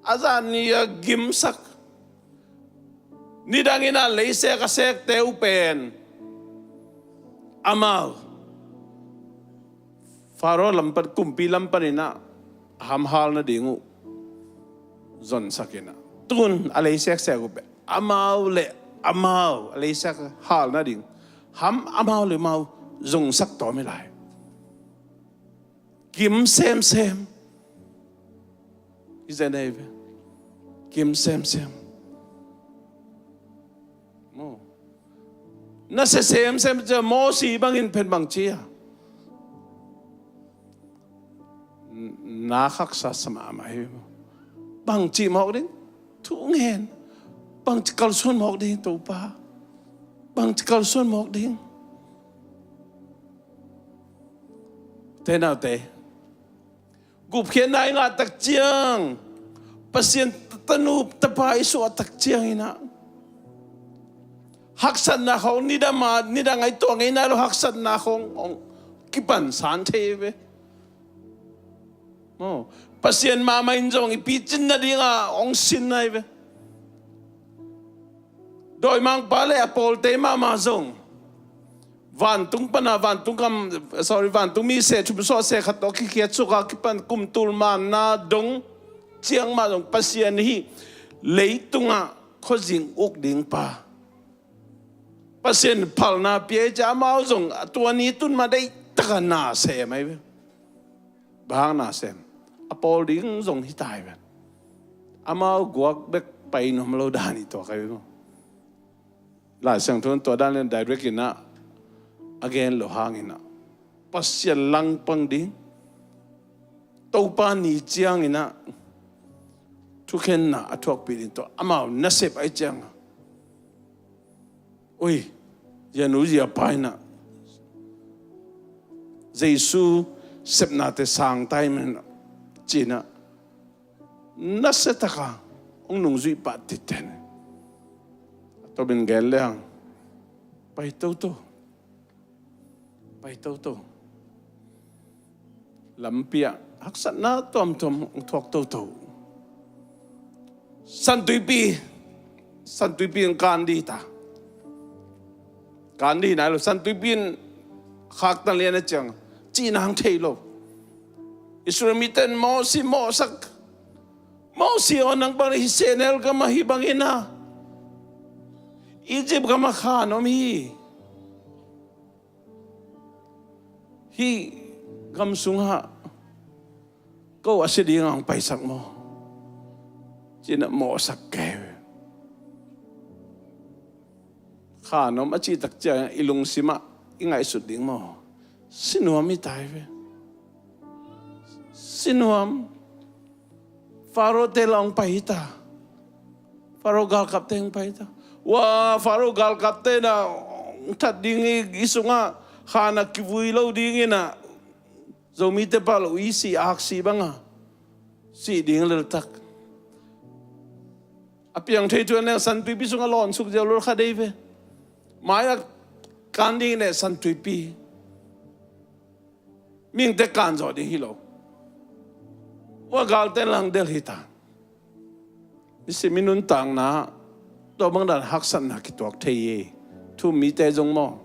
A zah nih a gimsak. Nidang in ah leisek a sekte uh pen amau Faro lam pan, kumpi lam panin ah a hamhal nading uh zonsak in ah, tun a leiseksek uh pen amau le amau a leisek hal nading ham amau le amau zongsak tawm hi lai. Gim semsem hi zen ahi ve. Gim semsem. Maw. Nasia semsem ci a, Mosi bangin pen bang ci hiam? Na haksa sa mahmah hi. Bang ci mawk ding? Thu ngen. Bang ci kalsuan mawk ding, Topa? Bang ci kalsuan mawk ding? Te naute, gupkhiatna i ngah tak ciang, Pasian tanu tapa i suah tak ciangin ah, haksatna khawng nidang a, nidang a i tuah ngei nai lo haksatna khawng hong kipan san thei ve. Maw, Pasian mahmah in zong i picin nading a hong sin nai ve. Dawimangpa le a pawlte mahmah zong vantung pan a, vantung kam, sorry, vantung mi seh thum suah seh khat tawh kikhiat suk a kipan kum tul manna dong ciang mah zong Pasian hi, leitungah khuazing uk ding pa, Pasian phalna pia hi ci a, amau zong a tua ni tun mah deihtak a na sem ahi ve. Bang hang na sem? A pawl ding zong hi ta hi ve. Amau guak bek pai nuam lo dan hi tuak ahi ve maw. Lai Siangtho in tua dan in direct in ah a gen lo hangin ah, Pasian langpang ding, Topa ni ciangin ah thukhenna a thuakpih ding, tua amau nasep ahih ciangin, ui, zia nu zia pa in ah Jesu sepnate sang ta hi manin ah, ci-in ah nasia taka hong nungzuih pah titten. A tawpin gen lehang, pai toto, pai toto. Lampi ah haksatna tuamtuam hong thuak toto. Santuipi, Santuipi in kan dih ta. Kan dih nai lo, Santuipi in khaktan lian a ciang cihna hong thei lo. Israel mite in Mosi mawhsak, Mosi aw, nang bang hih sehnel gam ah hih bangin ah Egypt gam ah kha na om hi. Hih gam sungah ko a sia dingin hong paisak maw, ci-in ah mawhsak kei. Kha na om a cih tak ciangin i lungsim ah i ngaihsut ding maw? Si nuam hi ta hi ve. Si nuam. Faro te la hong pai hi ta. Faro galkapte hong pai hi ta. Ua, Faro galkapte na hong that ding hi, i sungah khan a kivui lo ding hi na. Zomite pah lo i si aksi banga si ding leltak. A piang thei thu a neng San Tuipi sungah lawn suk ziau lo kha dei ve. Mai a kan ding ne San Tuipi. Mihingte kan zawh ding hi lo. Ua galte lang del hi ta. Nisim i nuntakna tua bang dan haksatna kituak thei hi. Thu mite zong maw?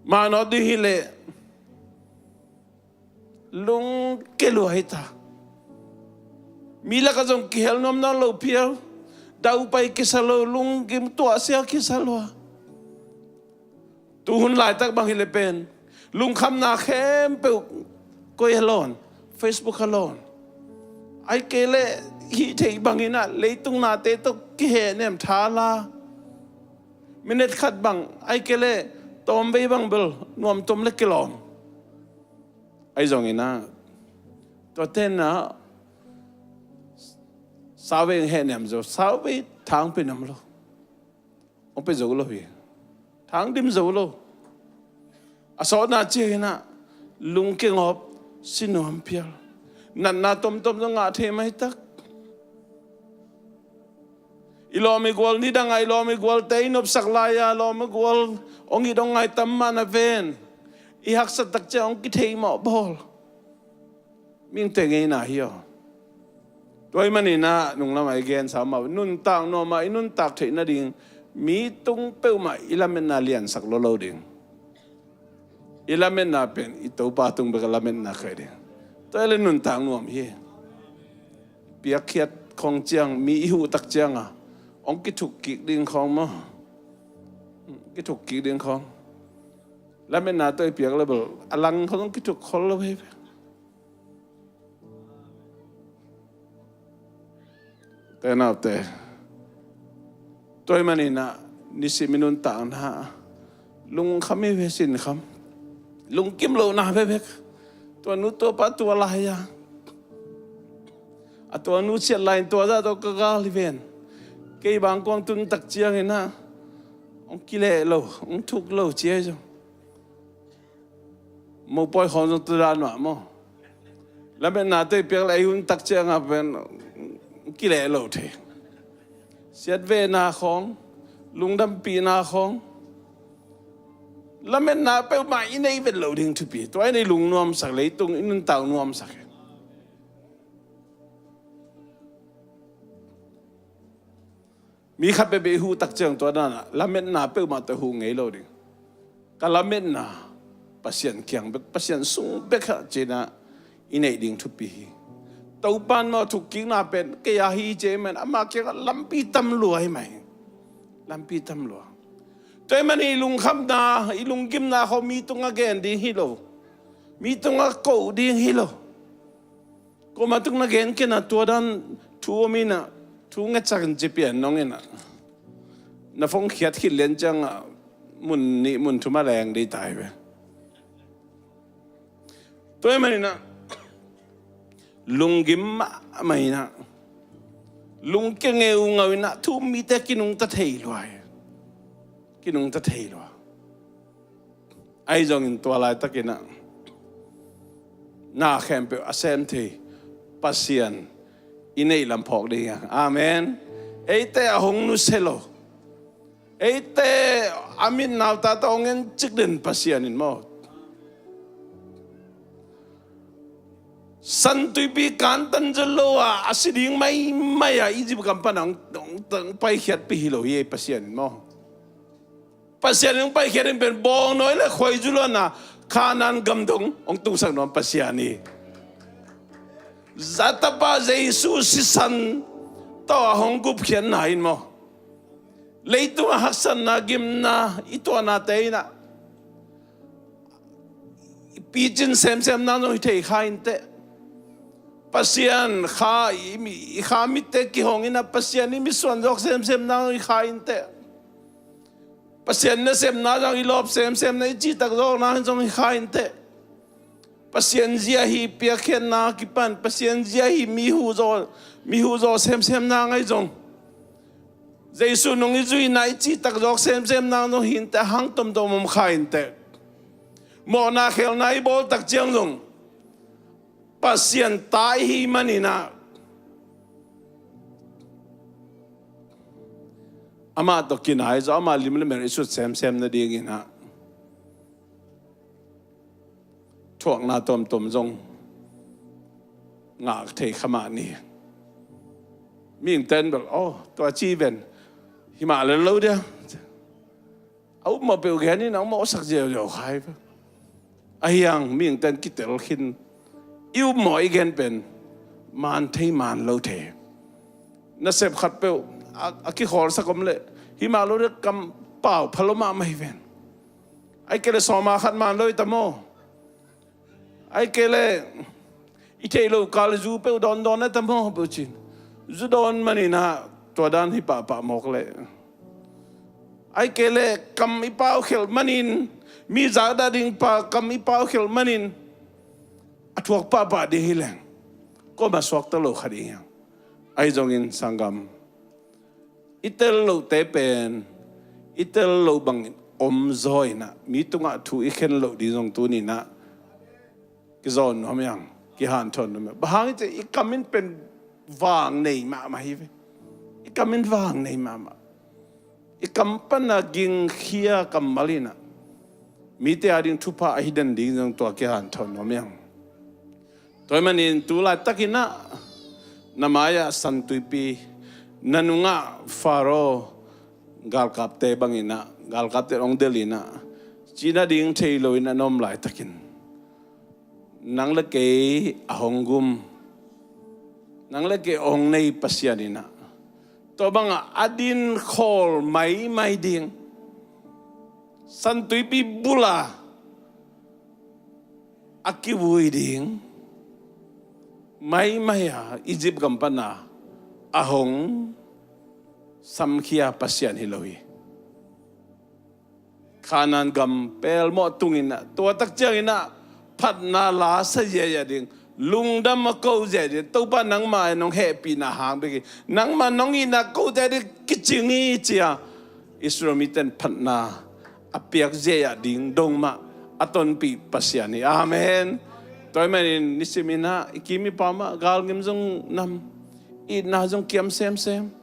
Manawh ding hi leh lungke lua hi ta. Mi lakah zong kihel nuam nawn lo phial. Daupai kisa lo, lunggim tuahsia kisa lua. Tu hun laitak bang hi le pen lungkhamna khempeuh koi a lawn? Facebook a lawn. Ai kei le hih theih bangin ah leitung nate tawh kihehnem tha la. Minute khat bang ai kei le tawmvei bang bel nuamtuam le kilawm. Ai zongin ah tua tenna sauvei hehnem zo, sauvei thangpi nam lo. Hong pe zo lo hi. Thang dim zo lo. A sawtna ciangin ah lungke ngawp, si nuam phial. Natna tomtom zong ngah thei maitak. I lawm i gual nidangah i lawm i gualte i nopsak lai-a lawm i gual hong it hong ngai tam mah na ven. I haksat tak ciang hong kithei mawh bawl. Mihingte ngeina hi aw. Tua ahih manin ah nunglamah i gensa mah nuntak nuamah i nuntak theih nading mi tung peuhmah i lametna liansak lo lo ding. I lametna pen i Topa tung bek a lametna kei ding. Tua le nuntak nuam hi. Piakkhiat khong ciang mi i huh tak cianga hong kithuk kik ding khong maw? Kithuk kik ding khong. Lametna tawh i piak le bel a lang khong hong kithuk khol lo hi. Te naute, tua ahih manin ah nisim i nuntakna lungkham hi ve, sinkham. Lungkim lohna bekbek. Tua nu tua pa tua lai-a a tua nu siat lai-in tua zah tawh ka gal hi ven. Kei bang kuang tun tak ciangin ah hong kileh lo, hong thuk lo ci ahi zong. Mopawi khawng zong tua dan mah maw? Lametna tawh i piak le ei hun tak ciangah pen kileh lo thei. Siatvehna khawng, lungdampihna khawng, lametna peuhmah i nei vet lo ding thupi. Tua in i lung nuamsak, leitung i nuntak nuamsak hi. Mi khat peuhpeuh i huh tak ciang tua dan ah lametna peuhmah tawh huh ngei lo ding. Ka lametna Pasian kiang bek, Pasian sung bek ah ci-in ah i neih ding thupi hi. Topan maw thukkikna pen kei a hi ci-in ah amah kiangah lampi tam lua hi mah hi. Lampi tam lua. Tua ahih manin i lungkhamna, i lunggimna khawng mi tungah gen ding hi lo. Mi tungah koh ding hi lo. Kuamah tung na gen kei na tua dan thu om in ah, thu ngetsak in ci pian nong in ah. Na phone khiat khit lian ciangah mun nih mun thum a leng dei ta hi ve. Tua ahih manin ah lunggim mahmah in ah lungkia ngeungau in ah thu mite kinungta thei lua hi. Kinungta thei lua. Ahi zongin tua laitakin ah na khempeuh a sem thei Pasian i neih lam phawk ding hi hang. Amen. Eite a hong nusia lo, eite a mit nau ta tawh hong en cik den Pasian in maw? San Tuipi kantan zo lo a, a si ding maimai a Egypt gam pan hong, hong, hong paikhiatpih hi lo hi ei Pasian in maw? Pasian in hong paikhiat in pen bawngnawi le khuaizu luanna Kanaan gam dong hong tungsak nuam Pasian hi. A Tapa Jesu sisan tawh a hong gupkhiatna in maw? Leitung a haksatna, gimna i tuahnate in ah i picin semsem nang zong hi thei kha inteh. Pasian kha i mi, i kha mitte kihong in ah Pasian i mitsuan zawk semsem nang zong hi kha inteh. Pasian nasepna zong i lawp semsem na i cihtak zawkna zong hi kha inteh. Pasian zia hi piakkhiatna kipan, Pasian zia hi mi huzaw, mi huzaw semsemna ngai zong, Jesu nung i zuihna i cihtak zawk semsemna zong hi inteh, hang tomtom om kha inteh. Mawhna khelna i bawltak ciang zong Pasian ta i hi maninah, amah tawh kinai zaw, amah lim le mel i sut semsem nadinginah thuakna tomtom zong ngak thei kha mah ni. Mihingten bel, oh, tua ci ven, himah le lo dia. A upmawh peuh genin a upmawh sak ziauziau khai ve. Ahiang mihingten kitel khin i upmawh i gen pen man thei man lo thei. Nasep khat peuh a, a kikhawlsak om leh himah lo dek kam pau phalo mahmah hi ven. Ai kei le sawma khat man lo i ta maw? Ai kei le i theih loh kal zu peuh dawndawn a ta maw peuh cin. Zu dawn maninah tua dan hi pahpah mawk leh. Ai kei le kam i paukhelh manin, mi zakdah ding pa kam i paukhelh manin a thuak pahpah ding hi leng kuamah suakta lo kha ding hiang. Ahi zongin sanggam, i tel lohte pen i tel loh bangin om zaw inah mi tungah thu i khen loh ding zong tuninah kizawn nuam hiang, kihanthawn nuam hiang. Bang hang i cih i kam in pen vang nei mahmah hi ve. I kam in vang nei mahmah. I kam pana gingkhia kammal inah mite a ding thupha ahi den ding zong tua kihanthawn nuam hiang. Tua ahih manin tu laitakinah na mai-ah San Tuipi, na nungah Faro galkapte banginah, galkapte hong delinah, cina ding thei loinah na om laitakin, nang le kei a hong gum, nang le kei a hong nei Pasian inah tua bangah a din khawl maimai ding, San Tuipi bula a kivui ding maimai a Egypt gam pana a hong samkhia Pasian hi lo hi. Kanaan gam pelmawh tunginah, tua tak cianginah phatna la sa ziahziah ding, lungdam a ko ziahziah ding, Topa nangmah in hong hehpihna hang bek hi, nangmah in hong itna ko ziahziah ding kicing hi ci-a Israel mite in phatna a piak ziahziah ding dong mah a tonpih Pasian hi. Amen. Tua ahih manin nisim inah i kim i pam ah galngim zong nam, itna zong kiam semsem.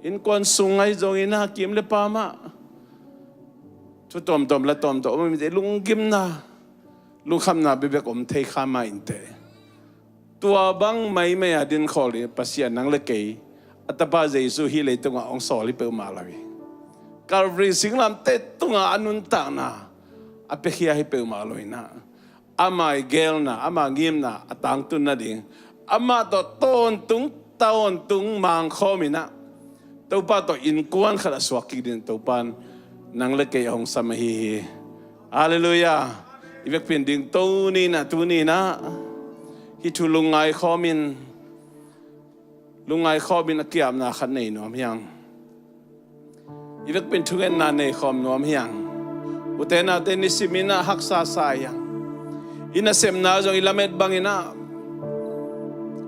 Innkuan sung ahi zongin a kim le pam ah thu tuamtuam la tuamtuam om inteh, lunggimna, lungkhamna bekbek om thei kha mah inteh. Tua bang maimai a din khawl hi Pasian nang le kei a Tapa Jesu hih leitungah hong sawl hi peuhmah lo hi. Calvary singlamteh tungah a nuntakna a piakhia hi peuhmah lo inah, ama i geelna, ama ngimna a tangtun nading, amah tawh tawntung tawntung mangkhawm inah Topa tawh innkuan khat a suak kik ding Topa in nang le kei a hong sam ahi hi. Halleluiah. I vekpi in dingto ni inah, tuni inah hih thu lungngai khawmin, lungngai khawmin a kiapna khat nei nuam hiang. I vekpi in thungetna nei khawm nuam hiang. Ute naute, nisim inah haksa sa hiang. I nasepna zong i lamet banginah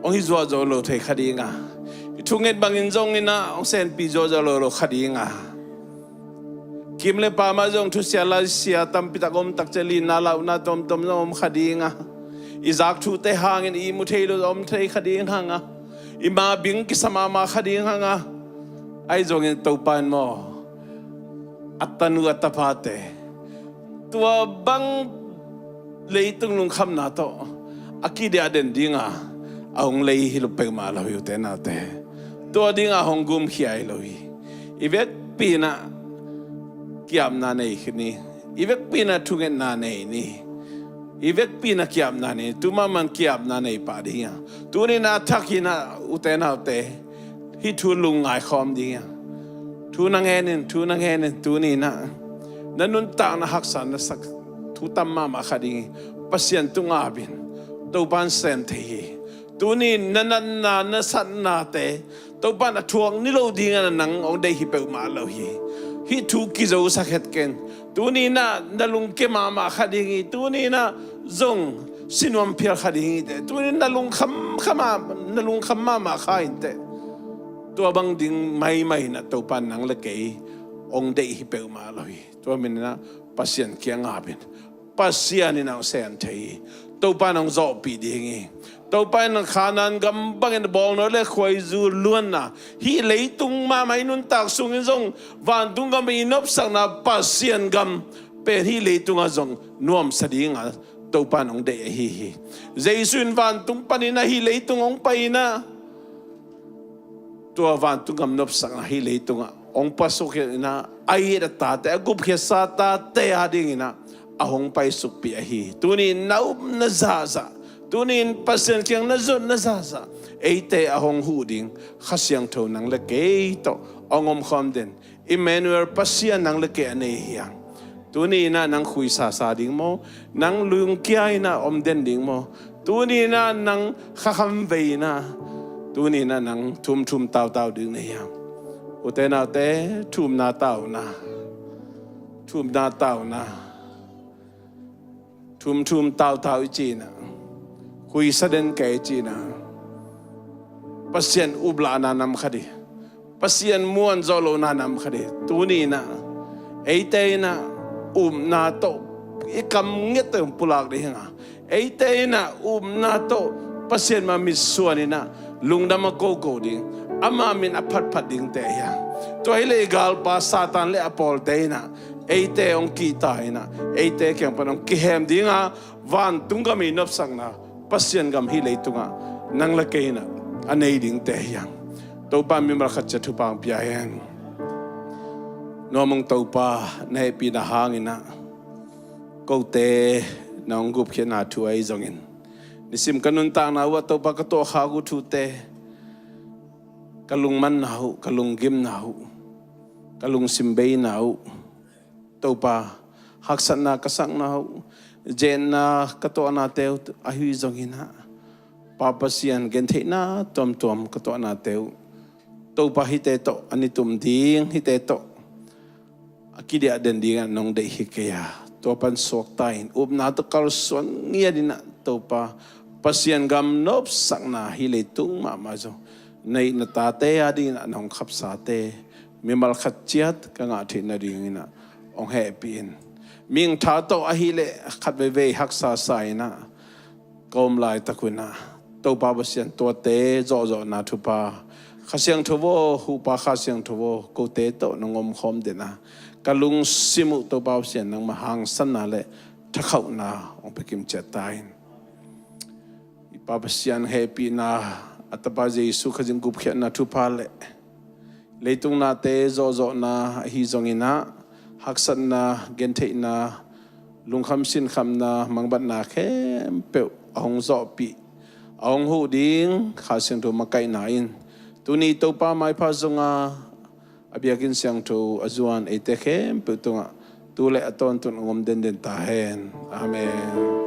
hong hi zuahzuah lo thei kha dinga, i thunget bangin zonginah hong senpih zuahzuah lo lo kha dinga, kim le pam ah zong thusia lasia tampitak om takcia, linna launa tomtom zong om kha dinga, i zak thute hangin i ihmu thei lo om thei kha ding hanga, i mabing kisa mahmah kha ding hanga. Ahi zongin Topa in maw, a tanu a tapate tua bang leitung lungkhamna tawh a kidiah den dinga a hong lei hi lo peuhmah lo hi, ute naute. Tua dinga hong gumkhia hi lo hi. I vekpi inah kiapna nei khin hi. I vekpi inah thungetna nei ni. I vekpi inah kiapna nei, tu mahmah in kiapna nei pah ding hiang. Tuni inah a thak inah, ute naute, hih thu lungngai khawm ding hiang. Thu na ngenin, thu na ngenin, tuni inah na nuntakna haksa na sak thu tam mahmah kha ding hi. Pasian tungah ap in, Topa in sem thei hi. Tuni na natna na satnate Topa in a thuak ni lo dingin a nang hong deih hi peuhmah lo hi. Hih thu kizosak het ken. Tuni inah na lungkia mahmah kha ding hi. Tuni inah zong sinuam phial kha ding hi teh. Tuni inah na lungkham kha mah, na lungkham mahmah kha in teh. Tua bang ding maimai inah Topa nang le kei hong deih hi peuhmah lo hi. Tua manin inah Pasian kiang ngap in. Pasian in hong sem thei hi. Topa in hong zawhpih ding hi. Topa in Kanaan gam bangin bawngnawi le khuaizu luanna, hih leitung mahmah i nuntak sungin zong vantung gam i nopsakna Pasian gam pen hih leitungah zong nuamsa dinga Topa in hong deih ahi hi. Jesu in vantung panin ah hih leitung hong pai inah, tua vantung gam nopsakna hih leitungah hong pasuk hi inah, a it a tate, a gupkhiatsa tate a ding inah a hong paisukpih ahi hi. Tuni in na upna zahzah, tuni in Pasian kiang na zotna zahzah, eite a hong huh ding Kha Siangtho nang le kei tawh hong omkhawm den Emmanuel Pasian nang le kei a nei hi hang. Tuni inah nang khuisasa ding maw? Nang lungkia inah om den ding maw? Tuni inah nang khakham vei inah, tuni inah nang thumthum tautau ding na hi hang. Ute naute, thumna tauna, thumna tauna, thumthum tautau i ci inah, khuisa den kei i ci inah, Pasian uplahna nam kha ding, Pasian muanzawh lohna nam kha ding. Tuni inah eite inah upna tawh i kam ngiat tawh pulak ding hi hang a, eite inah upna tawh Pasian mah mitsuan inah lungdam a koko ding, ama min a phatphat dingte hi hang. Tua hi leh i galpa Satan le a pawlte inah eite hong kihta inah, eite kiang pan hong kihem dinga, vantung gam i nopsakna Pasian gam hih leitungah nang le kei inah a nei dingte hi hang. Topa mimal khat ciat thupha hong pia hen. Nuam ung Topa, na hehpihna hang inah kote na hong gupkhiatna thu ahi zongin, nisim ka nuntakna uhah Topa ka tuahkhak uh thute, ka lungmanna uh, ka lunggimna uh, ka lungsim beina uh, Topa, haksatna ka sakna uh, zenna ka tuahnate uh ahi zongin ah, Pa Pasian, gentheihna tuamtuam ka tuahnate uh, Topa, hihte tawh a nitum ding, hihte tawh a kidiah den dingah nong deih hi kei a, tua pan suakta in upna tawh kalsuan ngiat inah Topa, Pasian gam nopsakna hih leitung mahmah zong na it na tate a dingin ah nong khapsate mimal khat ciat ka ngah theih nadingin ah hong hehpih in. Mihing tha tawh ahih leh khat veivei haksa sa in ah ka om laitak un ah, Topa Pasian, tuate zawhzawhna thupha, Kha Siangtho aw, huhpa Kha Siangtho aw, kote tawh nong omkhawm den a, ka lungsim uh Topa Pasian nangmah hangsanna le thakhauhna hong pia kimciat ta in. I Pa Pasian hehpihna, a Tapa Jesu Khazih gupkhiatna thupha le leitung nate zawhzawhna ahi zongin ah, haksatna, gentheihna, lungkham sinkhamna, mangbatna khempeuh a hong zawhpih, a hong huh ding Kha Siangtho makaihna in, tuni Topa maipha zonga a biakinn siangtho a zuan eite khempeuh tungah tu le a tawntung hong om denden ta hen. Amen.